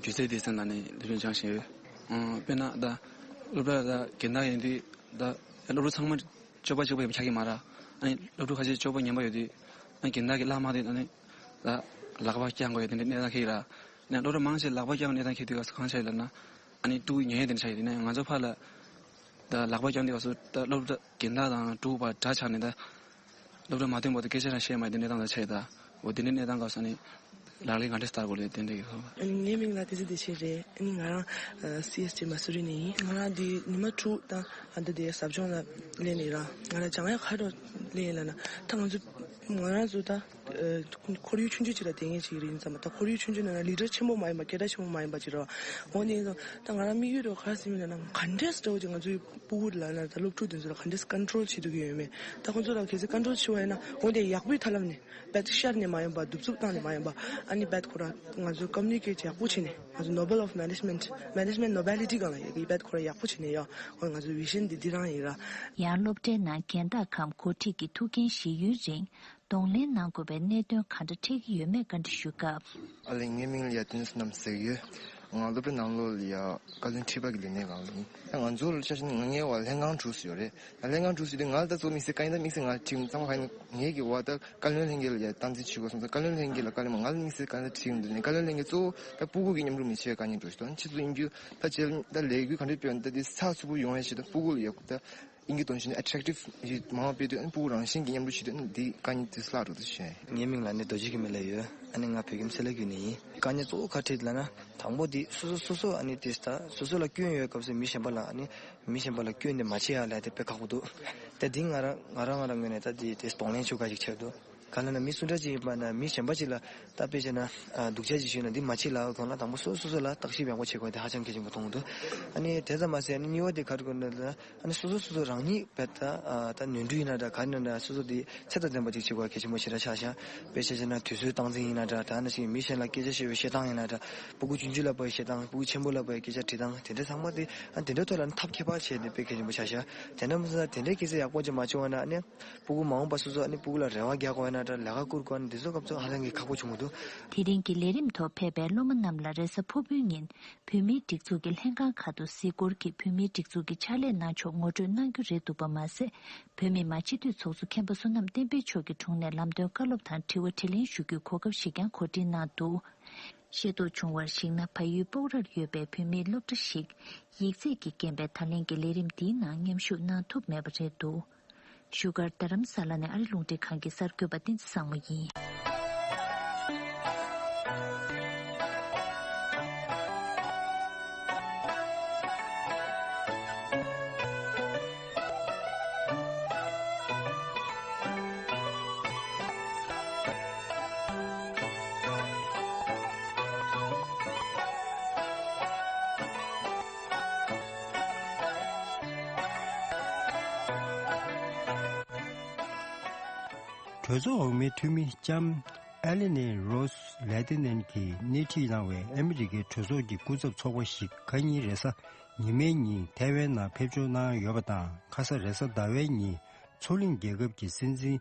སྒྱུ་རྩལ་སྡེ་ཚན་ལ་ནི་སློབ་སྦྱོང་སྦྱང་བཞིན་ཡོད། དཔེར་ན་ད་སློབ་གྲྭ་ད་རྒན་བདག་ཡིན་དུས་ད་སློབ་ཕྲུག་ཚང་མ་སྤྱོད་པ་གཅིག་པ་ཡིན་པ་ཆགས་ཀྱི་མ་རེད། ཨ་ནི་སློབ་ཕྲུག་ཁ་ཤས་སྤྱོད་པ་ངན་པ་ཡོད་དུས་ཨ་ནི་རྒན་བདག་གིས་བརླག་མ་དུས་ཨ་ནི་ད་ལག་པ་བརྐྱང་དགོས་ཡ་དེ་འདྲའི་གནས་སྟངས་འཁེལ་གྱི་ར། ནས་སློབ་གྲྭ་མང་ཆེ་ལག་པ་བརྐྱང་གནས་སྟངས་འཁེལ་དུས་སྐབས་སུ་གང་བྱས་ལབ་ན་ཨ་ནི་ཕྲུ་གུ་ཉོ་ཡ་དེ་འདྲ་ཆགས་ཡོད་དེ་ནས་ང་ཚོ་ཕར་ལ་ད་ལག་པ་བརྐྱང་དུས་སྐབས་སུ་ད་སློབ་གྲྭ་རྒན་བདག་དང་ཕྲུ་གུ་བར་དགྲ་ཆགས་ནས་ད་སློབ་གྲྭ་མ་ཐོན་བར་དུ་སྐད་ཆ་རང་བཤད་མ་ཡ་དེ་འདྲའི་གནས་སྟངས་ད་ཆགས་ཡོད་ད། འོ་དེ་འདྲའི་གནས་སྟངས་སྐབས་སུ་ཨ་ནི་ལག་ལེན་ག་འདྲས་བསྟར་དགོས་རེད་དེ་འདྲ་གི་ཁོ། ངའི་མིང་ལ་བསྟན་འཛིན་བདེ་ཆེན་རེད། ཨ་ནི་ང་རང་སི་ཨེས་ཊི་མ་སུ་རི་ནས་ཡིན། ང་རང་འདི་ཉི་མ་དྲུག་དང་ཨ་འདི་དེ་ཟབ་སྦྱོང་ལ་སླེབས་ནས་ར་ང་རང་སྦྱང་ཡ་ག་རེ་སླེབས་ཡིན་ལབ་ན་ད་ང་ཚོ་ང་རང་ཚོ་ད་ཁོར་ཡུག་ཆུང་ཆུང་ཅིག་ལ་བསྡད་མཁན་ཅིག་རེད་ཡིན་ཙང་མ་ད་ཁོར་ཡུག་ཆུང་ཆུང་ནང་ལ་ལི་ཌར་ཆེན་པོ་མ་ཡིན་པ་སྐད་གྲགས་ཆེན་པོ་མ་ཡིན་པ་ཅིག་རེད་བ། འོ་ནས་ད་ང་རང་དམིགས་ཡུལ་རེད་ག་རེ་ཟེར་ཡིན་ལབ་ན་ག་འདྲས་འདྲ་བོ་ཅིག་ང་ཚོའི་ཕྲུ་གུ་ལ་ན་ད་སློབ་ཕྲུག་དེ་ཚོ་ལ་ག་འདྲས་ཀོན་ཊོལ་བྱེད་ཐུབ་ཀྱི་ཡོད་མེད་ད་ཁོ་ཚོ་ལ་གལ་སྲིད་ཀོན་ཊོལ་བྱེད་པ་ཡིན་ན་འོ་དེ་ཡག་པོའི་ཐབས་ལམ་ནས། བད་ཤར་ནས་མ་ཡོང་པ་གདུབ་རྩུབ་བཏང་ནས་མ་ཡོང་པ་ཨ་ནི་བད་ཁོ་རང་ང་ཚོའི་ཀམ་མུ་ནི་ཀེ་ཊི་ཡག་པོ་བྱས་ནས་ང་ཚོ་ནོ་བེལ་ཨོཕ་མེ་ནེ་ཇི་མེན་ཊི་མེ་ནེ་ཇི་མེན་ཊི་ནོ་བེ་ལི་ཊི་སྒང་ལ་ཡོད་ཀྱི་བད་ཁོ་རང་ཡག་པོ་བྱས་ནས་ཡོང་འོ་ང་ཚོའི་བི་ཤན་འདི་འདི་རང་ཡིན་ར། ཡང་སློབ་གྲྭའི་ནང་རྒན་བདག་གམ་འགོ་ཁྲིད་ཀྱི་ཐུགས་འགན་བཞེས་ཡུན་རིང་གདོང་ལེན་གནང་དགོས་པའི་གནད་དོན་ག་འདྲ་འཕྲད་ཀྱི་ཡོད་མེད་བཀའ་འདྲི་ཞུས་སྐབས། ཨ་ལེ་ངའི་མིང་ལ་ཡ་ཏུན་སྣམ་ཟེར་གྱི་ཡོད། ང་སློབ་གྲྭ་ནང་ལོགས་ལ་ཡ་བཀའ་བློན་ཁྲི་པ་གི་ལས་གནས་སྒང་ལ་ཡིན། ད་ང་ཚོ་ལ་ཆ་བཞག་ན་ང་ངའི་བ་ལྷན་ཁང་དྲུག་ཡོད་རེད། ད་ལྷན་ཁང་དྲུག་ཡོད་དུས་ང་ལ་ད་གཙོ་དམིགས་བསལ་དཀའ་ངལ་ད་དམིགས་བསལ་ང་ལ་འཕྲད་ཀྱི་མི་ཚང་མ་ག་ཡིན་ངེད་ཀྱི་བ་ད་བཀའ་བློན་ལྷན་རྒྱས་ལ་ཡ་སྟངས་འཛིན་བྱེད་དགོས་སོང་ཙང་བཀའ་བློན་ལྷན་རྒྱས་ལ་བཀའ་བློན་མ་ང་ལ་དམིགས་བསལ་དཀའ་ངལ་འཕྲད་ཀྱི་མི་འདུག་ནས་བཀའ་བློན་ལྷན་རྒྱས་གཙོ་བོ་ད་སྤུ་གུ་གི་མཉམ་རུབ་མི་བྱེད་བཀའ་རྙིང་འགྲོ་ཞིག་དང་ཕྱི་ཚུལ་ཡིན་རྒྱུ་ད་བྱེད་ད་ལས་འགུལ་ག་འདྲས་སྤེལ་ད་འདི་ཚགས་ཚུད་པོ་ཡོང་ཡ་ཞིག་ད་སྤུ་གུ་ལ་ཡ་ད་ཨིན་སྐད་གཏོང་ཞིག་ནས་ཨེ་ཊེག་ཊིབ་ཞིག་མང་བ་སྤེལ་དུས་ཨ་ནི་སྤུ་གུ་རང་བཞིན་གྱི་མཉམ་རུབ་བྱེད་དུས་ཨ་ནི་འདི་བཀའ་རྙིང་དེ་ཚོ་ལྷག་འགྲོ་དུ་བྱས། ངའི་མིང་ལ་ནི་རྡོ་རྗེ་སྐྱིད་མེད་ལབ་ཡོད། ཨ་ནི་ང་བོད་ཁྱིམ་སེ་ལ་ཁུལ་ནས་ཡིན། དཀའ་ངལ་གཙོ་བོ་ག་རེ་འཕྲད་ལབ་ན་དང་པོ་འདི་སོ་སོ་སོ་སོ་ཨ་ནི་དེ་ད་སོ་སོ་ལ་སྐྱོན་ཡོད་སྐབས་སུ་མི་གཞན་པ་ལ་ཨ་ནི་མི་གཞན་པ་ལ་སྐྱོན་དེ་མ་བྱེད་ཡ་ལབ་དེ་དཔེ་ཁག་པོ་འདུག་ད་འདི་ང་རང་ང་རང་ང་རང་ངོས་ནས་ད་འདི་དེ་གདོང་ལེན་ཞུ་ག་ཞིག་ཆགས་འདུག་ག་ལ་ན་མི་སུ་འདྲ་ཅིག་ཡིན་པ་ན་མི་གཞན་པ་ཅིག་ལ་ད་དཔེ་བྱས་ན་སྡུག་ཅག་ཅིག་ཞུས་ན་འདི་མ་བྱེད་ལབ་དགོས་ན་དང་པོ་སོ་སོ་སོ་ལ་བརྟག་ཞིབ་ཡག་པོ་བྱེད་དགོས་དེ་ཧ་ཅང་གལ་ཆེན་པོ་མཐོང་གི་འདུག་ཨ་ནི་དེ་ཙམ་མ་ཟད་ཨ་ནི་གཉིས་པ་དེ་ག་རེ་དགོས་ན་ལ་ཨ་ནི་སོ་སོ་སོ་སོ་རང་ཉིད་བས་ད་ད་ནོར་འཁྲུལ་ཡིན་ན་འདྲ་ག་རེ་ཡིན་ན་འདྲ་སོ་སོ་དེ་ཚད་དང་ལྡན་པ་ཅིག་བྱེད་དགོས་གལ་ཆེན་པོ་ཞེ་དྲག་ཆགས་ཤག་དཔེ་ཆ་བྱས་ན་དུས་ཚོད་སྟངས་འཛིན་ཡིན་ན་འདྲ་ད་ནང་བཞིན་མི་གཞན་ལ་སྐད་ཆ་བཤད་པའི་བཤད་སྟངས་ཡིན་ན་འདྲ་སྤུ་གུ་ཆུང་ཆུང་ལ་བའི་བཤད་སྟངས་སྤུ་གུ་ཆེན་པོ་ལ་བའི་སྐད་ཆ་དྲི་སྟངས་དེ་འདྲ་ཚང་མ་དེ་ཨ་དེ་འདྲ་ཐོག་ལ་ནི་ཐབས་མཁས་པ་བྱས་ནས་དཔེ་གལ་ཆེན་པོ་ཆགས་ཤག་དེ་འདྲ་མ་ཟད་དེ་འདྲའི་སྐད་ཆ་ཡག་པོ་ཅིག་མ་བྱུང་བ་ན་ཨ་ནི། སྤུ་གུ་མ་འོངས་པ་སོ་སོ་ཨ་ནི་སྤུ་གུ་ལ་རེ་བ་རྒྱག་དགོས་ན་འདྲ་ལས་ཀ་བསྐུར་དགོས་ན་འདི་ཚོ་སྐབས་ཚོ་ཧ་ཅང་གི་ཁག་པོ་བྱུང་གི་འདུག་དེ་རིང་གི་ལས་རིམ་ཐོག་ཕེབས་པའི་སློབ་མ་རྣམས་ལ་རེས་གཟའ་ཕུར་བུའི་ཉིན་བོད་མིའི་སྒྲིག་འཛུགས་ཀྱི་ལྷན་ཁང་ཁག་ཏུ་གཟིགས་སྐོར་གྱིས་བོད་མིའི་སྒྲིག་འཛུགས་ཀྱི་ཕྱག་ལས་གནང་ཕྱོགས་ངོ་སྤྲོད་གནང་རྒྱུ་རེད་འདུག་པ་མ་ཟད། བོད་མི་མང་སྤྱི་འཐུས་ཚོགས་གཙོ་མཁན་པོ་བསོད་ནམས་བསྟན་འཕེལ་མཆོག་གི་དྲུང་ནས་ལམ་སྟོན་བཀའ་སློབ་དང་དྲི་བ་དྲིས་ལན་ཞུ་རྒྱུའི་གོ་སྐབས་ཤིག་ཀྱང་གོ་སྒྲིག་གནང་འདུག་ཤེས་རྟོགས་བྱུང་བར་གཞིགས་ན་བལ་ཡུལ་སྤོག་རར་ཡོད་པའི་བོད་མིའི་སློབ་གྲྭ་ཞིག་ཡིག་ཚད་ཀྱིས་རྐྱེན་པས་ད་ལན་གྱི་ལས་རིམ་འདིའི་ནང་མཉམ་ཞུགས་གནང་ཐུབ་མེད་པ་རེད་འདུག་བཞུགས་སྒར་རྡ་རམ་ས་ལ་ནས་ཨ་རི་རླུང་འཕྲིན་ཁང་གི་གསར་འགོད་པ་བསྟན་འཛིན་བཟང་མོ་ཡིན། གྲོས་ཚོགས་འོག་མའི་འཐུས་མི་ལྕམ་ཨེ་ལི་ནེ་རོས་ལེ་ཏི་ནན་གྱིས་སྣེ་ཁྲིད་གནང་བའི་ཨ་མི་རི་ཀའི་གྲོས་ཚོགས་ཀྱི་སྐུ་ཚབ་ཚོགས་པ་ཞིག་ཁ་ཉིན་རེས་གཟའ་ཉི་མའི་ཉིན་ཐའེ་ཝན་ནང་ཕེབས་འབྱོར་གནང་ཡོད་པ་དང་ཁ་ས་རེས་གཟའ་ཟླ་བའི་ཉིན་མཚོ་གླིང་རྒྱལ་ཁབ་ཀྱི་སྲིད་འཛིན་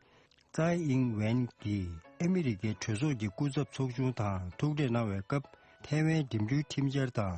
ཙའེ་ཨིང་ཝེན་གྱིས་ཨ་མི་རི་ཀའི་གྲོས་ཚོགས་ཀྱི་སྐུ་ཚབ་ཚོགས་ཆུང་དང་ཐུག་འཕྲད་གནང་བའི་སྐབས། ཐའེ་ཝན་འགྲིམ་འགྲུལ་ཁྲིམས་འཆར་དང་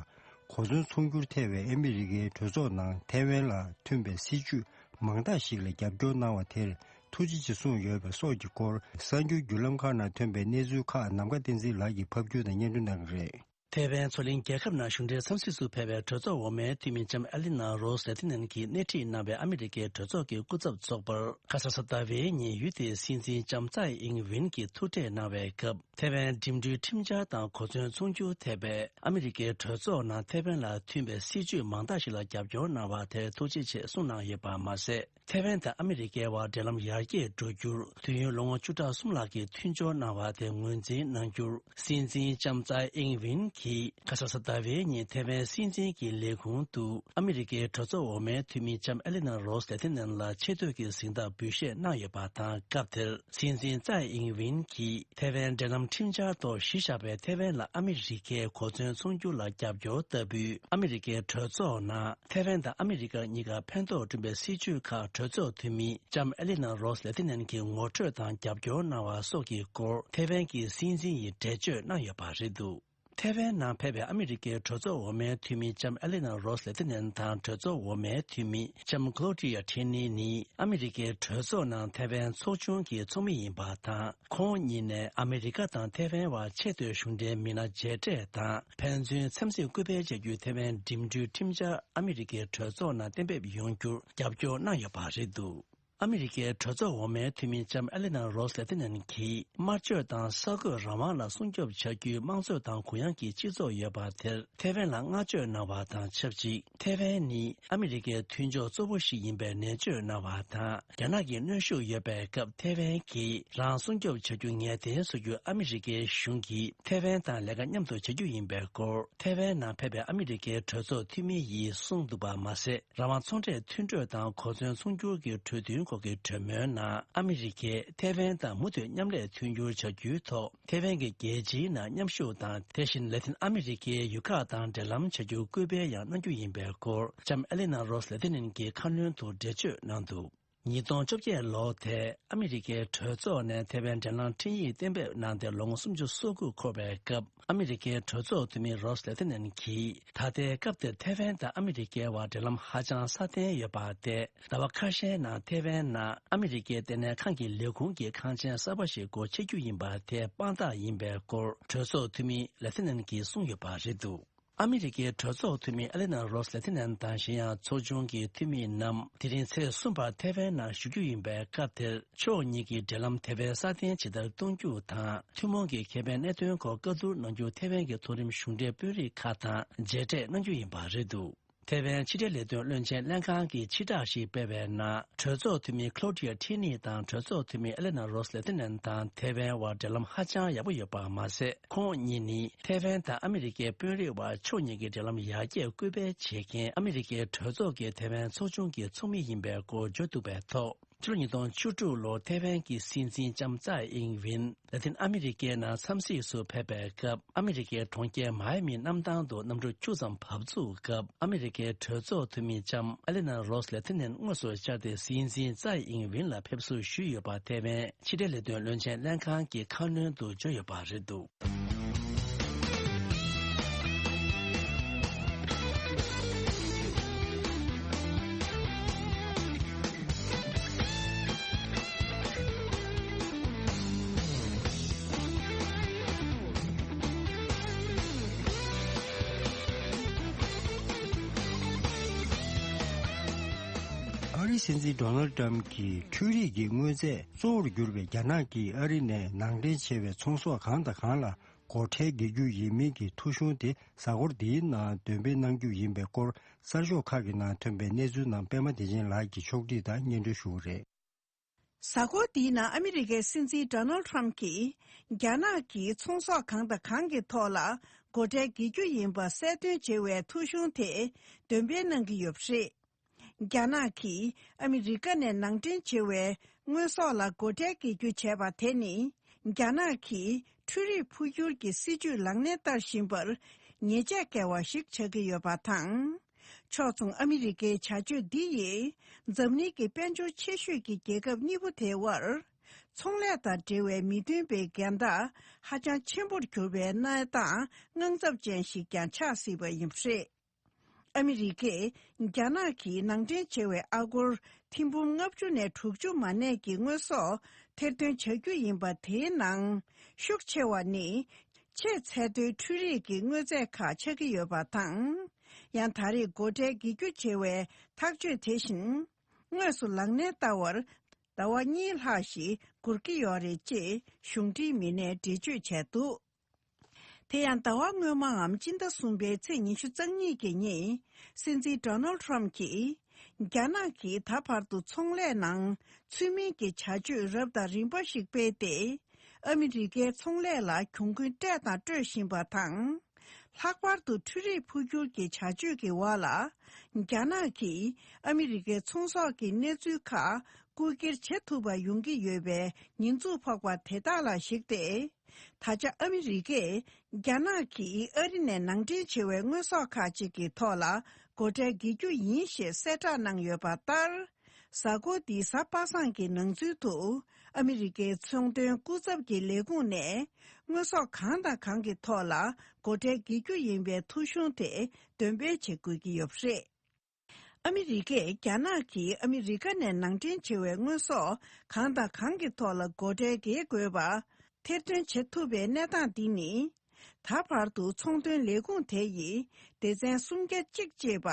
གོ་མཚོན་ཚོང་སྒྱུར་ཐེ་བའི་ཨ་མི་རི་ཀའི་གྲོས་ཚོགས་ནང་ཐའེ་ཝན་ལ་མཐུན་པའི་སྲིད་ཇུས་མང་དག་ཞིག་ལ་རྒྱབ་སྐྱོར་གནང་བ་དེར་ཐུགས་རྗེ་ཆེ་གསུངས་ཡོད་པ་སོགས་ཀྱི་སྐོར་གསར་འགྱུར་བརྒྱུད་ལམ་ཁག་ནང་ཐོན་པའི་གནས་ཚུལ་ཁག་ནམ་མཁའ་བསྟན་འཛིན་ལགས་ཀྱིས་ཕབ་སྒྱུར་དང་སྙན་སྒྲོན་གནང་གི་རེད། ཐའེ་ཝན་མཚོ་གླིང་རྒྱལ་ཁབ་ནང་གཞུང་འབྲེལ་འཚམས་གཟིགས་སུ་ཕེབས་པའི་གྲོས་ཚོགས་འོག་མའི་འཐུས་མི་ལྕམ་ཨ་ལི་ན་རོས་ལེ་ཏི་ནན་གྱིས་སྣེ་ཁྲིད་གནང་བའི་ཨ་མི་རི་ཀའི་གྲོས་ཚོགས་ཀྱི་སྐུ་ཚབ་ཚོགས་པར་ཁ་ས་ས་ལྡ་བྷེའི་ཉིན་ཡུལ་དེའི་སྲིད་འཛིན་ལྕམ་ཙའེ་ཨིང་ཝིན་གྱིས་ཐུག་འཕྲད་གནང་བའི་སྐབས། ཐའེ་ཝན་འགྲིམ་འགྲུལ་ཁྲིམས་འཆར་དང་གོ་མཚོན་ཚོང་སྒྱུར་ཐེ་བའི་ཨ་མི་རི་ཀའི་གྲོས་ཚོགས་ནང་ཐའེ་ཝན་ལ་མཐུན་པའི་སྲིད་ཇུས་མང་དག་ཞིག་ལ་རྒྱབ་སྐྱོར་གནང་བ་དེར་ཐུགས་རྗེ་ཆེ་གསུངས་གནང་ཡོད་པ་མ་ཟད། ཐའེ་ཝན་དང་ཨ་མི་རི་ཀའི་བར་འབྲེལ་ལམ་ཡར་རྒྱས་འགྲོ་རྒྱུར་དུས་ཡུན་ལོ་ངོ་བཅུ་ཕྲག་གསུམ་ལྷག་གི་མཐུན་སྦྱོར་གནང་བ་དེ་ངོས་འཛིན་གནང་རྒྱུར་སྲིད་འཛིན་ལྕམ་ཙའེ་ཨིང་ཝིན་ གིས་ཁ་ཤས་ཟླ་བའི་ཉིན་ཐེ་ཝན་སྲིད་འཛིན་གྱི་ལས་ཁུངས་དུ་ཨ་མི་རི་ཀའི་གྲོས་ཚོགས་འོག་མའི་འཐུས་མི་ལྕམ་ཨེ་ལི་ན་རོས་ལེ་ཐི་ནན་ལ་ཆེ་བསྟོད་ཀྱི་གཟེངས་རྟགས་འབུལ་བཞེས་གནང་ཡོད་པ་དང་། སྐབས་དེར་སྲིད་འཛིན་ཙའེ་ཨིང་ཝིན་གྱིས་ཐེ་ཝན་འབྲེལ་ལམ་ཁྲིམས་འཆར་ཐོག་གཞི་བཞག་པའི་ཐེ་ཝན་ལ་ཨ་མི་རི་ཀའི་གོ་མཚོན་ཚོང་སྒྱུར་ལ་རྒྱབ་སྐྱོར་ལྟ་བུའི་ཨ་མི་རི་ཀའི་གྲོས་ཚོགས་ནང་ཐེ་ཝན་དང་ཨ་མི་རི་ཀ་གཉིས་ཀར་ཕན་ཐོགས་བསྐྲུན་པའི་སྲིད་བྱུས་ཁག་གྲོས་ཚོགས་འཐུས་མི་ལྕམ་ཨེ་ལི་ན་རོས་ལེ་ཐི་ནན་གྱིས་ངོ་སྤྲོད་དང་རྒྱབ་སྐྱོར་གནང་བ་སོགས་ཀྱི་སྐོར་ཐེ་ཝན་གྱི་སྲིད་འཛིན་ཡིས་འགྲེལ་བརྗོད་གནང་ཡོད་པ་རེད་འདུག་ཐེ་ཝན་ནང་ཕེབས་པའི་ཨ་མི་རི་ཀའི་གྲོས་ཚོགས་འོག་མའི་འཐུས་མི་ལྕམ་ཨེ་ལི་ན་རོས་ལེ་ཐི་ནན་དང་གྲོས་ཚོགས་འོག་མའི་འཐུས་མི་ལྕམ་ཀློ་ཏི་ཡ་ཁྲེ་ནི་ནི་ཨ་མི་རི་ཀའི་གྲོས་ཚོགས་ནང་ཐེ་ཝན་ཚོགས་ཆུང་གི་ཚོགས་མི་ཡིན་པ་དང་། ཁོང་གཉིས་ནས་ཨ་མི་རི་ཀ་དང་ཐེ་ཝན་བར་ཆེས་མཐོའི་གཞུང་འབྲེལ་མི་སྣ་མཇལ་འཕྲད་དང་། ཕན་ཚུན་འཚམས་གཟིགས་སྐུལ་སྤེལ་བྱ་རྒྱུའི་ཐེ་ཝན་འགྲིམ་འགྲུལ་ཁྲིམས་འཆར་ཨ་མི་རི་ཀའི་གྲོས་ཚོགས་ནང་གཏན་འབེབས་ཡོང་རྒྱུར་རྒྱབ་སྐྱོར་གནང་ཡོད་པ་རེད་འདུག་ཨ་མི་རི་ཀའི་གྲོས་ཚོགས་འོག་མའི་འཐུས་མི་ལྕམ་ཨེ་ལི་ན་རོས་ལེ་ཐི་ནན་གྱིས། དམར་གཅོད་དང་གསར་འགོད་རང་དབང་ལ་སྲུང་སྐྱོབ་བྱ་རྒྱུའི་དམངས་གཙོ་དང་གུ་ཡངས་ཀྱི་སྤྱི་ཚོགས་ཡོད་པ་དེར་ཐེ་ཝན་ལ་བསྔགས་བརྗོད་གནང་བ་དང་ཆབས་ཅིག་ཐེ་ཝན་ནི་ཨ་མི་རི་ཀའི་མཐུན་ཕྱོགས་གཙོ་བོ་ཞིག་ཡིན་པའི་ནན་བརྗོད་གནང་བ་དང་། རྒྱ་ནག་གི་གནོན་ཤུགས་ཡོད་པའི་སྐབས་ཐེ་ཝན་གྱིས་རང་སྲུང་སྐྱོབ་བྱ་རྒྱུ་ངེས་གཏན་བཟོ་རྒྱུ་ཨ་མི་རི་ཀའི་གཞུང་གིས་ཐེ་ཝན་དང་ལས་ཀ་མཉམ་དུ་བྱ་རྒྱུ་ཡིན་པའི་སྐོར་ཐེ་ཝན་ནང་ཕེབས་པའི་ཨ་མི་རི་ཀའི་གྲོས་ཚོགས་འཐུས་མི་ཡིས་གསུངས་འདུག་པ་མ་ཟད། རང་དབང་ཚོང་འབྲེལ་མཐུན་གྲོས་དང་གོ་མཚོན་ཚོང་སྒྱུར་གྱི་གྲོས་མཐུན་སྐོར་གྱི་གྲོས་མོལ་ནང་ཨ་མི་རི་ཀས་ཐེ་ཝན་དང་མུ་མཐུད་མཉམ་ལས་མཐུན་འགྱུར་བྱ་རྒྱུའི་ཐོག་ཐེ་ཝན་གྱི་རྒྱལ་སྤྱིའི་ནང་མཉམ་ཞུགས་དང་། དེ་བཞིན་ལ་ཏིན་ཨ་མི་རི་ཀའི་ཡུལ་ཁག་དང་འབྲེལ་ལམ་བྱ་རྒྱུར་སྐུལ་སྤེལ་ཡང་གནང་རྒྱུ་ཡིན་པའི་སྐོར་ལྕམ་ཨེ་ལི་ན་རོས་ལེ་ཐི་ནན་གྱིས་ཁ་སྣོན་དུ་འགྲེལ་བརྗོད་གནང་འདུག་ཉིས་སྟོང་བཅོ་བརྒྱད་ལོ་དེ་ཨ་མི་རི་ཀའི་གྲོས་ཚོགས་ནས་ཐེ་ཝན་འབྲེལ་ལམ་འཕྲིན་ཡིག་གཏན་འབེབས་གནང་སྟེ་ལོ་ངོ་སུམ་ཅུ་སོ་དགུ་འཁོར་བའི་སྐབས། ཨ་མི་རི་ཀའི་གྲོས་ཚོགས་འཐུས་མི་རོས་ལེ་ཐི་ནན་གྱིས་ད་ལྟའི་སྐབས་དེར་ཐེ་ཝན་དང་ཨ་མི་རི་ཀའི་བར་འབྲེལ་ལམ་ཧ་ཅང་སྲ་བརྟན་ཡོད་པ་སྟེ། ཟླ་བ་ཁ་ཤས་ནང་ཐེ་ཝན་ནང་ཨ་མི་རི་ཀའི་ལྟེ་གནས་ཁང་གི་ལས་ཁུངས་ཀྱི་ཁང་ཆེན་གསར་པ་ཞིག་སྒོ་ཕྱེ་རྒྱུ་ཡིན་པ་དེ་དཔང་རྟགས་ཡིན་པའི་སྐོར་གྲོས་ཚོགས་འཐུས་མི་ལེ་ཐི་ནན་གྱིས་གསུངས་ཡོད་པ་རེད་འདུག་ཨ་མི་རི་ཀའི་གྲོས་ཚོགས་འཐུས་མི་ཨ་ལི་ན་རོས་ལེ་ཐི་ནན་དང་གཞན་ཡང་ཚོགས་ཆུང་གི་འཐུས་མི་རྣམས་དེ་རིང་ཚེས་གསུམ་པར་ཐེ་ཝན་ནང་བཞུགས་རྒྱུ་ཡིན་པའི་སྐབས་དེར། ཕྱོགས་གཉིས་ཀྱི་འབྲེལ་ལམ་དེ་བས་སྲ་བརྟན་ཇི་ལྟར་གཏོང་རྒྱུ་དང་། ཐུན་མོང་གི་ཁེ་ཕན་གནད་དོན་སྐོར་བཀའ་བསྡུར་གནང་རྒྱུ་ཐེ་ཝན་གྱི་མཐོ་རིམ་གཞུང་འབྲེལ་དཔོན་རིགས་ཁག་དང་མཇལ་འཕྲད་གནང་རྒྱུ་ཡིན་པ་རེད་འདུག་ཐེ་ཝན་ཕྱི་འབྲེལ་ལས་དོན་བློན་ཆེན་ལྷན་ཁང་གིས་ཕྱིར་བསྒྲགས་ཤིག་སྤེལ་བའི་ནང་། གྲོས་ཚོགས་འཐུས་མི་ཁློ་ཏི་ཡ་ཁྲི་ནི་དང་གྲོས་ཚོགས་འཐུས་མི་ཨེ་ལེ་ན་རོས་ལེ་ཐི་ནན་དང་ཐེ་ཝན་བར་འབྲེལ་ལམ་ཧ་ཅང་ཡག་པོ་ཡོད་པ་མ་ཟད། ཁོང་གཉིས་ནི་ཐེ་ཝན་དང་ཨ་མི་རི་ཀའི་དཔོན་རིགས་བར་ཕྱོགས་གཉིས་ཀྱི་འབྲེལ་ལམ་ཡར་རྒྱས་སྐུལ་སྤེལ་བྱེད་མཁན་ཨ་མི་རི་ཀའི་གྲོས་ཚོགས་ཀྱི་ཐེ་ཝན་ཚོགས་ཆུང་གི་ཚོགས་མི་ཡིན་པའི་སྐོར་བརྗོད་འདུག་པའི་ཐོག་ཕྱི་ལོ་ཉིས་སྟོང་བཅུ་དྲུག་ལོར་ཐེ་ཝན་གྱི་སྲིད་འཛིན་ལྕམ་ཙའེ་ཨིང་ཝིན་ལ་ཏིན་ཨ་མི་རི་ཀའི་ནང་འཚམས་གཟིགས་སུ་ཕེབས་པའི་སྐབས། ཨ་མི་རི་ཀའི་གྲོང་ཁྱེར་མཱ་ཨེ་མི་གནམ་ཐང་དུ་གནམ་གྲུ་བཅུ་ཙམ་བབས་ཚུགས་སྐབས། ཨ་མི་རི་ཀའི་གྲོས་ཚོགས་འཐུས་མི་ལྕམ་ཨ་ལི་ན་རོས་ལེ་ཐི་ནན་དངོས་སུ་བཅར་ཏེ་སྲིད་འཛིན་ཙའེ་ཨིང་ཝིན་ལ་ཕེབས་བསུ་ཞུས་ཡོད་པ་ཐེ་ཝན་ཕྱི་འབྲེལ་ལས་དོན་བློན་ཆེན་ལྷན་ཁང་གིས་ཁ་སྣོན་དུ་བརྗོད་ཡོད་པ་རེད་འདུག་ཨ་རིའི་སྲིད་འཛིན་ཌོ་ནལ་ཏྲམ་གྱིས་འཕྲུལ་རིག་གི་དངོས་རྫས་གཙོ་བོར་གྱུར་པའི་རྒྱ་ནག་གིས་ཨ་རི་ནས་ནང་འདྲེན་བྱས་པའི་ཚོང་ཟོག་གང་དང་གང་ལ་སྒོ་ཁྲལ་འགེལ་རྒྱུ་ཡིན་མིན་གྱི་ཐོ་གཞུང་དེ་གཟའ་འཁོར་འདིའི་ནང་འདོན་སྤེལ་གནང་རྒྱུ་ཡིན་པའི་སྐོར། གསར་ཤོག་ཁག་གི་ནང་ཐོན་པའི་གནས་ཚུལ་རྣམས་པད་མ་བདེ་ཆེན་ལགས་ཀྱིས་ཕྱོགས་སྒྲིག་དང་སྙན་སྒྲོན་ཞུ་གི་རེད། གཟའ་འཁོར་འདིའི་ནང་ཨ་མི་རི་ཀའི་སྲིད་འཛིན་ཌོ་ནལ་ཁྲམ་གྱིས་རྒྱ་ནག་གིས་ཚོང་ཟོག་གང་དང་གང་གི་ཐོག་ལ་སྒོ་ཁྲལ་འགེལ་རྒྱུ་ཡིན་པ་གསལ་སྟོན་བྱེད་པའི་ཐོ་གཞུང་དེ་འདོན་སྤེལ་གནང་གི་ཡོད་པ་རེད། རྒྱ་ནག་གིས་ཨ་མི་རི་ཀ་ནས་ནང་འདྲེན་བྱེད་པའི་དངོས་ཟོག་ལ་སྒོ་ཁྲལ་འགེལ་རྒྱུ་བྱས་པ་དེ་ནི། རྒྱ་ནག་གིས་འཕྲུལ་རིག་འཕོ་འགྱུར་གྱི་སྲིད་ཇུས་ལག་ལེན་བསྟར་བཞིན་པར་ཉེས་ཆད་བཀལ་བ་ཞིག་ཆགས་ཀྱི་ཡོད་པ་དང་། ཕྱོགས་མཚུངས་ཨ་མི་རི་ཀའི་བྱ་སྤྱོད་འདི་ཡིས་འཛམ་གླིང་གི་དཔལ་འབྱོར་ཆེ་ཤོས་ཀྱི་རྒྱལ་ཁབ་གཉིས་པོ་དེའི་དབར་ཚོང་ལས་དང་འབྲེལ་བའི་མི་མཐུན་པའི་འགལ་ཟླ་ཧ་ཅང་ཆེན་པོར་གྱུར་པའི་གནས་སྟངས་དངངས་འཚབ་ཅན་ཞིག་ཀྱང་ཆགས་སྲིད་པ་ཡིན་པ་རེད། ཨ་མི་རི་ཀས་རྒྱ་ནག་གིས་ནང་འདྲེན་བྱས་པའི་ཨ་སྒོར་ཐེར་འབུམ་ལྔ་བཅུ་ནས་དྲུག་ཅུ་མ་གནས་ཀྱི་དངོས་ཟོག་ཐེར་འདོན་བྱ་རྒྱུ་ཡིན་པ་དེའི་ནང་ཤུགས་ཆེ་བ་ནི་ཆེས་ཚད་མཐོའི་འཕྲུལ་རིག་གི་དངོས་རྫས་ཁག་ཆགས་ཀྱི་ཡོད་པ་དང་། ཡང་ད་རེས་སྒོ་ཁྲལ་འགེལ་རྒྱུ་བྱེད་པའི་ཐག་གཅོད་དེ་བཞིན་དངོས་སུ་ལག་ལེན་བསྟར་བར་ཟླ་བ་གཉིས་ལྷག་ཞིག་འགོར་གྱི་ཡོད་རེད་ཅེས་གཞུང་འབྲེལ་མི་སྣས་འགྲེལ་བརྗོད་བྱས་འདུག་དེ་ཡང་ཟླ་བ་སྔོན་མའམ་སྤྱི་ཟླ་གསུམ་པའི་ཚེས་ཉི་ཤུ་རྩ་གཉིས་ཀྱི་ཉིན། སྲིད་འཛིན་ཌོ་ནལ་ཁྲམ་གྱིས་རྒྱ་ནག་གིས་ད་བར་དུ་ཚོང་ལས་ནང་ཚུལ་མིན་གྱི་བྱ་སྤྱོད་རབ་དང་རིམ་པ་ཞིག་སྤེལ་ཏེ། ཨ་མི་རི་ཀའི་ཚོང་ལས་ལ་གྱོང་གུན་སྤྲད་དང་སྤྲོད་བཞིན་པ་དང་། ལྷག་པར་དུ་འཕྲུལ་རིག་འཕོ་འགྱུར་གྱི་བྱ་སྤྱོད་ཀྱི་འོག་ལ། རྒྱ་ནག་གིས་ཨ་མི་རི་ཀའི་ཚོང་ཟོག་གི་གནས་ཚུལ་ཁག་རྐུ་འཁྱེར་བྱེད་ཐུབ་པ་ཡོང་གི་ཡོད་པའི་ཉེས་འཛུགས་ཕོག་པ་དེ་དག་ལ་གཞིགས་ཏེ། ད་ཆ་ཨ་མི་རི་ཀས་རྒྱ་ནག་གིས་ཨ་རི་ནས་ནང་འདྲེན་བྱེད་པའི་དངོས་ཟོག་ཁག་ཅིག་གི་ཐོག་ལ་སྒོ་ཁྲལ་འགེལ་རྒྱུ་ཡིན་ཞེས་གསལ་བསྒྲགས་གནང་ཡོད་པ་ལྟར། གཟའ་འཁོར་འདིའི་གཟའ་པ་སངས་ཀྱི་ནང་ཚུན་དུ། ཨ་མི་རི་ཀའི་ཚོང་དོན་སྐུ་ཚབ་ཀྱི་ལས་ཁུངས་ནས། དངོས་ཟོག་གང་དང་གང་གི་ཐོག་ལ་སྒོ་ཁྲལ་འགེལ་རྒྱུ་ཡིན་པའི་ཐོ་གཞུང་དེ་འདོན་སྤེལ་བྱེད་དགོས་ཀྱི་ཡོད་པ་རེད། ཨ་མི་རི་ཀས་རྒྱ་ནག་གིས་ཨ་མི་རི་ཀ་ནས་ནང་འདྲེན་བྱེད་པའི་དངོས་ཟོག་གང་དང་གང་གི་ཐོག་ལ་སྒོ་ཁྲལ་འགེལ་དགོས་པ། ཐེར་འདོན་བྱེད་ཐུབ་པའི་གནས་སྟངས་འདི་ནི། ད་བར་དུ་ཚོང་དོན་ལས་ཁུངས་དེ་ཡིས་སྡེ་ཚན་སུམ་བརྒྱ་གཅིག་ཅེས་པ།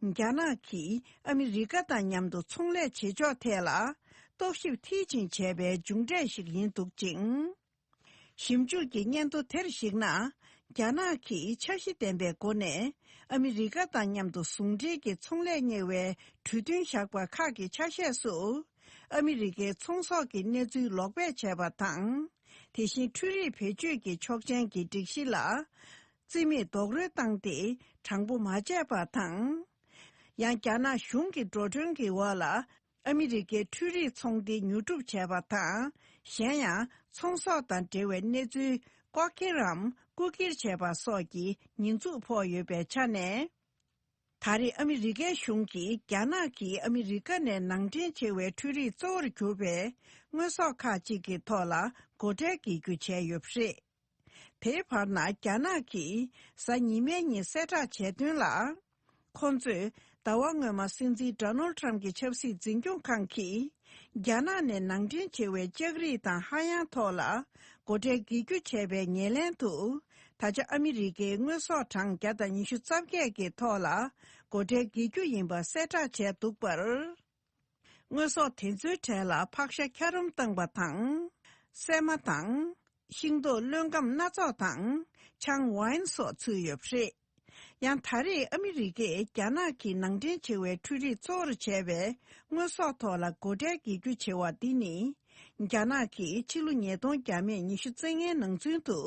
རྒྱ་ནག་གིས་ཨ་མི་རི་ཀ་དང་མཉམ་དུ་ཚོང་ལས་བྱེད་ཕྱོགས་ཐད་ལ་རྟོག་ཞིབ་མཐིལ་ཕྱིན་བྱས་པའི་མཇུག་འབྲས་ཤིག་ཡིན་འདུག་ཅིང་། ཞིབ་འཇུག་གི་སྙན་ཐོ་དེར་གཞིགས་ན། རྒྱ་ནག་གིས་འཆར་གཞི་ལྡན་པའི་སྒོ་ནས་ཨ་མི་རི་ཀ་དང་མཉམ་དུ་ཟུང་འབྲེལ་གྱི་ཚོང་ལས་གཉེར་བའི་གྲོས་མཐུན་བཞག་པ་ཁག་གི་ཆ་ཤས་སུ། ཨ་མི་རི་ཀའི་ཚོང་ཟོག་གི་གནས་ཚུལ་ལོག་སྤེལ་བྱས་པ་དང་། དེ་བཞིན་འཕྲུལ་རིག་བེད་སྤྱོད་ཀྱི་ཆོག་མཆན་གྱི་སྒྲིག་གཞི་ལ་རྩིས་མེད་རྡོག་རོལ་བཏང་སྟེ་དྲང་པོ་མ་བྱས་པ་དང་། ཡང་རྒྱ་ནག་གཞུང་གི་འགྲོ་གྲོན་གྱི་འོག་ལ་ཨ་མི་རི་ཀའི་འཕྲུལ་རིག་ཚོང་སྡེ་ཉོ་སྒྲུབ་བྱས་པ་དང་། གཞན་ཡང་ཚོང་ཟོག་དང་འབྲེལ་བའི་གནས་ཚུལ་ལྐོག་འཁྱེར་རམ་རྐུ་འཁྱེར་བྱས་པ་སོགས་ཀྱི་ཉེས་འཛུགས་ཕོག་ཡོད་པའི་ཆ་ནས། ད་རེས་ཨ་མི་རི་ཀའི་གཞུང་གིས་རྒྱ་ནག་གིས་ཨ་མི་རི་ཀ་ནས་ནང་འདྲེན་བྱེད་པའི་འཕྲུལ་རིག་གཙོ་བོར་གྱུར་པའི་དངོས་ཟོག་ཁག་ཅིག་གི་ཐོག་ལ་སྒོ་ཁྲལ་འགེལ་རྒྱུ་བྱས་ཡོད་པ་རེད། དེའི་བར་ན་རྒྱ་ནག་གིས་གཟའ་ཉི་མའི་ཉིན་གསལ་བསྒྲགས་བྱས་དོན་ལ། ཁོང་ཚོས་ཟླ་བ་སྔོན་མ་སྲིད་འཛིན་ཌོ་ནལ་ཁྲམ་གྱི་ཆབ་སྲིད་འཛིན་སྐྱོང་ཁང་གིས། རྒྱ་ནག་ནས་ནང་འདྲེན་བྱེད་པའི་ལྕགས་རིགས་དང་ཧ་ཡང་ཐོག་ལ་སྒོ་ཁྲལ་འགེལ་རྒྱུ་བྱས་པའི་ཉེར་ལེན་དུ། ད་ཆ་ཨ་མི་རི་ཀའི་དངོས་ཟོག་གྲངས་བརྒྱ་དང་ཉི་ཤུ་རྩ་བརྒྱད་ཀྱི་ཐོག་ལ་སྒོ་ཁྲལ་འགེལ་རྒྱུ་ཡིན་པ་གསལ་བསྒྲགས་བྱས་འདུག་པར། དངོས་ཟོག་དེ་ཚོའི་གྲས་ལ་ཕག་ཤ་འཁྱགས་རོམ་བཏང་པ་དང་། སྲན་མ་དང་། ཤིང་ཏོག་རློན་སྒམ་སྣ་ཚོགས་དང་། ཆང་ཝའིན་སོགས་ཚུད་ཡོད་པ་རེད། ཡང་ད་རེས་ཨ་མི་རི་ཀས་རྒྱ་ནག་གིས་ནང་འདྲེན་བྱེད་པའི་འཕྲུལ་རིག་གཙོ་བོར་བྱས་པའི་དངོས་ཟོག་ཐོག་ལ་སྒོ་ཁྲལ་འགེལ་རྒྱུ་བྱེད་པ་འདི་ནི། རྒྱ་ནག་གིས་ཕྱི་ལོ་ཉིས་སྟོང་བརྒྱ་མེད་ཉི་ཤུ་རྩ་ལྔའི་ནང་ཚུན་དུ།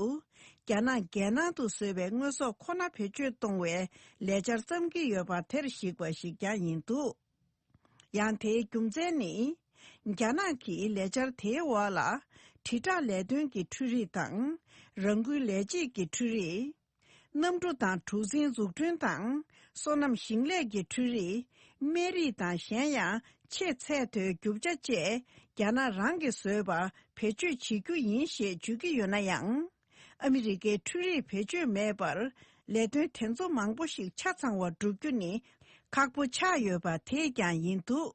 རྒྱ་ནག་རྒྱལ་ནང་དུ་བཟོས་པའི་དངོས་ཟོག་ཁོ་ན་བེད་སྤྱོད་གཏོང་བའི་ལས་འཆར་བརྩམས་ཀྱི་ཡོད་པ་དེར་གཞིགས་པ་ཞིག་ཀྱང་ཡིན་འདུག་ཡང་དེའི་རྒྱུ་མཚན་ནི། རྒྱ་ནག་གིས་ལས་འཆར་དེའི་འོག་ལ། དྲིལ་བསྒྲགས་ལས་དོན་གྱི་འཕྲུལ་རིག་དང་། རང་འགུལ་ལས་བྱེད་ཀྱི་འཕྲུལ་རིག་གནམ་གྲུ་དང་གྲུ་གཟིངས་འཛུགས་སྐྲུན་དང་། སོ་ནམ་ཞིང་ལས་ཀྱི་འཕྲུལ་རིག་སྨན་རིག་དང་གཞན་ཡང་ཆེས་ཚད་མཐོའི་རྒྱུ་ཆ་བཅས་རྒྱ་ནག་རང་གིས་བཟོས་པ་བེད་སྤྱོད་བྱེད་རྒྱུ་ཡིན་ཞེས་བརྗོད་ཀྱི་ཡོད་ན་ཡང་། ཨ་མི་རི་ཀའི་འཕྲུལ་རིག་བེད་སྤྱོད་མེད་པར་ལས་དོན་དེ་ཚོ་མང་པོ་ཞིག་ཆ་ཚང་བ་བསྒྲུབ་རྒྱུ་ནི་ཁག་པོ་ཆགས་ཡོད་པ་དེས་ཀྱང་ཡིན་འདུག་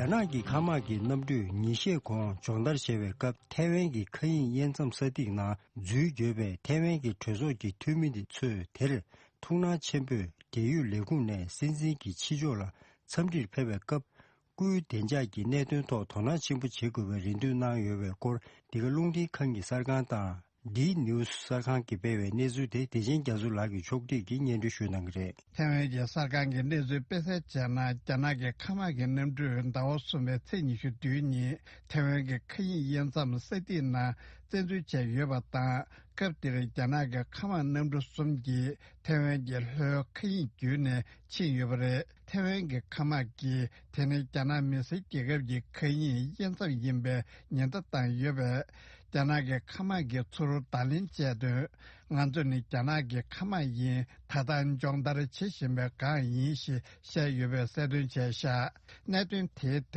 རྒྱ་ནག་གི་མཁའ་དམག་གི་གནམ་གྲུས་ཉིན་ཤས་གོང་སྦྱོང་བརྡར་བྱས་པའི་སྐབས། ཐའེ་ཝན་གྱི་མཁའ་དབྱིངས་དབྱེ་མཚམས་ས་ཐིག་ནང་འཛུལ་ཡོད་པས། ཐའེ་ཝན་གྱི་གྲོས་ཚོགས་ཀྱི་འཐུས་མི་ཚོས་དེར་ཐུགས་སྣང་ཆེན་པོས་འབྲེལ་ཡོད་ལས་ཁུངས་ནས་སྲིད་འཛིན་གྱི་ཕྱི་ཕྱོགས་ལ་འཚམས་འདྲིར་ཕེབས་པའི་སྐབས། སྐུའི་བདེ་འཇགས་ཀྱི་གནད་དོན་ཐོག་དོ་སྣང་ཆེན་པོ་བྱེད་དགོས་པའི་རེ་འདུན་གནང་ཡོད་པའི་སྐོར། འདི་ག་རླུང་འཕྲིན་ཁང་གི་གསར་ཁང་དང་། ཌི་ནིའུ་སི་གསར་ཁང་གིས་སྤེལ་བའི་གནས་ཚུལ་དེ། བདེ་ཆེན་རྒྱ་མཚོ་ལགས་ཀྱིས་ཕྱོགས་སྒྲིག་གིས་སྙན་སྒྲོན་ཞུ་གནང་གི་རེད། ཐའེ་ཝན་གྱི་གསར་ཁང་གི་གནས་ཚུལ་སྤེལ་གསལ་བྱས་ན། རྒྱ་ནག་གི་མཁའ་དམག་གི་གནམ་གྲུས་ཟླ་བ་གསུམ་པའི་ཚེས་ཉི་ཤུ་དྲུག་ཉིན་ཐའེ་ཝན་གྱི་མཁའ་དབྱིངས་དབྱེ་མཚམས་ས་ཐིག་ནང་བཙན་འཛུལ་བྱས་ཡོད་པ་དང་། སྐབས་དེར་རྒྱ་ནག་གི་མཁའ་དམག་གནམ་གྲུ་གསུམ་གྱིས་ཐའེ་ཝན་གྱི་ལྷོའི་མཁའ་དབྱིངས་བརྒྱུད་ནས་ཕྱིན་ཡོད་པ་རེད། ཐའེ་ཝན་གྱི་མཁའ་དམག་གིས་དེ་ནི་རྒྱ་ནག་མི་སེར་རྒྱལ་ཁབ་ཀྱི་མཁའ་དབྱིངས་དབྱེ་མཚམས་ཡིན་པའི་ཉེན་བརྡ་བཏང་ཡོད་པས། རྒྱ་ནག་གི་མཁའ་དམག་གིས་ཚུར་བརྡ་ལན་སྤྱད་དོན། ང་ཚོ་ནི་རྒྱ་ནག་གི་མཁའ་དམག་ཡིན། ད་ལྟ་སྦྱོང་བརྡར་བྱེད་བཞིན་པའི་སྒང་ཡིན་ཞེས་བཤད་ཡོད་པའི་གསལ་སྟོན་བྱས་བཞག་གནད་དོན་དེའི་ཐད་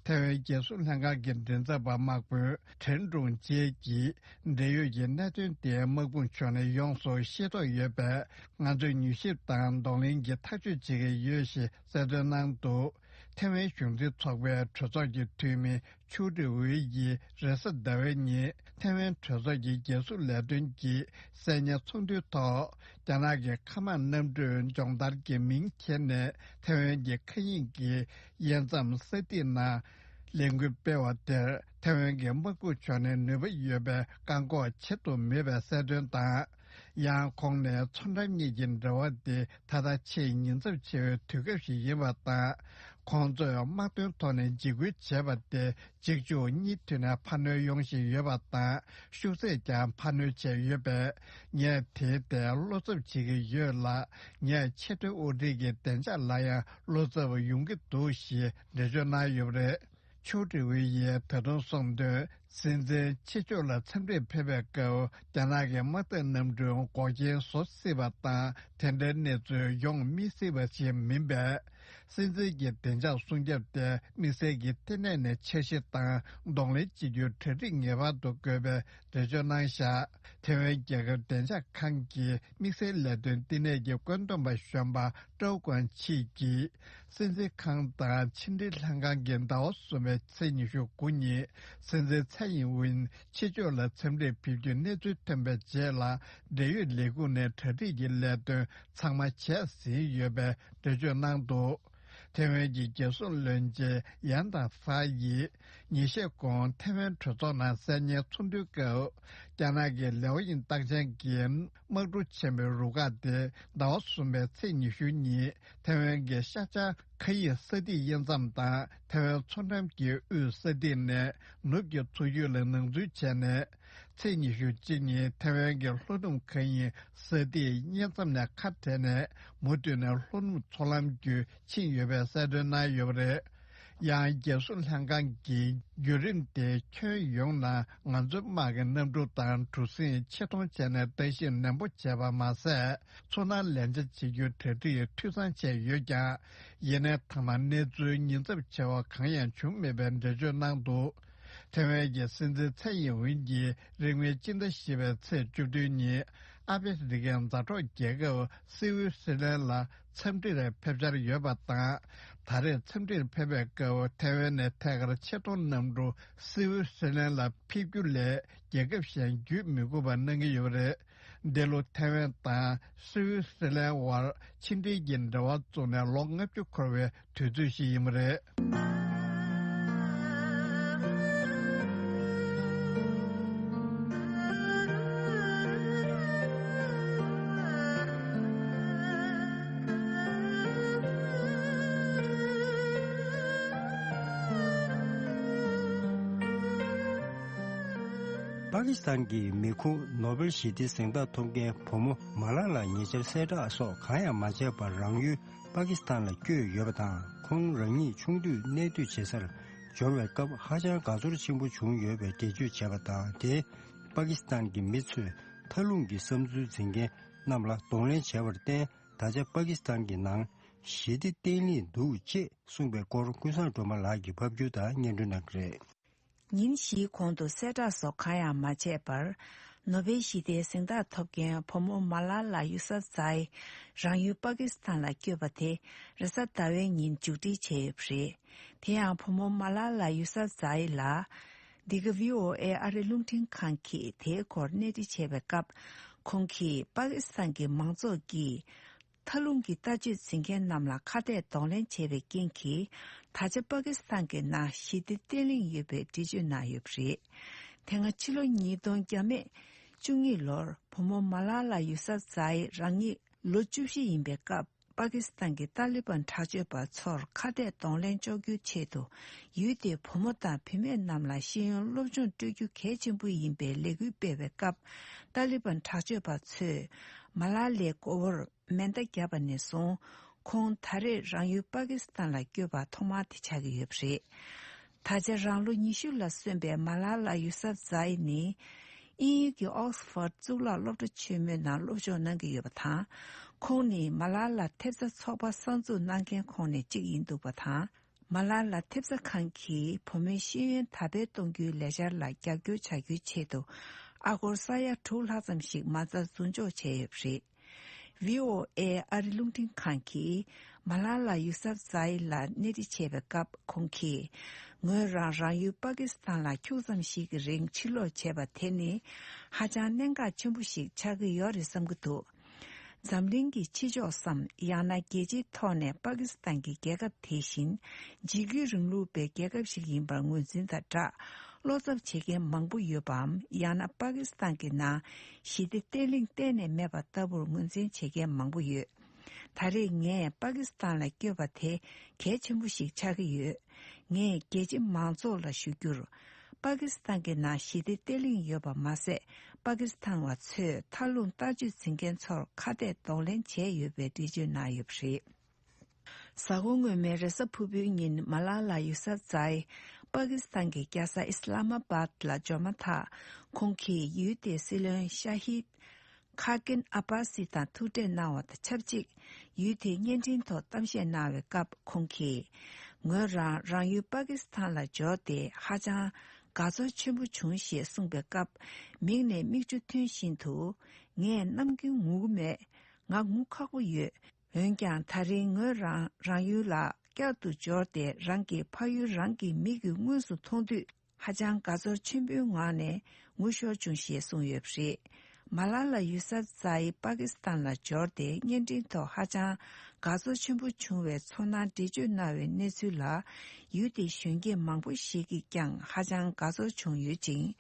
ཐའེ་ཝན་རྒྱལ་སྲུང་ལྷན་ཁང་གི་མགྲིན་ཚབ་པ་དམག་དཔོན་ཁྲེན་ཀྲུང་ཅེ་གྱིས། འབྲེལ་ཡོད་ཀྱི་གནད་དོན་དེ་དམག་དཔུང་ཕྱོགས་ནས་ཡོངས་སུ་ཤེས་རྟོགས་ཡོད་པས། ང་ཚོས་མྱུལ་ཞིབ་དང་གདོང་ལེན་གྱི་ཐག་གཅོད་བྱེད་ཀྱི་ཡོད་ཞེས་གསལ་སྟོན་གནང་འདུག་ཐའེ་ཝན་གཞུང་འཛིན་ཚོགས་པའི་གྲོས་ཚོགས་ཀྱི་འཐུས་མི་ཆུའུ་ཀྲི་ཝུའེ་ཡིས་རེས་གཟའ་ཟླ་བའི་ཉིན་ཐའེ་ཝན་གྲོས་ཚོགས་ཀྱི་རྒྱལ་སྲུང་ལས་དོན་གྱི་གསལ་བརྙན་ཚོགས་འདུའི་ཐོག་རྒྱ་ནག་གི་མཁའ་དམག་གནམ་གྲུས་སྦྱོང་བརྡར་གྱི་མིང་འཁྱེར་ནས་ཐའེ་ཝན་གྱི་མཁའ་དབྱིངས་ཀྱི་དབྱེ་མཚམས་ས་ཐིག་ནང་ ལས་འགུལ་སྤེལ་བ་དེར་ཐེ་ཝན་གྱི་དམག་དཔུང་ཕྱོགས་ནས་ནུས་པ་ཡོད་པའི་བཀག་འགོག་བྱེད་ཐུབ་མེད་པའི་གསལ་སྟོན་དང་། ཡང་ཁོང་ནས་མཚོ་འགྲམ་གཉིས་ཀྱི་འབྲེལ་བ་དེ་ད་ལྟ་ཆེས་ཉེན་ཚབས་ཆེ་བའི་དུས་སྐབས་ཤིག་ཡིན་པ་དང་། ཁོང་ཚོས་དམག་དོན་ཐོག་ནས་འཇིགས་སྐུལ་བྱས་པ་དེ་གཅིག་མཇུག་གཉིས་མཐུད་ནས་འཕར་སྣོན་ཡོང་བཞིན་ཡོད་པ་དང་། ཤུགས་ཚད་ཀྱང་འཕར་སྣོན་བྱས་ཡོད་པས། ངས་དེའི་ཐད་བློ་འཚབ་བྱེད་ཀྱི་ཡོད་ལ། ངས་ཆེས་མཐོའི་དབུ་ཁྲིད་ཀྱི་བདེ་འཇགས་ལ་ཡང་བློ་འཚབ་ཡོང་གི་འདུག་ཞེས་འགྲེལ་བརྗོད་གནང་ཡོད་པ་རེད། ཆོས་སྒྲིག་པུའུ་ཡིས་ད་དུང་གསུངས་དོན། སྲིད་འཛིན་ཕྱི་ཕྱོགས་ལ་འཚམས་འདྲིར་ཕེབས་པའི་སྐབས། རྒྱ་ནག་གི་དམག་འཐབ་གནམ་གྲུས་འགོག་རྐྱེན་བཟོ་སྲིད་པ་དང་། དེ་འདྲའི་གནས་ཚུལ་ཡོང་མི་སྲིད་པ་ཞིག་མིན་པས། སྲིད་འཛིན་གྱི་བདེ་འཇགས་སྲུང་སྐྱོབ་དེ་དམིགས་བསལ་གྱི་ལྟེ་གནས་ནས་འཆར་གཞི་དང་གདོང་ལེན་བྱེད་རྒྱུའི་གྲ་སྒྲིག་ངེས་པར་དུ་དགོས་པའི་འགྲེལ་བརྗོད་གནང་བཞག་ཐེ་ཝན་རྒྱལ་ཁབ་བདེ་འཇགས་ཁང་གི་དམིགས་བསལ་ལས་དོན་ལྟེ་གནས་ཀྱི་བཀོད་འདོམས་པ་གཞོན་པ་ཀྲོའུ་ཀོན་ཆི་གིས། སྲིད་འཛིན་ཁང་དང་ཕྱི་འབྲེལ་ལྷན་ཁང་གིས་ཟླ་བ་གསུམ་པའི་ཚེས་ཉི་ཤུ་དགུ་ཉིན། སྲིད་འཛིན་ཚའེ་ཡིན་ཝིན་ཕྱི་ཕྱོགས་ལ་འཚམས་འདྲིར་ཕེབས་རྒྱུའི་གནས་ཚུལ་ཐོན་པའི་རྗེས་ལ། འབྲེལ་ཡོད་ལས་ཁུངས་ནས་གྲ་སྒྲིག་གི་ལས་དོན་ཚང་མ་བྱས་ཟིན་ཡོད་པའི་འགྲེལ་བརྗོད་གནང་འདུག་ཐེ་ཝན་གྱི་རྒྱལ་སྲུང་བློན་ཆེན་ཡན་དང་ས་ཡིས་ཉིན་ཤས་གོང་ཐེ་ཝན་གྲོས་ཚོགས་ནང་གསལ་བརྙན་ཚོགས་འདུའི་སྐབས། རྒྱ་ནག་གི་ལེའོ་ཡིན་རྟགས་ཅན་གྱི་དམག་གྲུ་ཆེན་པོའི་རུ་ཁག་དེ་ཟླ་བ་གསུམ་པའི་ཚེས་ཉི་ཤུ་ཉིན་ཐེ་ཝན་གྱི་ཤར་བྱང་མཁའ་དབྱིངས་ས་ཐིག་དབྱེ་མཚམས་དང་ཐེ་ཝན་མཚོ་འགྲམ་གྱི་དབུས་ས་ཐིག་ནས་ནུབ་ཀྱི་མཚོ་རྒྱུད་ལ་ནང་འཛུལ་བྱས་ནས། ཚེས་ཉི་ཤུ་གཅིག་ཉིན་ཐེ་ཝན་གྱི་ལྷོ་ནུབ་མཁའ་དབྱིངས་ས་ཐིག་དབྱེ་མཚམས་ནས་ཁ་བྲལ་ནས། མུ་མཐུད་ནས་ལྷོ་ནུབ་མཚོ་ལམ་བརྒྱུད་ཕྱིན་ཡོད་པའི་གསལ་སྟོན་གནང་ཡོད་པ་རེད། ཡང་རྒྱལ་སྲུང་ལྷན་ཁང་གིས་བརྒྱུད་རིམ་དེ་ཁྱོན་ཡོངས་ནས་ང་ཚོའི་དམག་གི་གནམ་གྲུ་དང་གྲུ་གཟིངས་ཆེད་གཏོང་བྱས་ནས་བརྟག་ཞིབ་ནན་པོ་བྱས་པ་མ་ཟད། ཚོར་སྣང་ལན་ཆ་བྱེད་རྒྱུའི་གྲ་སྒྲིག་འཐུས་ཚང་བྱས་ཡོད་ཀྱང་། ཡིན་ནའི་མཐའ་མ་གནས་ཚུལ་ཉེན་ཚབས་ཆེ་བ་གང་ཡང་བྱུང་མེད་པའི་འགྲེལ་བརྗོད་གནང་འདུག་ཐེ་ཝན་གྱི་སྲིད་འཛིན་ཚའེ་ཡིན་ཝིན་གྱིས་རིང་མིན་སྤྱི་ཟླ་བཞི་པའི་ཚེས་བཅུ་བདུན་ཉིན། ཨ་ཕི་རི་ཀའི་མཛའ་གྲོགས་རྒྱལ་ཁབ་སི་ཝི་སི་ལན་ལ་འཚམས་འདྲིར་ཕེབས་འཆར་ཡོད་པ་དང་། ད་རེས་འཚམས་འདྲིར་ཕེབས་པའི་སྐབས་ཐེ་ཝན་ནས་ཐད་ཀར་ཆེད་གཏོང་གནམ་གྲུ་སི་ཝི་སི་ལན་ལ་ཕེབས་རྒྱུ་ལས་རྒྱལ་ཁབ་གཞན་བརྒྱུད་མི་དགོས་པ་གནང་གི་ཡོད་པ་རེད། འདི་ལོ་ཐེ་ཝན་དང་སི་ཝི་སི་ལན་དབར་ཕྱི་འབྲེལ་གྱི་འབྲེལ་བ་བཙུགས་ནས་ལོ་ལྔ་བཅུ་འཁོར་བའི་དུས་ཚོད་ཞིག་ཡིན་པ་རེད། པ་ཀི་སི་ཐན་གྱི་མི་ཁུ་ནོ་བེལ་ཞི་བདེའི་གཟེངས་རྟགས་ཐོབ་མཁན་བུ་མོ་མ་ལ་ལ་ཉེ་ཆར་གསལ་བསྒྲགས་སོགས་གང་ཡང་མ་བྱས་པར་རང་ཡུལ་པ་ཀི་སི་ཐན་ལ་བསྐྱོད་ཡོད་པ་དང་། ཁོང་རང་ཉིད་ཆུང་དུས་གནས་སྡོད་བྱེད་སར་འབྱོར་བའི་སྐབས་ཧ་ཅང་དགའ་ཚོར་ཆེན་པོ་བྱུང་ཡོད་པའི་འགྲེལ་བརྗོད་བྱས་པ་དང་། དེས་པ་ཀི་སི་ཐན་གྱི་མི་ཚོས་མཐའ་ལྷུང་གི་བསམ་ཚུལ་འཛིན་མཁན་རྣམས་ལ་གདོང་ལེན་བྱས་པར་བརྟེན། ད་ཆ་པ་ཀི་སི་ཐན་གྱི་ནང་ཞི་བདེ་བརྟན་ལྷིང་འདུག་ཅེས་གསུངས་པའི་སྐོར་ཀུན་བཟང་སྒྲོལ་མ་ལགས་ཀྱིས་ཕབ་སྒྱུར་དང་སྙན་སྒྲོན་གནང་གི་རེད། ཉིན་བཞིའི་གོང་དུ་གསལ་བསྒྲགས་སོགས་གང་ཡང་མ་བྱས་པར། ནོ་བེལ་ཞི་བདེའི་གཟེངས་རྟགས་ཐོབ་མཁན་བུ་མོ་མ་ལ་ལ་ཡུ་སབ་ཛའི་རང་ཡུལ་པ་ཀི་སི་ཐན་ལ་བསྐྱོད་པ་དེ་རེས་གཟའ་ཟླ་བའི་ཉིན་མཇུག་སྒྲིལ་བྱས་ཡོད་པ་རེད། དེ་ཡང་བུ་མོ་མ་ལ་ལ་ཡུ་སབ་ཛའི་ལ། འདི་ག་བྷི་ཨོ་ཨེ་ཨ་རིའི་རླུང་འཕྲིན་ཁང་གིས་དེའི་སྐོར་གནས་འདྲི་བྱས་པའི་སྐབས། ཁོང་གིས་པ་ཀི་སི་ཐན་གྱི་མང་ཚོགས་ཀྱིས། མཐའ་ལྷུང་གི་ལྟ་སྤྱོད་འཛིན་མཁན་རྣམས་ལ་ཁ་གཏད་གདོང་ལེན་བྱས་པའི་རྐྱེན་གྱིས། ད་ཆ་པ་ཀི་སི་ཐན་གྱི་ནང་ཞི་བདེ་བརྟན་ལྷིང་ཡོད་པའི་འགྲེལ་བརྗོད་གནང་ཡོད་པ་རེད། དེ་སྔ་ཕྱི་ལོ་ཉིས་སྟོང་བརྒྱ་མེད་བཅུ་གཉིས་ལོར་བུ་མོ་མ་ལ་ལ་ཡུ་སབ་ཛའི་རང་ཉིད་ལོ་བཅུ་བཞི་ཡིན་པའི་སྐབས། པ་ཀི་སི་ཐན་གྱི་ཏཱ་ལི་བན་དྲག་སྤྱོད་པ་ཚོར་ཁ་གཏད་གདོང་ལེན་གཅོག་རྒྱུའི་ཆེད་དུ། ཡུལ་དེའི་བུ་མོ་དང་བུད་མེད་རྣམས་ལ་ཤེས་ཡོན་སློབ་སྦྱོང་སྤྲོད་རྒྱུ་གལ་ཆེན་པོ་ཡིན་པའི་ལས་འགུལ་སྤེལ་བའི་སྐབས། ཏཱ་ལི་བན་དྲག་སྤྱོད་པ་ཚོས་མ་ལ་ལའི་མགོ་བོར། མེ་མདའ་བརྒྱབ་པ་ནས་བཟུང་། ཁོང་ད་རེས་རང་ཡུལ་པ་ཀི་སི་ཐན་ལ་བསྐྱོད་པ་ཐོག་མ་དེ་ཆགས་ཀྱི་ཡོད་པ་རེད། ད་ཆ་རང་ལོ་ཉི་ཤུ་ལ་སོན་པའི་མ་ལ་ལ་ཡུ་སབ་ཛའི་ནི། དབྱིན་ཡུལ་གྱི་ཨོག་སི་ཕོར་ཌི་གཙུག་ལག་སློབ་གྲྭ་ཆེན་མོའི་ནང་སློབ་སྦྱོང་གནང་གི་ཡོད་པ་དང་། ཁོང་ནི་མ་ལ་ལ་ཐེབས་རྩ་ཚོགས་པ་གསར་འཛུགས་གནང་མཁན་ཁོངས་ནས་གཅིག་ཡིན་འདུག་པ་དང་། མ་ལ་ལ་ཐེབས་རྩ་ཁང་གིས་བུ་མོའི་ཤེས་ཡོན་དར་སྤེལ་གཏོང་རྒྱུའི་ལས་འཆར་ལ་རྒྱབ་སྐྱོར་བྱ་རྒྱུའི་ཆེད་དུ། ཨ་སྒོར་ས་ཡ་དྲུག་ལྷག་ཙམ་ཞིག་མ་རྩ་རྫུན་འཇོག་བྱས་ཡོད་པ་རེད། བྷི་ཨོ་ཨེ་ཨ་རི་རླུང་འཕྲིན་ཁང་གིས་མ་ལ་ལ་ཡུ་སབ་ཛའི་ལ་གནས་འདྲི་བྱས་པའི་སྐབས། ཁོང་གིས། ངོས་རང་རང་ཡུལ་པ་ཀི་སི་ཐན་ལ་ཁྱུག་ཙམ་ཞིག་གི་རིང་ཕྱིར་ལོག་བྱས་པ་དེ་ནི་ཧ་ཅང་གནད་འགག་ཆེན་པོ་ཞིག་ཆགས་ཀྱི་ཡོད་རེད་བསམ་གྱི་འདུག་འཛམ་གླིང་གི་ཕྱི་ཕྱོགས་སམ། ཡང་ན་རྒྱལ་སྤྱིའི་ཐོག་ནས་པ་ཀི་སི་ཐན་གྱི་རྒྱལ་ཁབ་དེ་བཞིན་འཇིགས་སྐུལ་རིང་ལུགས་པའི་རྒྱལ་ཁབ་ཞིག་ཡིན་པར་ངོས་འཛིན་དང་སྦྲགས། བློ་འཚབ་བྱེད་མཁན་མང་པོ་ཡོད་པའམ། ཡང་ན་པ་ཀི་སི་ཐན་གྱི་ནང་ཞི་བདེ་བརྟན་ལྷིང་གཏན་ནས་མེད་པ་ལྟ་བུར་ངོས་འཛིན་བྱེད་མཁན་མང་པོ་ཡོད། ད་རེས་ངས་པ་ཀི་སི་ཐན་ལ་བསྐྱོད་པ་དེ་གལ་ཆེན་པོ་ཞིག་ཆགས་ཀྱི་ཡོད། ངས་རྒྱལ་སྤྱི་མང་ཚོགས་ལ་ཞུ་རྒྱུར། པ་ཀི་སི་ཐན་གྱི་ནང་ཞི་བདེ་བརྟན་ལྷིང་ཡོད་པ་མ་ཟད། པ་ཀི་སི་ཐན་བ་ཚོས་མཐའ་ལྷུང་ལྟ་སྤྱོད་འཛིན་མཁན་ཚོར་ཁ་གཏད་གདོང་ལེན་བྱས་ཡོད་པའི་འགྲེལ་བརྗོད་གནང་ཡོད་པ་རེད། གཟའ་འཁོར་སྔོན་མའི་རེས་གཟའ་ཕུར་བུའི་ཉིན་མ་ལ་ལ་ཡུ་སབ་ཛའི་པ་ཀི་སི་ཐན་གྱི་རྒྱལ་ས་ཨི་སི་ལ་མ་བཱད་ལ་འབྱོར་མ་ཐག་ཁོང་གིས་ཡུལ་དེའི་སྲིད་བློན་ཤ་ཧིད་ཁ་ཀིན་ཨ་པ་སི་དང་ཐུག་འཕྲད་གནང་བ་དང་ཆབས་ཅིག་ཡུལ་དེའི་བརྙན་འཕྲིན་ཐོག་གཏམ་བཤད་གནང་བའི་སྐབས་ཁོང་གིས། ངོས་རང་རང་ཡུལ་པ་ཀི་སི་ཐན་ལ་འབྱོར་ཏེ་ཧ་ཅང་དགའ་ཚོར་ཆེན་པོ་བྱུང་ཞེས་གསུངས་པའི་སྐབས། མིག་ནས་མིག་ཆུ་ཐོན་བཞིན་དུ། ངས་ནམ་རྒྱུན་ངུ་གི་མེད། ང་ངུ་ཁག་པོ་ཡོད། འོན་ཀྱང་ད་རིང་ངོས་རང་རང་ཡུལ་ལ་བསྐྱར་དུ་འབྱོར་ཏེ་རང་གི་ཕ་ཡུལ་རང་གི་མིག་གིས་དངོས་སུ་མཐོང་དུས། ཧ་ཅང་དགའ་ཚོར་ཆེན་པོའི་ངང་ནས་ངུ་ཤོར་བྱུང་ཞེས་གསུངས་ཡོད་པ་རེད། མ་ལ་ལ་ཡུ་སབ་ཛའི་པ་ཀི་སི་ཐན་ལ་འབྱོར་ཏེ་བརྙན་འཕྲིན་ཐོག་ཧ་ཅང་དགའ་ཚོར་ཆེན་པོ་བྱུང་བའི་ཚོར་སྣང་འགྲེལ་བརྗོད་གནང་བའི་གནས་ཚུལ་ལ། ཡུལ་དེའི་གཞོན་སྐྱེས་མང་པོ་ཞིག་གིས་ཀྱང་ཧ་ཅང་དགའ་ཚོར་བྱུང་ཡོད་ཅིང་།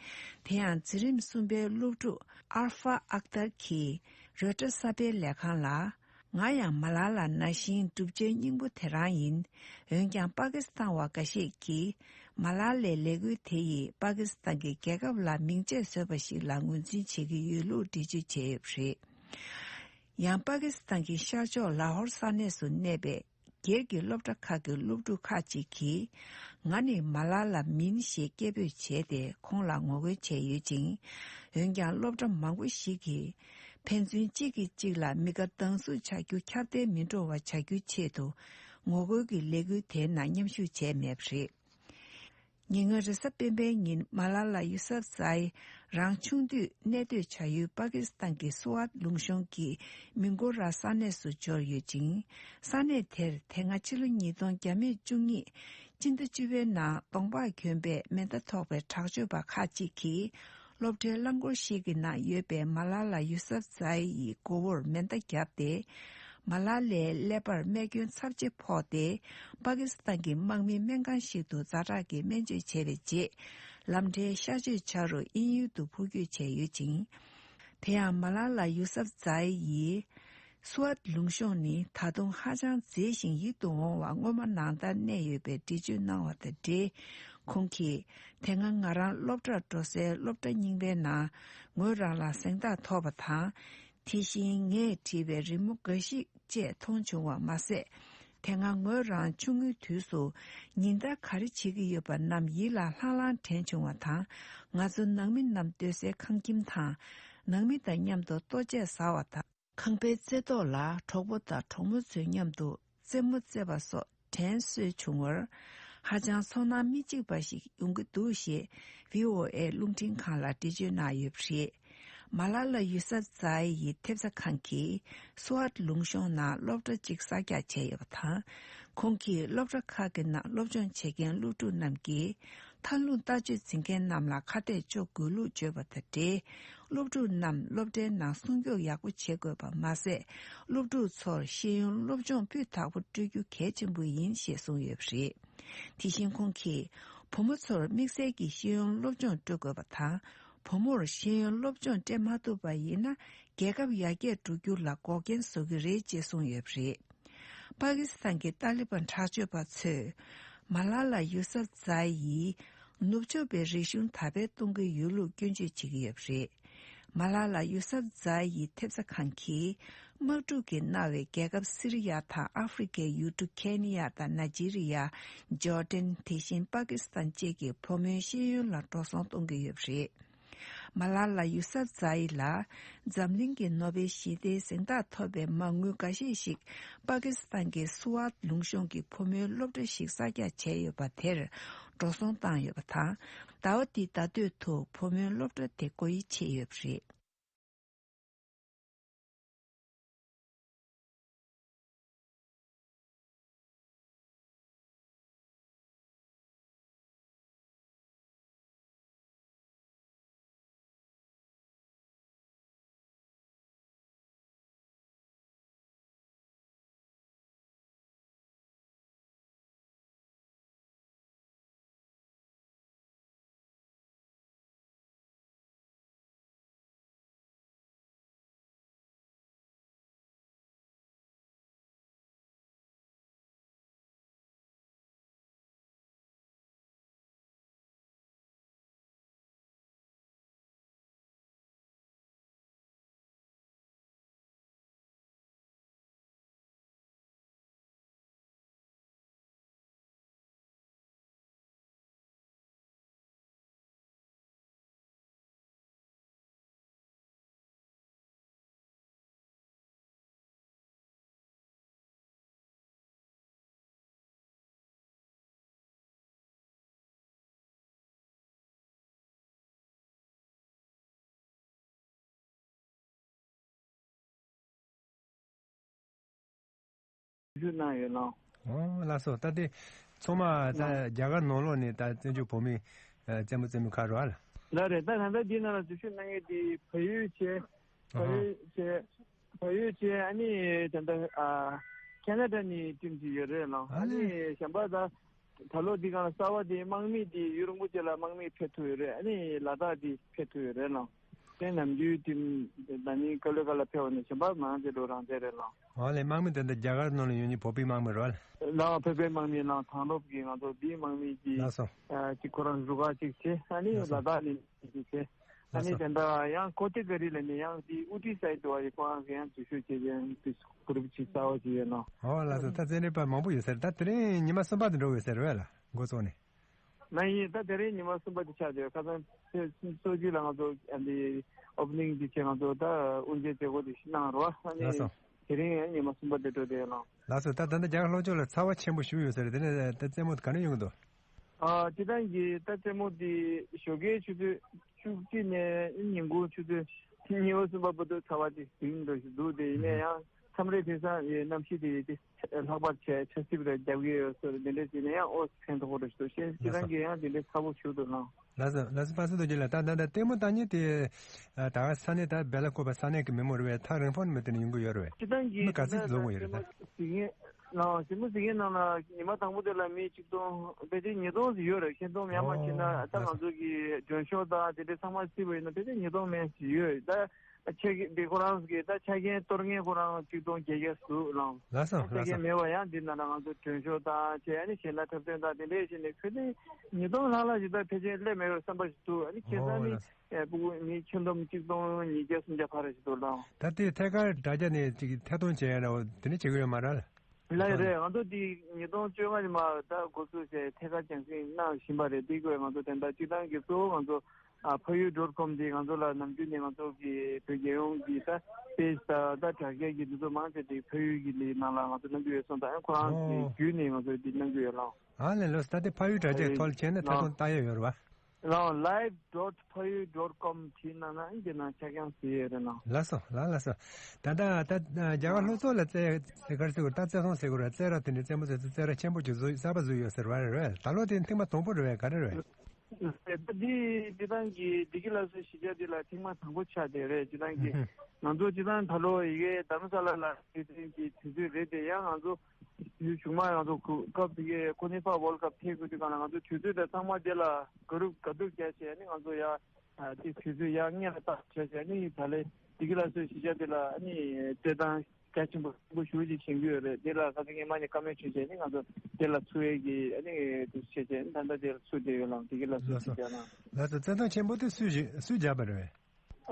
དེ་ཡང་འཛིན་རིམ་གསུམ་པའི་སློབ་ཕྲུག་ཨར་ཧྥ་ཨག་ཏར་གྱིས་རོའི་ཊར་གསར་སྤེལ་ལས་ཁང་ལ། ང་ཡང་མ་ལ་ལ་ནང་བཞིན་གྲུབ་ཆའི་སྙིང་པོ་དེ་རང་ཡིན། འོན་ཀྱང་པ་ཀི་སི་ཐན་བ་འགའ་ཤས་ཀྱིས་མ་ལ་ལའི་ལས་འགུལ་དེ་ཡིས་པ་ཀི་སི་ཐན་གྱི་རྒྱལ་ཁབ་ལ་མིང་ཆད་བཟོས་པ་ཞིག་ལ་ངོས་འཛིན་བྱེད་ཀྱི་ཡོད་ལུགས་འགྲེལ་བརྗོད་བྱས་ཡོད་པ་རེད། ཡང་པ་ཀི་སི་ཐན་གྱི་ཤར་ཕྱོགས་ལ་ཧོར་ས་གནས་སུ་གནས་པའི་སྒེར་གྱི་སློབ་གྲྭ་ཁག་གི་སློབ་ཕྲུག་ཁག་ཅིག་གིས། ང་ནི་མ་ལ་ལ་མིན་ཞེས་སྐད་འབོད་བྱས་ཏེ་ཁོང་ལ་ངོ་རྒོལ་བྱས་ཡོད་ཅིང་། འོན་ཀྱང་སློབ་གྲྭ་མང་པོ་ཞིག་གིས། ཕན་ཚུན་གཅིག་གིས་གཅིག་ལ་མི་དགའ་སྡང་ཟུག་བྱ་རྒྱུ་ཁྱབ་གདལ་མི་འགྲོ་བ་བྱ་རྒྱུའི་ཆེད་དུ། ངོ་རྒོལ་གྱི་ལས་འགུལ་དེའི་ནང་མཉམ་ཞུགས་བྱས་མེད་པ་རེད། ཉེ་སྔོན་རེས་གཟའ་སྤེན་པའི་ཉིན་མ་ལ་ལ་ཡུ་སབ་ཛའི་རང་ཆུང་དུས་གནས་སྡོད་བྱ་ཡུལ་པ་ཀི་སི་ཐན་གྱི་སུ་ཝཱད་ལུང་གཤོང་གི་མིང་གོ་ར་ས་གནས་སུ་འབྱོར་ཡོད་ཅིང་། ས་གནས་དེར་དེ་སྔ་ཕྱི་ལོ་ཉིས་སྟོང་བརྒྱ་མེད་བཅུ་གཉིས། སྤྱི་ཟླ་བཅུ་པའི་ནང་གདོང་པགས་གྱོན་པའི་མེ་མདའ་ཐོགས་པའི་དྲག་སྤྱོད་པ་ཁག་ཅིག་གིས། སློབ་གྲྭའི་རླངས་འཁོར་ཞིག་གི་ནང་ཡོད་པའི་མ་ལ་ལ་ཡུ་སབ་ཛའི་ཡི་མགོ་བོར་མེ་མདའ་བརྒྱབ་སྟེ། མ་ལ་ལའི་ཀླད་པར་རྨས་སྐྱོན་ཚབས་ཆེ་ཕོག་སྟེ། པ་ཀི་སི་ཐན་གྱི་དམག་མིའི་སྨན་ཁང་ཞིག་ཏུ་ཛ་དྲག་གི་སྨན་བཅོས་བྱས་པའི་རྗེས། ལམ་འཕྲལ་གཤག་བཅོས་བྱ་རུ་དབྱིན་ཡུལ་དུ་འཕུར་སྐྱོད་བྱས་ཡོད་ཅིང་། དེ་ཡང་མ་ལ་ལ་ཡུ་སབ་ཛའི་ཡི། སུ་ཝཱད་ལུང་གཤོང་ནི་ད་དུང་ཧ་ཅང་མཛེས་ཤིང་ཡིད་དུ་འོང་བ་སྔོན་མ་ནང་ལྟར་གནས་ཡོད་པའི་འགྲེལ་བརྗོད་གནང་བ་དང་འབྲེལ། ཁོང་གིས། དེ་སྔ་ང་རང་སློབ་གྲྭར་འགྲོ་སའི་སློབ་གྲྭ་རྙིང་པའི་ནང་ངོས་རང་ལ་གཟེངས་རྟགས་ཐོབ་པ་དང་། དེ་བཞིན་ངས་བྲིས་པའི་རི་མོ་འགའ་ཞིག་བཅས་མཐོང་བྱུང་བ་མ་ཟད། དེ་སྔ་ངོས་རང་ཆུང་ངུའི་དུས་སུ་ཉིན་ལྟར་ག་རེ་བྱེད་ཀྱི་ཡོད་པ་རྣམས་ཡིད་ལ་ལྷང་ལྷང་དྲན་བྱུང་བ་དང་། ང་ཚོ་ནང་མི་རྣམས་སྡོད་སའི་ཁང་ཁྱིམ་དང་། ནང་མི་དང་མཉམ་དུ་ལྟོ་ཆས་ཟ་བ་དང་། ཁང་པའི་རྩེ་ཐོག་ལ་གྲོགས་པོ་དང་གྲོགས་མོ་ཚོའི་མཉམ་དུ་རྩེད་མོ་རྩེ་བ་སོགས་དྲན་གསོས་བྱུང་བར། ཧ་ཅང་ཚོར་སྣང་མི་གཅིག་པ་ཞིག་ཡོང་གི་འདུག་ཞེས་བྷི་ཨོ་ཨེ་རླུང་འཕྲིན་ཁང་ལ་འགྲེལ་བརྗོད་གནང་ཡོད་པ་རེད། མ་ལ་ལ་ཡུ་སབ་ཛའི་ཡི་ཐེབས་རྩ་ཁང་གིས་སུ་ཝཱད་ལུང་གཤོང་ནང་སློབ་གྲྭ་གཅིག་གསར་རྒྱག་བྱས་ཡོད་པ་དང་། ཁོང་གིས་སློབ་གྲྭ་ཁག་གི་ནང་སློབ་སྦྱོང་བྱེད་མཁན་སློབ་ཕྲུག་རྣམས་ཀྱིས། མཐའ་ལྷུང་ལྟ་སྤྱོད་འཛིན་མཁན་རྣམས་ལ་ཁ་གཏད་གཅོག་དགོས་ལུགས་བརྗོད་པ་དང་འབྲེལ། སློབ་ཕྲུག་རྣམས་སློབ་གྲྭའི་ནང་སྲུང་སྐྱོབ་ཡག་པོ་བྱེད་དགོས་པ་མ་ཟད། སློབ་ཕྲུག་ཚོར་ཤེས་ཡོན་སློབ་སྦྱོང་སྤུས་དག་པོ་སྤྲོད་རྒྱུ་གལ་ཆེན་པོ་ཡིན་ཞེས་གསུངས་ཡོད་པ་རེད། དེ་བཞིན་ཁོང་གིས། བུ་མོ་ཚོར་དམིགས་བསལ་གྱི་ཤེས་ཡོན་སློབ་སྦྱོང་སྤྲོད་དགོས་པ་དང་། བུ་མོར་ཤེས་ཡོན་སློབ་སྦྱོང་སྤྲད་མ་ཐུབ་པ་ཡིན་ན། རྒྱལ་ཁབ་ཡར་རྒྱས་འགྲོ་རྒྱུ་ལ་འགོག་རྐྱེན་བཟོ་གི་རེད་ཅེས་གསུངས་ཡོད་པ་རེད། པ་ཀི་སི་ཐན་གྱི་ཏཱ་ལི་བན་དྲག་སྤྱོད་པ་ཚོས། མ་ལ་ལ་ཡུ་སབ་ཛའི་ཡི་ནུབ་ཕྱོགས་པའི་རིག་གཞུང་དར་སྤེལ་གཏོང་གི་ཡོད་ལུགས་སྐྱོན་བརྗོད་བྱེད་ཀྱི་ཡོད་པ་རེད། མ་ལ་ལ་ཡུ་སབ་ཛའི་ཡི་ཐེབས་རྩ་ཁང་གིས། དམག་འཁྲུག་གིས་མནར་བའི་རྒྱལ་ཁབ་སི་རི་ཡ་དང་ཨ་ཧྥེ་རི་ཁའི་ཡུལ་གྲུ་ཁེ་ནི་ཡ་དང་ནཱི་ཇི་རི་ཡ། ཇོར་ཌན། དེ་བཞིན་པ་ཀི་སི་ཐན་བཅས་ཀྱི་བུ་མོའི་ཤེས་ཡོན་ལ་འགྲོ་སོང་གཏོང་གི་ཡོད་པ་རེད། མ་ལ་ལ་ཡུ་སབ་ཛའི་ལ་འཛམ་གླིང་གི་ནོ་བེལ་ཞི་བདེའི་གཟེངས་རྟགས་ཐོབ་པའི་མ་དངུལ་འགའ་ཤས་ཤིག་པ་ཀི་སི་ཐན་གྱི་སུ་ཝཱད་ལུང་གཤོང་གི་བུ་མོའི་སློབ་གྲྭ་ཞིག་གསར་རྒྱག་བྱས་ཡོད་པ་དེར་འགྲོ་སོང་བཏང་ཡོད་པ་དང་། ཟླ་བ་འདིའི་ཟླ་སྟོད་དུ་བུ་མོའི་སློབ་གྲྭ་དེ་སྒོ་དབྱེ་ཕྱེ་ཡོད་པ་རེད། ཞུ་གནང་ཡོད་ལགས། ཨོ་ལགས་སོ། ད་དེ་ཚང་མ་ད་ལགས། རྒྱ་གར་ནང་ལོགས་ནས་ད་བཙན་བྱོལ་བོད་མི་ཨ་རྩེད་མོ་རྩེད་མོ་ཁག་རེད་བ་ལགས། ལགས་རེད། ད་ད་ལྟ་འདི་ནང་ལ་འཛུལ་ཞུགས་གནང་མཁན་དེ་བལ་ཡུལ་བྱས། བལ་ཨ་ཡུལ་བྱས། བལ་ཡུལ་བྱས། ཨ་ནི་ད་ལྟ་ཨ་ཁེ་ན་ཌ་ནས་ཊིམ་ཅིག་ཡོད་རེད་ལགས། ཨ་ཨ་ནི་ནི་གཞན་པ་ད་ད་ལོ་འདི་སྒང་ལ་གསར་པ་དེ་དམག་མི་དེ་གཡུ་རིན་པོ་ཆེ་ལ་དམག་མི་ཕེབས་ཐུབ་ཡོད་རེད། ཨ་ནི་ལ་དྭགས་དེ་ཕེབས་ཐུབ་ཡོད་རེད་ལགས། དེ་ནམ་རྒྱུན་དེ་ད་ནི་ཀ་ལོ་ཀ་ལ་ཕེབས་པ་ནས་གཞན་པ་མང་ཆེ་འགྲོ་རང་བཙན་རེད་ལགས། ཨོ་ལེ། དམག་མི་དེ་འདྲ་རྒྱ་གར་ནང་ལ་ཡོད་མཁན་བོད་པའི་དམག་མི་རེད་བ། ལགས། བོད་པའི་དམག་མི་ལགས། དྭང་རོབ་ཀྱི་ང་ཚོ་འདིའི་དམག་མི་གྱི་ལགས་སོ། ཨ་ཅིག་ཁོ་རང་རུ་ཁག་ཅིག་བྱས། ཨ་ནི་ལགས་སོ། ལ་དྭགས་ནས་ཅིག་བྱས། ཨ་ལགས་ནི་སོ། དེ་འདྲ་ཡང་ཀོ་ཏི་ག་རི་ལ་ནི་ཡང་དེ་ཨུ་ཏི་སའིད་དུ་བ་ཡི་ཁོ་རང་གི་ཡང་འཛུལ་ཞུགས་བྱས་ཀྱི་ཡང་དེ་གུ་རུབ་ཅིག་གསར་པ་ཅིག་ཡོད་ལགས། ཨོ་ལགས་སོ། ད་བཙན་གནོན་པ་མང་པོ་ཡོད་ས་རེད། ད་དེ་རིང་ཉི་མ་གསུམ་པ་དུ་འགྲོ་དགོས་ས་རེད་བ་ལགས། འགོ་བཙུགས་ནས། མ་ཡིན། ད་དེ་རིང་ཉི་མ་གསུམ་པ་དེ་ཆགས་བསྡད་ཡོད། ཁ་སང་ཚེས་སོ་བཅུ་ལ་ང་ཚོ་ཨ་འདི་ཨོ་པ་ནིང་དེ་བྱས། ང་ཚོ་ད་དབུ་འབྱེད་མཛད་སྒོ་དེ་གནང་རོགས། ཨ་ནི་ལགས་སོ། དེ་རིང་ཡང་ཉི་མ་གསུམ་པ་དེ་འགྲོ་བསྡད་ཡོད་ལགས། ལགས་སོ། ད་ད་ལྟ་རྒྱ་གར་ལྷོ་ཕྱོགས་ལ་ཚ་བ་ཆེན་པོ་ཞིག་ཡོད་ས་རེད། དེ་ནས་ད་རྩེད་མོ་ག་འདྲ་ཡོང་གི་འདུག་ཨ་སྤྱིར་བཏང་གི་ད་རྩེད་མོ་དེ་ཞོགས་ཀའི་ཆུ་ཚོད་བཅུ་གཅིག་ནས་ཉིན་གུང་ཆུ་ཚོད་གཉིས་པ་གསུམ་པ་བར་དུ་ཚ་བ་དེ་ཟིན་འགྲོ་བཞིན་འདུག་དེ་ཡིན་ན་ཡང་མཚམས་རེ་དེང་སང་ཡི་གནམ་གཤིས་དེ་ཡི་དེ་ལྷག་པར་བྱས་ཆར་ཟིམ་རེ་རྒྱབ་ཀྱི་ཡོད་ཟེར། དེ་འདྲ་བྱས་ན་ཡང་ཨོ་ཕན་ཐོགས་རེ་ཞིག་འདུག་ཤེས། སྤྱིར་བཏང་གི་ཡང་དེ་འདྲ་ཚ་པོ་ཞིག་འདུག་ལགས། ལགས་སོ། ལགས་སོ། པ་སེ་རྡོ་རྗེ་ལགས། ད་ད་ད་ལྟད་མོ་ལྟ་མཁན་དེ་ཨ་ད་ག་ས་གནས་ད་སྦེལ་ཀོབ་ས་གནས་ཀྱི་མི་མང་རེད་བས། ཐག་རིང་པོ་ནས་མི་དེ་ནས་ཡོང་གི་ཡོད་རེད་བས། སྤྱིར་བཏང་གི་མི་ག་ཚོད་འཛོམས་ཡོད་རེད་ད། རྩེད་མོ་གཟིགས་མཁན་ལགས། རྩེད་མོ་གཟིགས་མཁན་ནང་ལ་ཉི་མ་དང་པོ་དེ་ལ་མི་ཆིག་སྟོང་ཕལ་ཆེར་ཉིས་སྟོང་ཞིག་ཡོད་རེད། ཁྱོན་བསྡོམས་ཡར་མར་ཕྱིན་ན། ཨོ་ད་ལགས་སོ། ང་ཚོ་གི་མགྲོན་ཤོག་དང་དེ་འདྲ་ཚང་མ་བརྩིས་པ་ཡིན་ན་ཕལ་ཆེར་ཉིས་སྟོང་མན་ཞིག་ཡོད། ད་ཆ་རྐྱེན་དེ་ཁོ་རང་གི་ད་ཆ་རྐྱེན་གཏོར་མཁན་ཁོ་རང་ཆིག་སྟོང་བརྒྱད་བརྒྱ་ཟུག་ལགས། ལགས་སོ། ཆ་ལགས་སོ། རྐྱེན་མེད་པ་ཡང་འདི་ནང་ལ་ང་ཚོ་མགྲོན་ཤོག་དང་བྱས། ཨ་ནི་གཞན་དག་འཁྲབ་སྟོན་དང་དེ་འདྲ་བྱས་ནས་ཕལ་ཆེར་ཉིས་སྟོང་ལྷག་ལྷག་ཞིག་ད་ཕལ་ཆེར་སླེབས་མེད་པའི་བསམ་པ་ཞིག་འདུག་ཨ་ནི་ཁ་སང་ཨོ་ནི་ལགས་སོ། ཨེ་ཕྲུ་གུ་མི་ཁྱོན་བསྡོམས་ཆིག་སྟོང་ཉིས་བརྒྱ་སུམ་བརྒྱ་ཕར་རེ་ཞིག་འདུག་ལགས། ད་ལྟའི་ཐད་ཀར་དྲ་རྒྱ་ནས་ཅིག་ཐད་གཏོང་བྱས་ཡ་འདྲ་བོ་དེ་འདྲ་བྱེད་ཀྱི་ཡོད་མ་རེད་ལ། ལགས་རེད། ང་ཚོ་འདི་ཉིས་སྟོང་བཅོ་ལྔ་ནས་མར་ད་འགོ་ཚུགས་བྱས་ཐད་ཀར་རྒྱང་སྲིང་གནང་བཞིན་པ་རེད། འདི་དགོས་ང་ཚོ་དེ་འདྲ་སྤྱིར་བཏང་གི་གཙོ་བོ་ང་ཚོ་ཨ་ཕ་ཡུལ་ཌོཊ་ཀོམ་འདི་ང་ཚོ་ལ་ནམ་རྒྱུན་ནས་ང་ཚོ་གི་བོད་རྒྱལ་ཡོངས་ཀྱི་ད་པེ་ཇི་དང་ད་དྲ་རྒྱ་གི་འདི་ཚོ་མང་ཆེ་འདི་ཕ་ཡུལ་གྱི་ལི་ནང་ལ་ང་ཚོ་གནང་གི་ཡོད་སོང་། ད་ཁོ་རང་གི་ཨོ་བརྒྱུད་ནས་ང་ཚོ་འདི་གནང་གི་ཡོད་ལགས། ཨ་ལས་ལོས། ད་ལྟའི་ཕ་ཡུལ་དྲ་རྒྱའི་ཐོག་ལ་བྱས་ནས་ཐད་གཏོང་ལྟ་ཡ་ཡོད་རེད་བ། ལའོ། live dot phayu dot com བྲིས་གནང་ན་འདི་ནང་ཆ་རྐྱང་ཟེར་ཡོད་རེད་ལགས། ལགས་སོ་ལགས། ལགས་སོ། ད་ལྟ་ད་རྒྱ་གར་ལྷོ་ཕྱོགས་ལ་རྩེད་ཟེར་གར་ཟེར་དགོས་རེད། ད་རྩེད་ཐང་ཟེར་དགོས་རེད། རྩེད་ར་དེ་འདྲའི་རྩེད་མོ་རྩེད་ས་རྩེད་ར་ཆེན་པོ་ཅིག་བཟོས་གསར་པ་བཟོས་ཡོད་ཟེར་བ་རེད། ད་ལོ་དེ་ཐེངས་མ་དང་པོ་རེད་བས། ག་རེ་རེད། ད་འདི་འདི་ཐང་གི་བདེ་སྐྱིད་སླར་གསོའི་གཞིས་ཆགས་འདི་ལ་ཐེངས་མ་དང་པོ་ཆགས་བསྡད་རེད། འདི་ཐང་གི་ང་ཚོ་འདི་ཐང་ད་ལོ་ཡི་གེ་དྷ་རམ་ས་ལ་ལ་དེ་ཐེངས་ཀྱི་དུས་ཚོད་རེད་དེ། ཡང་ང་ཚོ་དུས་གཞུག་མ་ང་ཚོ་སྐབས་དེ་གའི་ཁོ་ནི་ཕ་ཝོལ་ཀབ་ཐེག་དགོས་དུས་སྒང་ལ་ང་ཚོ་དུས་ཚོད་དང་ཚང་མ་དེ་ལ་ག་རུབ་ག་དུབ་རྒྱག་བྱས་ནི་ང་ཚོ་ཡ་དེ་དུས་ཚོད་ཡ་སྔོན་ལ་བཏང་བྱས་བྱས་ནི་ད་ལས་བདེ་སྐྱིད་སླར་གསོའི་གཞིས་ཆགས་དེ་ལ་ནི་རྩེད་ཐང་རྒྱ་ཆེན་པོ་ཆེན་པོ་ཞེ་པོ་ཅིག་བཞེངས་ཀྱི་ཡོད་རེད། དེ་ལ་ཁ་སང་སྔོན་མ་ནས་བཀའ་མོལ་བྱས་བྱས་ནི་ང་ཚོ་དེ་ལ་ཚུགས་ཡས་ཀྱི་ནི་དུས་བྱས་བྱས་ནི་ད་ལྟ་དེ་ལ་ཚུགས་བསྡད་ཡོད་ལགས། བདེ་སྐྱིད་སླར་གསོའི་ལགས་སོ། གཞིས་ཆགས་ནང་། ལགས་སོ། རྩེད་ཐང་ཆེན་པོ་དེ་སུས་བཞེངས་སུས་བརྒྱབ་པ་རེད།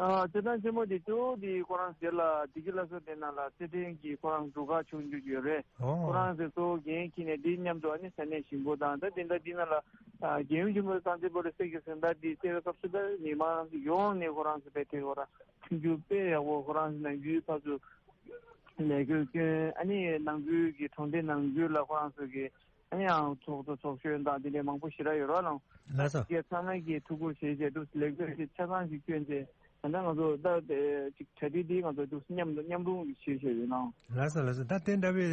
ཨ་རྩེད་ཐང་ཆེན་མོ་དེ་གཙོ་བོ་དེ་ཁོ་རང་དེ་ལ་བདེ་སྐྱིད་སླར་གསོ་དེ་ནང་ལ་རྩེད་འགྲན་གྱི་ཁོ་རང་རུ་ཁག་ཆུང་ཆུང་ཡོད་རེད། ཨོ། ཁོ་རང་ཚོས་གཙོ་བོ་འགན་འཁྱེར་ནས་དེ་མཉམ་དུ་ཨ་ནི་ས་གནས་གཞིས་འགོ་དང་ད་དེ་འདྲ་དེ་ནང་ལ་ཨ་རྒྱལ་ཡོངས་ཆེན་མོའི་རྐང་རྩེད་སྤོ་ལོ་སྲིད་ཀྱི་གཟེངས་རྟགས་དེ་རྩེ་བའི་སྐབས་སུ་ད་མི་མང་ཡོངས་ནས་ཁོ་རང་ཚོ་དཔེ་དེ་ཁོ་རང་མཐུན་འགྱུར་དཔེ་ཡག་པོ། ཁོ་རང་ཚོ་ནང་ཁུལ་ཕར་ཚུར་ལས་འགུལ་བསྐྱོན། ཨ་ནི་ནང་ཁུལ་གྱི་གྲོང་སྡེ་ནང་ཁུལ་ལ་ཁོ་རང་ཚོ་གི་ཨ་ནི་ཡང་ཚོགས་གཙོ་ཚོགས་གཞོན་དང་དེ་འདྲའི་མང་པོ་ཞེ་དྲག་ཡོད་རེད་ལགས། ལགས་སོ། དེ་ཚང་མ་གིས་ཐུགས་ཁུར་བཞེས་བྱས་འདུག་ལེགས་གྲུབ་ཅིག་ཆ་ཚང་ཞིག་བསྐྱོན་བྱས། ད་ལྟ་ང་ཚོ་ད་ཅིག་གྲ་སྒྲིག་འདི་ང་ཚོ་འདུག་མཉམ་དུ་མཉམ་རུབ་ཞུས་བྱས་ཡོད་ལགས། ལགས་སོ་ལགས་སོ། ད་དེ་འདྲ་བའི་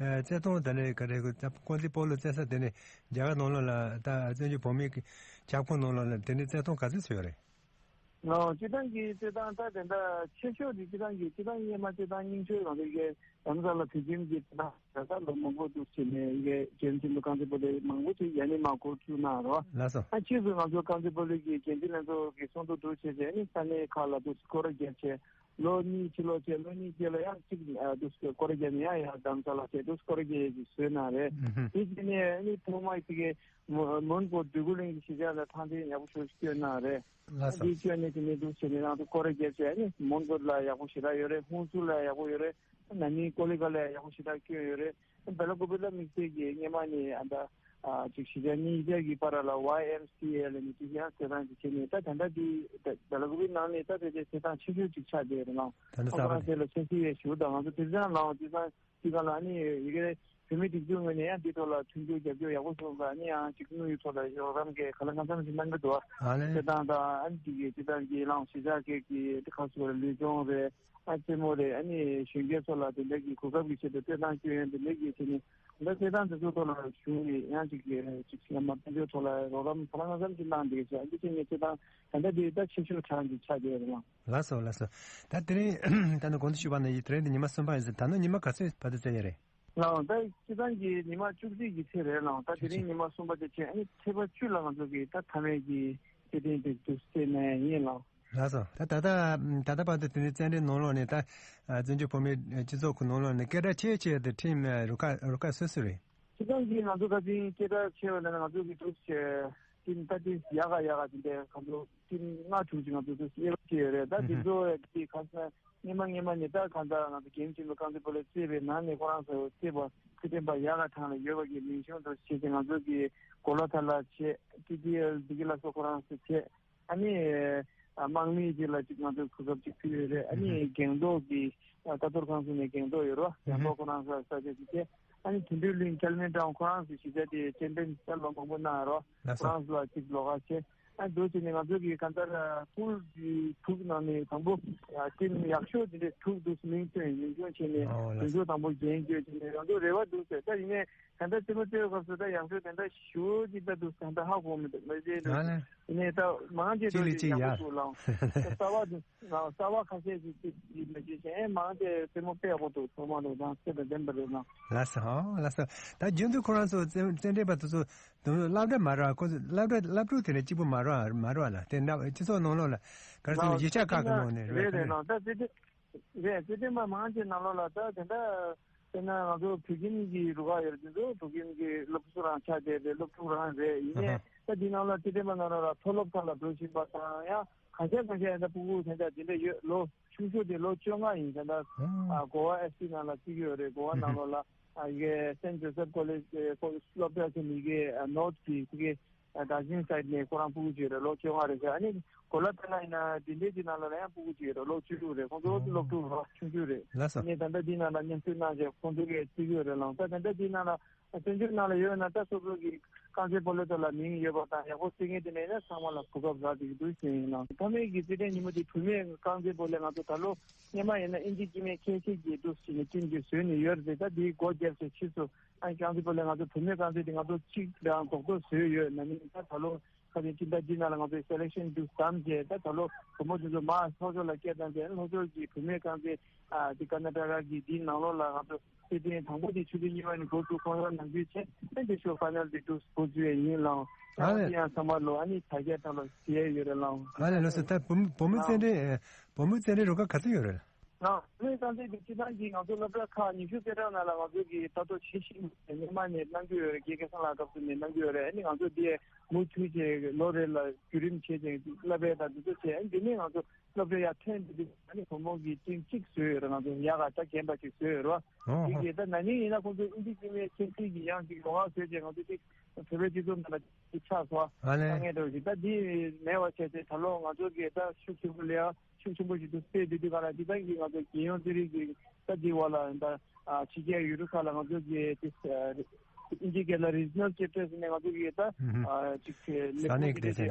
ཨ་རྩེད་ཐང་དེ་ནས་ག་རེ་རྐང་རྩེད་སྤོ་ལོ་རྩེ་ས་དེ་ནས་རྒྱ་གར་ནང་ལོགས་ལ་ད་བཙན་བྱོལ་བོད་མིའི་ཁྱབ་ཁོངས་ནང་ལོགས་ལ་དེ་ནས་རྩེད་ཐང་ག་ཚོད་ཡོད་རེད། ཨོ། སྤྱིར་བཏང་གི་རྩེད་ཐང་ད་དེ་འདྲ་ཆེ་ཤོས་དེ་སྤྱིར་བཏང་གི་སྤྱིར་བཏང་སྔོན་མ་རྩེད་ཐང་རྙིང་ཤོས་རང་རེད་གི། དྷ་རམ་ས་ལ་བོད་ཁྱིམ་གྱི་རྩེད་ཐང་ད་ལྟ་ལོ་མང་པོ་འདུག་བྱས་ནས་ཡི་གེ་རྒྱལ་ཡོངས་ཆེན་མོའི་རྐང་རྩེད་སྤོ་ལོ་མང་པོ་ཅིག་ཡ་ནི་མ་འགོ་བཙུགས་གནང་རོགས། ལགས་སོ། ཨ་ཕྱིས་སུ་ང་ཚོ་རྐང་རྩེད་སྤོ་ལོ་གི་འགན་འཛིན་ལྷན་ཚོགས་ཀྱི་ཚོགས་འདུ་འདུག་བྱས་བྱས་ནི་ས་གནས་ཁག་ལ་འདུག་སྐོར་ར་བརྒྱབ་བྱས། ལོ་གཉིས་ཕྱི་ལོགས་བྱས། ལོ་གཉིས་རྗེས་ལ་ཡང་གཅིག་ཨ་འདུག་སྐོར་ར་བརྒྱབ་ནས་ཡང་ཡང་དྷ་རམ་ས་ལ་བྱས་འདུག་སྐོར་ར་བརྒྱབ་ཡས་ཀྱི་བཟོས་གནང་རེད། ཨུ་ཧུམ། དེ་བྱས་ནས་ནི་ཐོག་མ་དེ་གའི་མོན་མོན་གྷོ་འདོད་རྒུ་གླིང་གི་གཞིས་ཆགས་ལ་ཐང་འདི་ཡག་པོ་ཞེ་པོ་ཞིག་བསྐྱོན་གནང་རེད། ལགས་སོ། འདི་བསྐྱོན་ནས་དེ་ནས་འདུག་བྱས་ནས་རང་ཚོ་སྐོར་ར་བརྒྱབ་བྱས་ནི་མོན་གྷོ་ལ་ཡག་པོ་ཞེ་དྲག་ཡོད་རེད། ཧུན་སུར་ལ་ཡག་པོ་ཡོད་རེད། ན་ནིང་ཀོ་ལི་གྷལ་ལ་ཡག་པོ་ཞེ་དྲག་བསྐྱོན་ཡོད་རེད། སྦེ་ལ་ཀོ་པི་ལ་དམིགས་བསལ་གྱི་སྔོན་མ་ནས་ཨ་ད་ཨ་ཅིག་གཞིས་ཆགས་གཉིས་ཆ་གི་བར་ལ་ཝའི་ཨེམ་སི་ཨེ་ལ་ནི་ཅིག་ཡང་རྩེད་ཐང་ཅིག་བྱས་ནས་ད་ད་ལྟ་འདི་ད་སྦེ་ལ་ཀོ་པི་ནང་ནས་ད་ད་ལྟ་རྩེད་ཐང་ཆེ་ཤོས་ཅིག་ཆགས་བསྡད་ཡོད་རེད་ལགས། ད་ལྟ་གསར་པ་ཁོ་རང་དེ་ལ་ཆ་ཤས་ཡས་ཞུ་དང་ང་ཚོ་དེ་ཚང་ལའང་དེ་ཚང་དེ་ག་ལ་ནི་ཡི་གེ་ བོད་མི་སྒྲིག་འཛུགས་ངོས་ནས་ཡང་འདི་ཐོག་ལ་མཐུན་འགྱུར་རྒྱབ་སྐྱོར་ཡག་པོ་བྱུང་ཙང་ནི་ཡང་ཅིག་དངོས་ཡོད་ཐོག་ལ་རོགས་རམ་གྱི་གང་ལ་གང་འཚམ་ཞིག་གནང་གི་འདུག་ཨ། ཨ་ནི་སྤྱིར་བཏང་དང་ཨ་ནི་ཅིག་གི་སྤྱིར་བཏང་གི་ལའང་གཞིས་ཆགས་ཁག་གི་དེ་ཁ་སོ་ལུས་སྦྱོང་རེད། ཨ་རྩེད་མོ་རེད། ཨ་ནི་གཞོན་སྐྱེས་ཚོ་ལ་དེ་འདྲ་གི་གོ་སྐབས་ཀྱི་ཆེད་དུ་སྤྲོད་སྟངས་སྤྱོད་ཡོན་དེ་འདྲ་གི་ཆེད་ནས་ད་སྤྲོད་སྟངས་དེ་ཚོ་ཐོག་ལ་གཞུང་ནས་ཡང་ཅིག་གི་ཅིག་ཡང་མ་དཔལ་འབྱོར་ཐོག་ལ་རོགས་རམ་གང་ལ་གང་འཚམ་ཞིག་གནང་བསྡད་ཀྱི་ཡོད། ཨ་འདི་ཆེད་ནས་སྤྲོད་སྟངས་ད་ལྟ་དེ་ད་ཆེ་ཤོས་གྲངས་ཀྱི་ཆགས་བསྡད་ཡོད་རེད་ལགས། ལགས་སོ་ལགས་སོ། ད་དེ་རིང་ད་ནི་གོང་དུ་ཞུས་པ་ནང་བཞིན་དེ་རིང་དེ་ཉི་མ་གསུམ་པ་ཡིན་ཟེར། ད་ནི་ཉི་མ་ག་ཚོད་བར་དུ་བཙལ་ཡ་རེད། ལགས་ད་སྤྱིར་བཏང་གི་ཉི་མ་བཅུ་གཅིག་གི་ཚད་རེད་ལགས། ད་དེ་རིང་ཉི་མ་གསུམ་པ་དེ་བྱས་ཨ་ནི་ཚེས་པ་བཅུ་ལ་ང་ཚོ་གི་ད་མཐའ་མའི་གི་ཚེ་ཐེངས་དེ་དུ་བཙལ་ནས་ཡིན་ལགས། ལགས་སོ། ད་ད་ལྟ་ད་ལྟ་བར་དུ་དེ་རིང་བཙལ་འབྲས་ནང་ལོགས་ནས་ད་བཙན་བྱོལ་བོད་མིའི་སྤྱི་ཚོགས་ཁོ་ནང་ལོགས་ནས་སྐད་གྲགས་ཆེ་ཆེ་དེ་ཁྲིམས་རུ་ཁག་རུ་ཁག་སུ་སུ་རེད། སྤྱིར་བཏང་གི་ང་ཚོ་ད་ཐེངས་སྐད་གྲགས་ཆེ་བ་ལ་ང་ཚོ་གི་འདུག་ཟེར་ཊིམ་ད་ཐེངས་ཡག་ག་ཡག་ག་དེ་འདྲའི་ཁ་ཐོར་ཊིམ་ལྔ་དྲུག་ཅིག་ང་ཚོ་འདུག་ཟེར་དབྱེ་བ་ཕྱེ་ཡོད་རེད། ད་དེ་ཚོ་དེ་ཁ་སང་སྔོན་མ་སྔོན་མ་ནས་ད་གང་ལྟར་ང་ཚོ་རྒན་ཆེན་པོ་རྐང་རྩེད་སྤོ་ལོ་རྩེ་བའི་ནང་ནས་ཁོ་རང་ཚོ་རྩེ་བ་ཁུ་ལྡན་པ་ཡག་ག་གྲས་ལ་ཡོད་པ་གི་མིང་གཞུང་དུ་བྱས་ཏེ་ང་ཚོ་གི་གོ་ལ་ཐ་ལ་བྱས། ཊི་ཊི་ཨེལ་འདི་གི་ལ་སོགས་ཁོ་རང་ཚོ་བྱས། ཨ་ནི་ཨ་དམག་མི་ཅིག་ལ་ཅིག་ང་ཚོས་གོ་སྐབས་ཅིག་ཕུལ་ཡོད་རེད། ཨ་ནི་ཨུ་ཧུ། སྒང་ཏོག་གི་ཨ་ལྟ་རྟོག་ཁང་ཚོ་ནས་སྒང་ཏོག་ཡོད་རོ། ཨུ་ཧུ། སྒང་ཏོག་ཁོ་རང་ཚོ་ས་ཆ་ཅིག་བྱས། ཨ་ནི་དོན་གྲུབ་གླིང་ཀལ་མེ་ཀྲང་ཁོ་རང་ཚོ་གཞིས་ཆགས་དེ་ཅན་པན་ས་ལོ་མང་པོ་གནང་ཡོད་རོ། ལགས་ཁོ་སོ། རང་ཚོ་ལ་ཅིག་ལོགས་ཀ་བྱས། ཨ་འདུག་བྱས་ནས་ང་ཚོ་གི་གང་ལྟར་ཨ་པུལ་གི་དྲུག་ནང་ནས་དང་པོ་ཨ་ཊིམ་ཡག་ཤོས་དེ་འདྲའི་དྲུག་འདུག་མིང་ཐོན་ཡིན་སྐྱོང་བྱས་ནས་ཨོ་ལགས་དོན་སོ། གྲུབ་དང་པོ་རྒྱན་བསྐྱོད་བྱས་ནས་རང་ཚོ་རེ་བ་འདུག་ཟེར། ད་ཡིན་ནའི་ད་ལྟ་རྩེད་མོ་རྩེ་བའི་སྐབས་སུ་ད་ཡག་ཤོས་དེ་འདྲ་ཞུ་ཅིག་ད་འདུག་ད་ལྟ་ཧ་གོ་མི་འདུག་མ་བྱས་འདུག་ཨ་ལས། ཡིན་ནའི་ད་མང་ཆེ་གཅིག་འདུག་ལས་ཅིག་ཡག་པོ་ཡག་ཞུ་ལང་། ད་གསར་བ་འདུག་ལང་གསར་བ་ཁ་ཤས་ཅིག་ཅིག་ཡིན་པ་ཅིག་བྱས་མང་ཆེ་རྩེད་མོ་དཔེ་ཡག་པོ་འདུག་ཚང་མ་འདུག་དང་ཚད་དང་ལྡན་པ་རེད་ལང་། ལགས་སོ་ཧོ་ལགས་སོ། ད་རྒྱུན་དུ་ཁོ་རང་ཚོ་རྩེད་རྩེད་འགྲན་པ་དེ་ཚོ་དུ་སློབ་གྲྭ་མ་རག་ཁོ་ཚོ་སློབ་གྲྭ་སློབ་ཕྲུག་དེ་འདྲ་གཅིག་པུ་མ་རག་མ་རག་ལ་དེ་འདྲ་སྤྱི་ཚོགས་ནང་ལོགས་ལ་ག་རེ་ཟེར་ན་ལང་གཞིས་ཆགས་ཁག་གི་ནང་ནས་རེད་རེད་རེད་ལང་། ད་རྩེད་འགྲན་རེད། རྩེད་འགྲན་པ་མང་ཆེ་ནང་ལོགས་ལ་ད་དེ་འདྲ་དཔེར་ན་ང་ཚོ་བོད་ཁྱིམ་གྱི་རུ་ཁག་ཡོད་རེད། དེ་ཚོ་བོད་ཁྱིམ་གྱི་སློབ་ཕྲུག་རང་ཆགས་བསྡད་རེད། སློབ་ཕྲུག་རང་རེད། ཡིན་ནའི་ད་འདི་ནང་ལ་རྩེད་འགྲན་པ་ནང་ལོགས་ལ་མཐོ་སློབ་ཁག་ལ་འགྲོ་བཞིན་པ་དང་ཡང་གང་ཤར་གང་ཤར་ཡང་ད་ཕྲུ་གུ་དེ་འདྲ་དེ་འདྲ་ཡོད། ལོ་ཆུང་ཤོས་དེ་ལོ་བཅོ་ལྔ་ཡིན། ད་ལྟ་ཨ་གོ་བ་ཨེཕ་སི་ནང་ལ་བརྩི་གི་ཡོད་རེད། གོ་བ་ནང་ལོགས་ལ་ཨ་ཡི་གེ་སེན་ཇོ་སེབ་ཀོ་ལེཇ་སློབ་གྲྭ་ཟེར་ནས་ཡི་གེ་ནོར་ཐི་གི་ཨ་དར་ཇི་ལིང་སའིཌ་ནས་ཁོ་རང་ཕྲུ་གུ་ཅིག་ཡོད་རེད། ལོ་བཅོ་ལྔ་རེད་ཟེར། ཨ་ནི་གོ་ལ་ཐ་ན་ཡིན་ན་དེ་འདྲའི་ཅིག་ནང་ལ་ཡང་ཕྲུ་གུ་ཅིག་ཡོད་རེད། ལོ་བཅུ་དྲུག་རེད། ཁོང་ཚོ་ཨོ་སློབ་ཕྲུག་རོ་ཆུང་ཆུང་རེད། ལགས་སོ། ཨ་ནི་ད་ལྟ་འདི་ནང་ལ་མཉམ་ཞུགས་གནང་བྱས་ཁོང་ཚོ་གིས་བརྩི་གི་ཡོད་རེད་ལང་། ད་ད་ལྟ་འདི་ནང་ལ་བཙན་བྱོལ་ནང་ལ་ཡོད་ན་ད་སོ་སོ་གི་རྐང་རྩེད་སྤོ་ལོ་དེ་ལ་མིང་ཡོད་པ་དང་ཡག་པོ་རྩེ་མཁན་དེ་འདྲ་ཡིན་ན་ཚང་མ་ལ་གོ་སྐབས་རག་བསྡད་ཀྱི་འདུག་ཟེར་ཡིན་ལང་། མཐའ་མའི་གི་རྩེད་འགྲན་ཉིན་མོ་དེ་བུད་མེད་རྐང་རྩེད་སྤོ་ལོ་ང་ཚོ་ད་ལོ་སྔོན་མ་ཡིན་ན་ཨིན་ཇི་སྐྱེ་དམན་ཁྱད་བསད་ཀྱི་འདུག་ཟེར་ནས་ཊིམ་གྱིས་བཟོས་ནས་ཡོད་རེད། ད་དེའི་སྒོ་བརྒྱབ་བྱས་ཕྱིས་སུ་ཨ་རྐང་རྩེད་སྤོ་ལོ་ང་ཚོ་བུད་མེད་རྐང་རྩེད་དེ་ང་ཚོ་གཅིག་རང་རྡོག་རྡོག་བཟོས་ཡོད། ན་ནིང་ད་ད་ལོ་ཁ་སང་སྤྱི་ཟླ་འདི་ནང་ལ་ང་ཚོས་སེ་ལེག་ཤན་དུ་བདམས་རྗེས་ད་ད་ལོ་བུ་མོ་དེ་ཚོ་མར་ལྷོ་ཕྱོགས་ལ་སྐད་བཏང་རྗེས་ལྷོ་ཕྱོགས་ཀྱི་བུད་མེད་རྐང་རྩེད་ཨ་དེ་ཀར་ན་ཊ་ཀ་གི་དེའི་ནང་ལོགས་ལ་ང་ཚོ་རྩེད་འགྲན་དང་པོ་དེ་ཆུ་ཚོད་གཉིས་པ་ནས་འགོ་བཙུགས་ཁོང་རང་ནང་ཁུལ་བྱས་ཨ་འདི་ཤོག་ཕ་ནལ་དེ་འདུག་འགོ་བཙུགས་ཡས་ཡིན་ལང་། ད་ཨ་ལས། དེ་ཡང་ཚང་མ་ལོ་ཨ་ནི་དྲ་རྒྱ་ཐོག་ལ་ཟེར་ཡས་ཡོད་རེད་ལང་། ཨ་ལས་ལགས་སོ། ད་བུ་བུ་མོ་རྩེད་འགྲན་བུ་མོ་རྩེད་འགྲན་རུ་ཁག་ག་ཚོད་ཡོད་རེད། ང་ཚོའི་རྐང་རྩེད་དེ་སྤྱིར་བཏང་གི་ང་ཚོ་སློབ་གྲྭ་ཁག་ཉི་ཤུ་རྩེད་གྲས་ནང་ལ་ང་ཚོ་གི་ལྟ་རྟོག་བྱེད་བཞིན་པའི་སྔོན་མ་ནས་གནང་གི་ཡོད་རེད། དགེ་རྒན་སང་ལ་སྐབས་སུ་ནས་གནང་གི་ཡོད་རེད། ཨ་ནི་ང་ཚོ་འདི་མུ་མཐུད་བྱས་ལོ་རེ་ལ་བརྒྱུད་རིམ་བྱས་ཏེ་བསླབ་པའི་དང་འདི་ཚོ་བྱས། ཨ་ནི་འདི་ནས་ང་ཚོ་སློབ་གྲྭ་ཡར་ཐོན་འདི་དུས་ཨ་ནི་བུ་མོ་གི་ཊིམ་གཅིག་བཟོས་ཡོད་རེད། ང་ཚོ་ཡག་ག་ད་རྒན་པ་གཅིག་བཟོས་ཡོད་རེད་བ། ཨོ་འདི་ཧོ། གི་ད་ན་ནིང་ཡིན་ན་ཁོང་ཚོ་ཨིན་ཇི་སྐྱེ་དམན་ཁྱད་བསད་ཀྱི་ཡང་གཅིག་ལོགས་ཀ་བཟོས་བྱས་ང་ཚོ་གཅིག་བོད་པའི་སྤྱི་ཚོགས་ནང་ལ་གཅིག་ཆགས་སོང་། ཨ་ལས། དཀའ་ངལ་འདྲ་བོ་ཞིག་ད་འདི་མེད་པ་བྱས་ཏེ་ད་ལོ་ང་ཚོ་གི་ད་ཤུགས་ཆེན་པོ་ལས་ཤུགས་ཆེན་པོ་ཞིག་ཏུ་སྤེལ་བསྡད་དུས་ག་ལ་འདི་ལྟར་གྱི་ང་ཚོ་རྒྱལ་ཡོངས་རྩེད་རིགས་ཀྱི་ད་འདི་བ་ལ་ད་ཕྱི་རྒྱལ་ཡུལ་གྲུ་ཁག་ལ་ང་ཚོ་གི་དེ་ཨིན་ཇི་སྐད་ལ་རི་ཇི་ནལ་ཅེབ་ཊར་ཟེར་ནས་ང་ཚོ་གི་ད་ཨ་ཅིག་ལས་ས་གནས་ཀྱི་ཁུངས་དེ་དེ་ཚོ་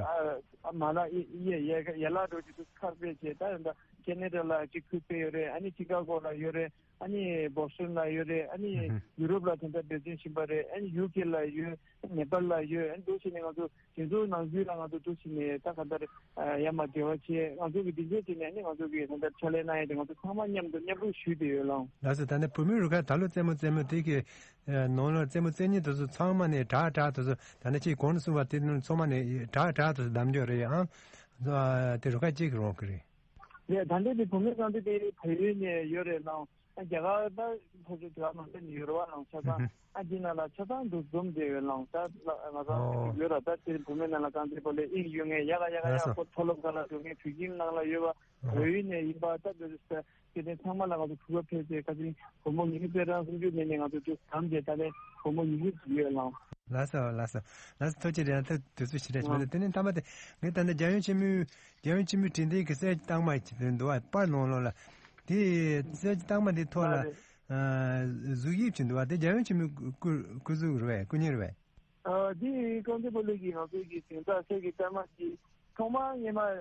ཨ་མ་ལ་ཡ་ཡ་ཡ་ལ་འགྲོ་ཅིག་ཏུ་ཁག་སྤེལ་བྱས་ད་ད་ཁེ་ན་ཌ་ལ་ཅིག་ཁུལ་སྤེལ་ཡོད་རེད། ཨ་ནི་ཅི་ཀ་གོ་ལ་ཡོད་རེད། ཨ་ནི་བོ་སི་ཊོན་ལ་ཡོད་རེད། ཨ་ནི་ཡུ་རོབ་ལ་དེ་འདྲ་འབད་བརྩོན་བྱེད་པ་རེད། ཨ་ནི་ཡུ་ཀེ་ལ་ཡོད། ནེ་པཱལ་ལ་ཡོད། ཨ་ནི་འདུག་བྱས་ནས་ང་ཚོ་དེ་ཚོའི་ནང་ཁུལ་ལ་ང་ཚོ་འདུག་བྱས་ནས་ད་ག་འདྲ་ཡར་མར་འབྲེལ་བ་བྱས། ང་ཚོ་གི་འདི་འདྲ་བྱས་ནས་ཨ་ནི་ང་ཚོ་གི་ད་ལྟ་ཕྱག་ལས་གནང་ཡས་དེ་ང་ཚོ་ཚང་མ་མཉམ་དུ་མཉམ་རུབ་ཞུས་བསྡད་ཡོད་ལགས། ལགས་སོ། ད་ནི་བུད་མེད་རུ་ཁག་ད་ལོ་རྩེད་མོ་རྩེད་མོ་དེ་གི་ནང་ལོགས་རྩེད་མོ་རྩེད་མཁན་དེ་ཚོ་ཚང་མ་ནས་དྲག་དྲག་དེ་ཚོ་ད་ནི་ཅིག་གོང་དུ་གསུངས་པ་དེ་ཚང་མ་ནས་དྲག་དྲག་དེ་ཚོ་གདམ་རྒྱུ་རེད། ཨང་དེ་རུ་ཁག་གཅིག་གི་རོགས་ཀྱི་རེད། རེད། ད་ལྟ་དེ་བུད་མེད་རྐང་རྩེད་དེ་བལ་ཡུལ་ནས་ཡོད་རེད་ལགས། ཨ་རྒྱ་གར་ད་ཕལ་ཆེར་དེ་ག་མ་ཟད་ནས་ཡོད་རེད་བ་ལགས། ཆ་ཚང་ཨ་འདི་ནང་ལ་ཆ་ཚང་དུ་འཛོམས་བསྡད་ཡོད་ལགས། ད་ང་ཚོ་ཨོ་ཡོད་ར་ད་དེ་བུད་མེད་ནང་ལ་རྐང་རྩེད་སྤོ་ལོ་ཨིན་ཡོད་ངེས་ཡག་ག་ཡག་ག་ཡག་པོ་མཐོ་སློབ་ག་ལ་འགྲོ་ངེས་བོད་ཁྱིམ་ནང་ལ་ཡོད་བ་བལ་ཡུལ་ནས་ཡིན་པ་ད་དེ་དེ་ཚང་མ་ལ་ང་ཚོ་ཕུལ་བ་ཕེབས་ཏེ་ཁ་ཅིག་བུ་མོ་ཉི་ཤུ་རྩ་གྲངས་སུམ་ཅུ་ནས་ནས་ང་ཚོ་དུ་གམ་བྱས་ད་ནས་བུ་མོ་ཉི་ཤུ་ཙམ་ཡོད་ལགས། ལགས་སོ་ལགས་སོ། ལགས་སོ་ཐུགས་རྗེ་ཆེ། ཡང་ཐུགས་དུས་ཚོད་ཞིག་རེད་མ་རེད། དེ་ནས་མཐའ་མ་དེ་ངས་ད་ནི་རྒྱལ་ཡོངས་ཆེན་མོའི་རྒྱལ་ཡོངས་ཆེན་མོའི་དྲན་རྟེན་གྱི་གསེར་གྱི་རྟགས་མ་ཞིག་འདུག་བ་པར་ནང་ལོགས་ལ་དེ་གསེར་གྱི་རྟགས་མ་དེ་ཐོག་ལ། ལགས་རེད། གཟུགས་དབྱིབས་ཅིག་འདུག་བ། དེ་རྒྱལ་ཡོངས་ཆེན་མོའི་སྐུ་སྐུ་གཟུགས་རེད་པས། སྐུ་བརྙན་རེད་པས། ཨ། འདི་རྐང་རྩེད་སྤོ་ལོ་གི་ང་ཚོའི་གི་གཟེངས་རྟགས་གསེར་གྱི་སྟག་མ་དེ་ཐོག་མར་སྔོན་མ། ཨ།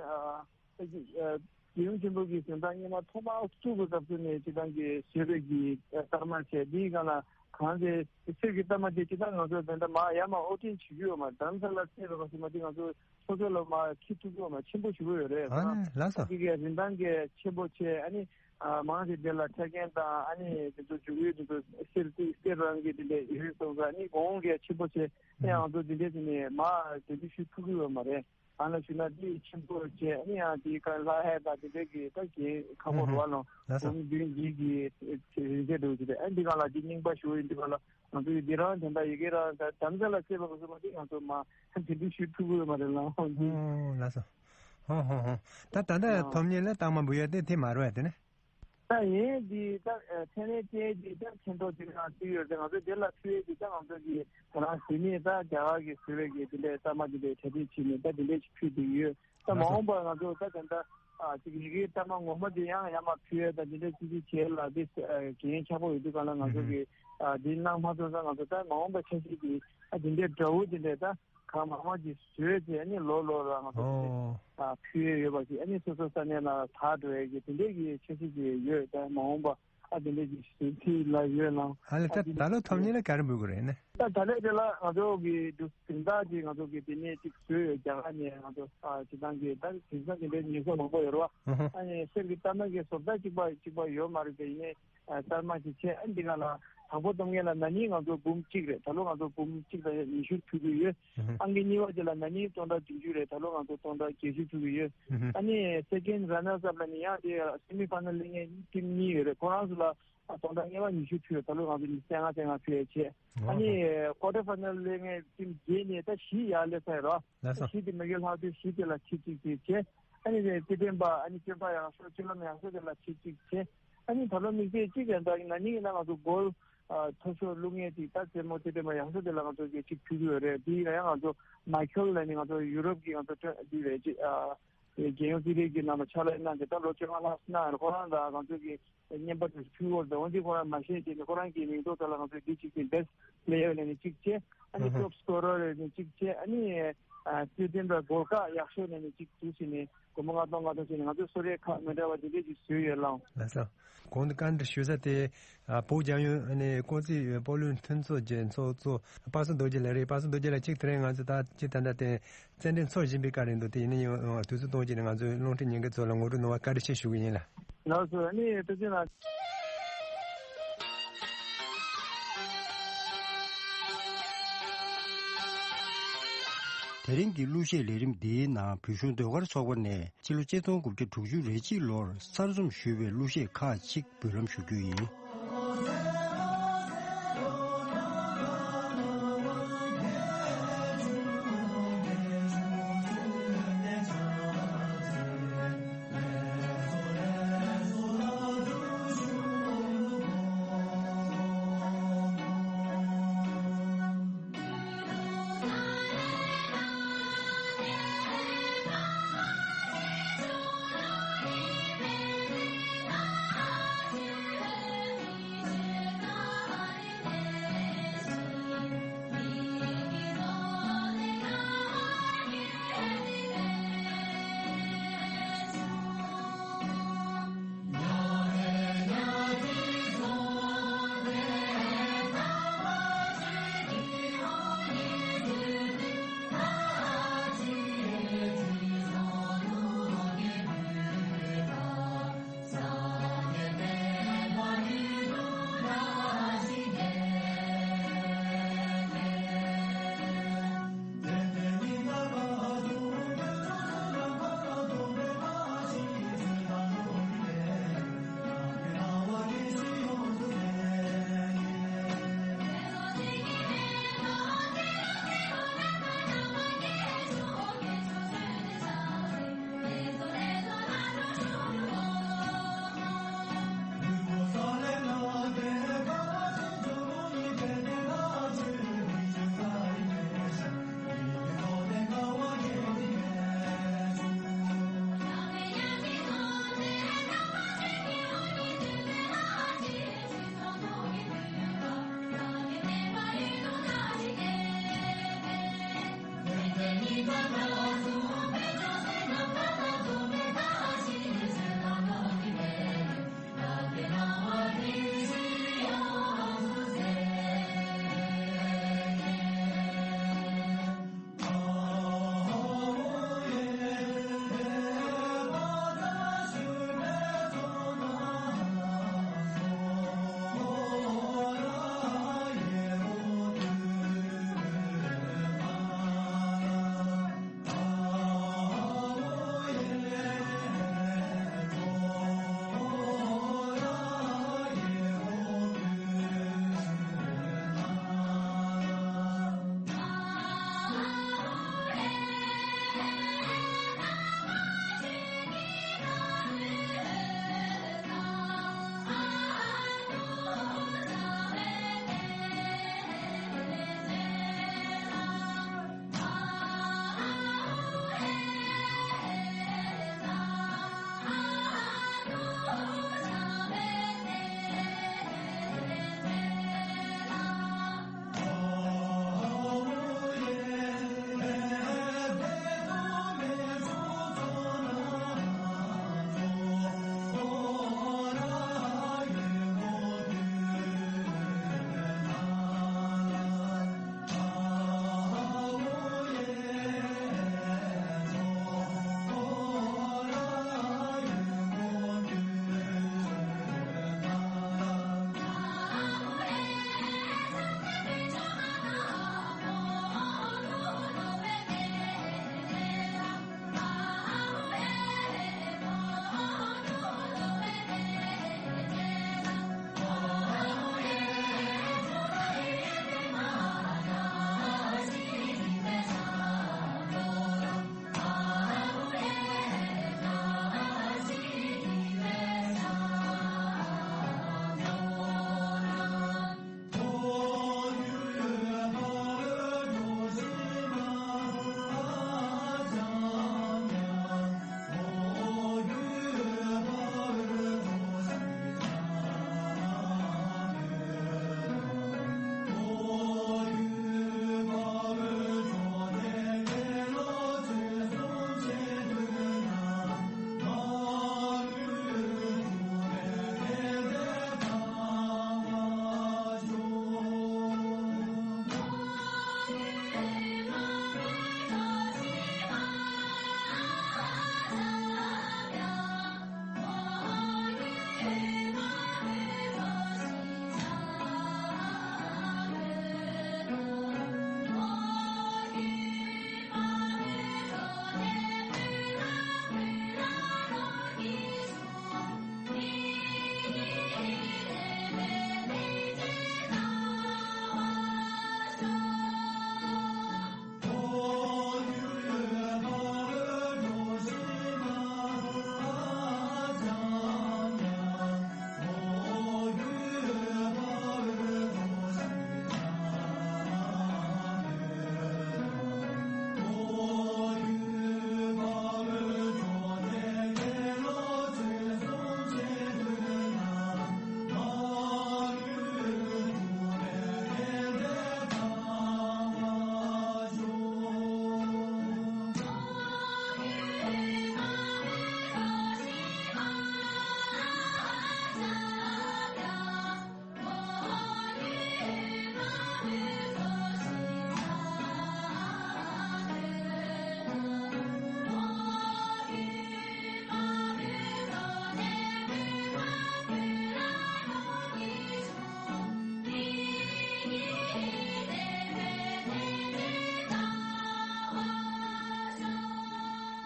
རྒྱལ་ཡོངས་ཆེན་པོ་གི་གཟེངས་རྟགས་སྔོན་མ་ཐོག་མར་བཙུགས་པའི་སྐབས་སུ་ནས་སྤྱིར་བཏང་གི་བཟོས་པའི་གི་སྟག་མ་བྱས། འདིའི་སྒང་ལ་གང་ཟེར། གསེར་གྱི་སྟག་མ་དེ་སྤྱིར་བཏང་ང་ཚོ་དེ་འདྲ་མར་ཡར་མར་དབོར་འདྲེན་བྱེད་རྒྱུ་ཡོད་མ་རེད། རྡ་རམ་ས་ལ་རྩེད་པའི་སྐབས་སུ་མ་དེ་ང་ཚོ་སོ་སོ་ལ་མར་འཁྱེར་ཐུབ་ཀྱི་ཡོད་མ་རེད། ཆེན་པོ་ཞེ་པོ་ཡོད་རེད། ཨ་ནི་ལགས་སོ། ཨ། དེ་གའི་རིན་ཐང་གི་ཆེན་པོ་བྱས། ཨ་ནི། ཨ། མང་ཆེ་དེ་ལ་ཆ་རྐྱེན་དང་། ཨ་ནི་དེ་ཚོ་འཇུག་ཡུལ་དེ་ཚོ་གསེར་གསེར་རང་གི་དེ་འདྲ་ཡོད་སོང་ཙང་། ཨ་ནི་གོང་གི་ཆེན་པོ་བྱས། ཨ་ནི་ང་ཚོ་དེ་འདྲ་བྱས་ནས་མར་དེ་འདྲ་ཞུ་ཐུབ་ཀྱི་ཡོད་མ་རེད། གང་ལ་ཞུ་ན་དེ་ཆེན་པོ་བྱས། ཨ་ནི་ཡང་དེའི་སྒང་ལ་ལྷ་ཧེ་དང་དེ་འདྲ་གི་ད་གྱེན་ཁ་ཕོར་བ་ལོང་། ལགས་སོ། འབུམ་བདུན་བརྒྱད་ཀྱི་རིན་ཆེན་འདྲ་བོ་ཅིག་རེད། ཨ། འདི་སྒང་ལ་དེ་རྙིང་པ་ཞེ་པོ་ཡིན། འདི་སྒང་ལ་ང་ཚོ་ཡི་འདི་རང་དེ་འདྲ་ཡི་གེ་རང་ད་དམ་བཅའ་ལ་རྩེད་པ་གོ་སོང་མ་དེ་ང་ཚོ་མར་དེ་འདྲ་ཞུ་ཐུབ་ཀྱི་ཡོད་མ་རེད་ལགས། ཨོ། ལགས་སོ། ཧོ་ཧོ་ཧོ། ད་ད་ལྟ། ཨ། ཐོབ་མཁན་ལ་སྟག་མ་འབུལ་ཡ་དེ་དེ་མ་རེད་པས། དེ་ནི། ད་ཡིན། འདི་ད་ཕྲན་རེ་ཅན་གྱི་ད་མཚན་ཐོ་དེ་ང་ཚོ་ཡོད་དེ། ང་ཚོ་དེ་ལ་ཕུལ་ཡས་དེ་ད་ང་ཚོ་གི་ད་རང་བཟོས་མི་ད་རྒྱ་གར་གྱི་བཟོས་པའི་གི་དེ་འདྲའི་སྟག་མ་དེ་འདྲའི་གྲ་སྒྲིག་བྱས་ནས་ད་དེ་འདྲའི་ཞིག་ཕུལ་བསྡད་ཡོད། ད་མ་འོངས་པར་ང་ཚོ་ད་དེ་འདྲ། ཨ། ཅིག་ཡི་གེའི་སྟག་མ་ངོ་མ་དེ་ཡང་ཡར་མར་ཕུལ་ཡས་དང་དེ་འདྲའི་ཅིག་ཅིག་བྱས་ལ། དེ་འགན་ཆགས་པོ་ཡོད་དུས་སྒང་ལ་ང་ཚོ་གི། ཨ། དེ་གནང་མ་ཐུབ་ཙང་། ང་ཚོ་ད་མ་འོངས་པ་འཆར་གཞི་དེ། ཨ། དེ་འདྲའི་འདྲ་བོ་དེ་འདྲའི་ད་གང་མང་མང་ཅིག་བཟོས་ཏེ། ཨ་ནི་ལོ་ལོ་ལ་ང་ཚོ་དེ་འདྲའི། ཨོ། ཨ། ཕུལ་ཡས་ཡོད་པ་ཞིག་ཨ་ནི་སོ་སོ་ས་གནས་ལ་དར་འགྲོ་ཡས་ཀྱི་དེ་འདྲའི་གི་འཆར་གཞི་ཅིག་ཡོད། ད་མ་འོངས་པ། ཨ། དེ་འདྲའི་གི་ཞིག་ཚུལ་ལ་ཡོད་ལ། ཨ་ལས། ཨ། ད་དེ་ད་ལོ་ཐོབ་མཁན་ལ་ག་རེ་འབུལ་དགོས་རེད་ནི། ད་ད་ལོ་དེ་ལ་ང་ཚོ་གི་འདུག་གཟེངས་རྟགས་ཅིག་ང་ཚོ་གི་དེ་ནས་ཅིག་བཟོས་ཡོད། རྒྱ་གར་ནས་ང་ཚོ། ཨ། སྤྱིར་བཏང་གི་ད་གཟེངས་རྟགས་དེ་འདྲའི་ཉེས་གསོག་མང་པོ་ཡོད་རེད་པ། ཨ་ཧ། ཨ་ནི་གསེར་གྱི་སྟག་མ་གི་བཟོ་ལྟ་གཅིག་པ་གཅིག་པ་ཡོད་མ་རེད་དེ། ཡིན་ནའི། ཨ། སྟག་མ་ཅིག་བྱས། ཨ། འདི་སྒང་ལ་དང་པོ་ཐོབ་མཁན་ལ་ན་ནིང་ང་ཚོ་འབུམ་གཅིག་རེད། ད་ལོ་ང་ཚོ་འབུམ་གཅིག་དང་ཉི་ཤུ་ཕུལ་གྱི་ཡོད། ཨ་ཧ། ཨང་ཀི་གཉིས་པ་དེ་ལ་ན་ནིང་སྟོང་ཕྲག་བདུན་ཅུ་རེད། ད་ལོ་ང་ཚོ་སྟོང་ཕྲག་བརྒྱད་ཅུ་ཕུལ་གྱི་ཡོད། ཨ་ཧ། ཨ་ནི་སེ་ཀེན་རན་ནར་སི་ཨབ་ལ་ནི་ཡང་དེ་སེ་མི་ཕ་ནལ་སླེབས་མཁན་ཊིམ་གཉིས་ཡོད་རེད། ཁོ་རང་ཚོ་ལ། ཨ། སྟོང་ཕྲག་ལྔ་པ་ཉི་ཤུ་ཕུལ། ད་ལོ་ང་ཚོ་ཉི་ཤུ་རྩ་ལྔ་རྩ་ལྔ་ཕུལ་ཡས་བྱས། ཨ་ནི་ཨོ་ཧོ། ཀོ་ཊར་ཕ་ནལ་སླེབས་མཁན་ཊིམ་བརྒྱད་ནས་ད་བཞི་ཡར་སླེབས་ཚར་ཡོད་རེད་པ། ལགས་སོ། བཞི་དེ་མ་གི་ལྷག་དུས་བཞི་དེ་ལ་ཆིག་གཅིག་ཅིག་བྱས། ཨ་ནི་རྩེད་འགྲན་པ། ཨ་ནི་སྐྱོན་པ་ཡག་ཤོས། སྤྱོད་ལམ་ཡག་ཤོས་དེ་ལ་ཆིག་གཅིག་བྱས། ཨ་ནི་ད་ལོ་དམིགས་བསལ་གཅིག་ཡང་ད་ན་ནིང་ཡིན་ན་ང་ཚོ་གོལ། ཨ། མཐོ་ཤོས་བླུག་མཁན་ཅིག་ད་རྩེད་མོ་རྩེད་འགྲན་པ་ཡག་ཤོས་དེ་ལ་ང་ཚོ་གི་གཅིག་ཕུལ་གྱི་ཡོད་རེད། དེ་ཡིན་ན་ཡང་ང་ཚོ་མའི་ཁེལ་ལ་ནི་ང་ཚོ་ཡུ་རོབ་ཀྱི་ང་ཚོ་འདི་རེད་ཅིག་ཨ། རྒྱལ་ཡོངས་རྩེད་རིགས་ཀྱི་ནང་ལ་ཕྱག་ལས་གནང་སྟེ་ད་ལོ་བཅོ་ལྔ་ལྷག་གནང་ཡོད། ཁོ་རང་དང་ང་ཚོ་གི་རྔན་པ་དེ་ཕུལ་བར་དང་། འོན་ཏེ་ཁོ་རང་མ་ཤེས་ཀྱི་ནི་ཁོ་རང་གི་མིང་ཐོག་དེ་ལ་ང་ཚོས་འདི་གཅིག་བྱས། བྷེ་སི་ཊི་པི་ལེ་ཡར་ལ་ནི་གཅིག་བྱས། ཨ་ནི་ཨ་ཧ། ཊོབ་སི་ཀོ་རར་ལ་ནི་གཅིག་བྱས། ཨ་ནི། ཨ། རྩེད་འགྲན་པ་གོལ་ཀ་ཡག་ཤོས་ལ་ནི་གཅིག་འདུག་ཟེར་ནས་སྒོར་མོ་ལྔ་སྟོང་ལྔ་སྟོང་བྱས་ནས་ང་ཚོས་གསོལ་རས་ཁག་མི་འདྲ་བ་དེ་འདྲས་ཅིག་བཟོས་ཡོད་ལགས། ལགས་སོ། གོང་དུ་བཀའ་འདྲི་ཞུ་ས་དེ། ཨ། བོད་རྒྱལ་ཡོངས་ནས་རྐང་རྩེད་སྤོ་ལོའི་མཐུན་ཚོགས་ཀྱི་ཚོགས་གཙོ་པ་སངས་རྡོ་རྗེ་ལགས་རེད། པ་སངས་རྡོ་རྗེ་ལགས། གཅིག་དེ་རིང་ང་ཚོ་ད་སྤྱིར་ད་ལྟ་དེ་རྩེད་འགྲན་ཚོགས་བཞིན་པའི་སྐབས་རེད་འདུག་དེ་ཡིན་ན་ཡང་དུས་ཚོད་སྟོང་བྱས་ནས་ང་ཚོའི་རླུང་འཕྲིན་ཉན་མཁན་ཚོ་ལ་ངོ་སྤྲོད་གནང་བར་བཀའ་དྲིན་ཆེ་ཞུ་གི་ཡིན་ལགས། ལགས་སོ། ཨ་ནི་ཐུགས་རྗེ་གནང་། དེ་རིང་གི་གླུ་གཞས་ལས་རིམ་འདིའི་ནང་བོད་གཞུང་ཟློས་གར་ཚོགས་པ་ནས་ཕྱི་ལོ་ཆིག་སྟོང་དགུ་བརྒྱ་དྲུག་ཅུ་རེ་གཅིག་ལོར་གསར་རྩོམ་ཞུས་པའི་གླུ་གཞས་ཁག་ཅིག་འབུལ་ལམ་ཞུ་རྒྱུ་ཡིན།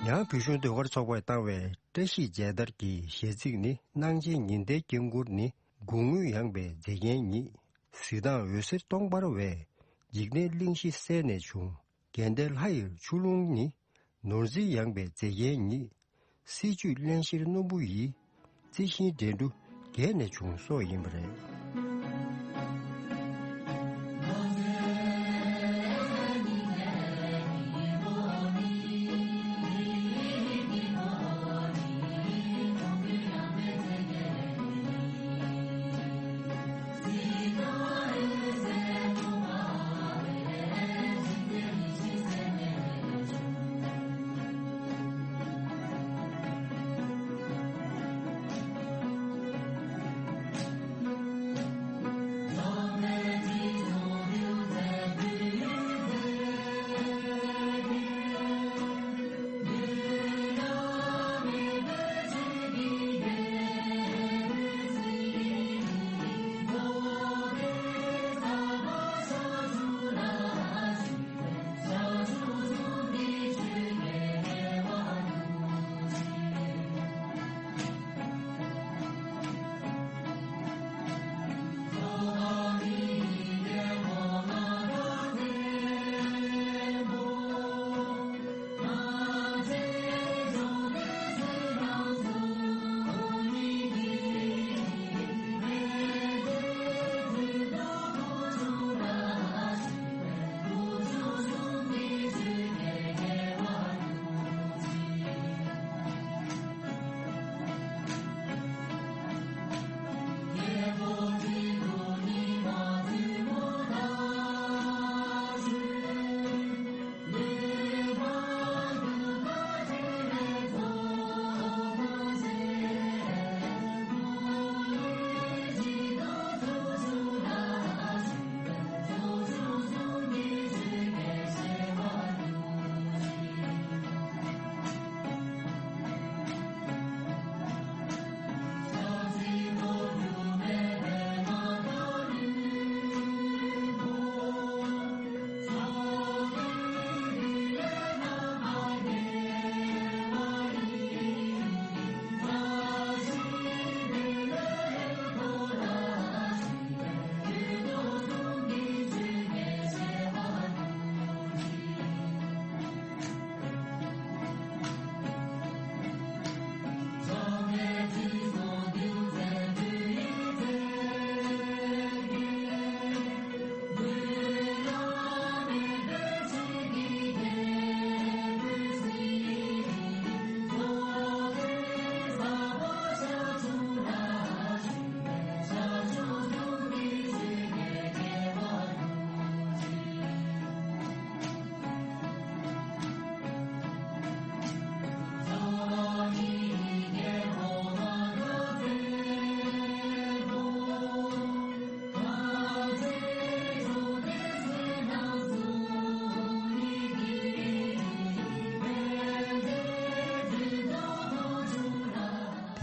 ཡང་བོད་གཞུང་ཟློས་གར་ཚོགས་པས་བཏང་བའི་བཀྲ་ཤིས་མཇལ་དར་གྱི་གཞས་ཚིག་ནི། སྣང་བྱེད་ཉི་ཟླའི་དཀྱིལ་འཁོར་ནི། དགུང་སྔོན་ཡངས་པའི་མཛེས་རྒྱན་ཉིད། གཟི་མདངས་འོད་ཟེར་སྟོང་འབར་བས། འཇིག་རྟེན་གླིང་བཞི་གསལ་ནས་བྱུང་། གལ་ཏེ་ལྷ་ཡི་ཆུ་ཀླུང་ནི། ནོར་འཛིན་ཡངས་པའི་མཛེས་རྒྱན་ཉིད། སྲིད་བྱུས་རླན་གཤེར་སྣུམ་པོ་ཡིས། རྩི་ཤིང་འགྲན་བསྡུར་རྒྱས་ནས་བྱུང་སོགས་ཡིན་པ་རེད།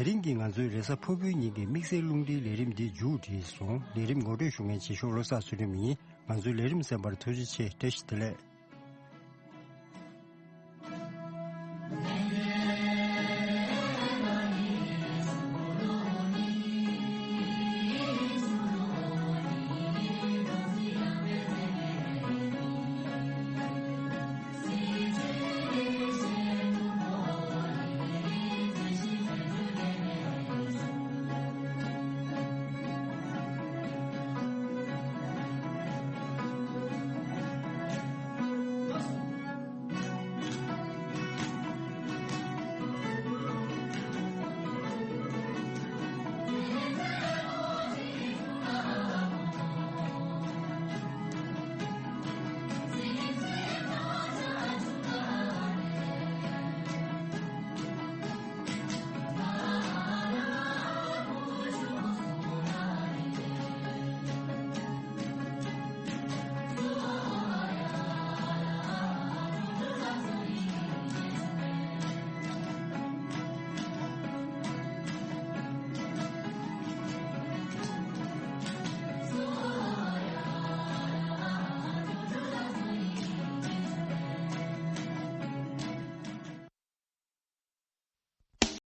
དེ་རིང་གི་ང་ཚོའི་རེས་གཟའ་ཕུར་བུའི་ཉིན་གྱི་དམིགས་བསལ་རླུང་འཕྲིན་ལས་རིམ་འདི་མཇུག་བསྒྲིལ་སོང་། ལས་རིམ་ངོ་སྤྲོད་ཞུ་མཁན་བྱེད་ཤོག་བློ་བཟང་ཚུལ་ཁྲིམས་ཡིན། ང་ཚོའི་ལས་རིམ་གསན་པར་ཐུགས་རྗེ་ཆེ། བཀྲ་ཤིས་བདེ་ལེགས།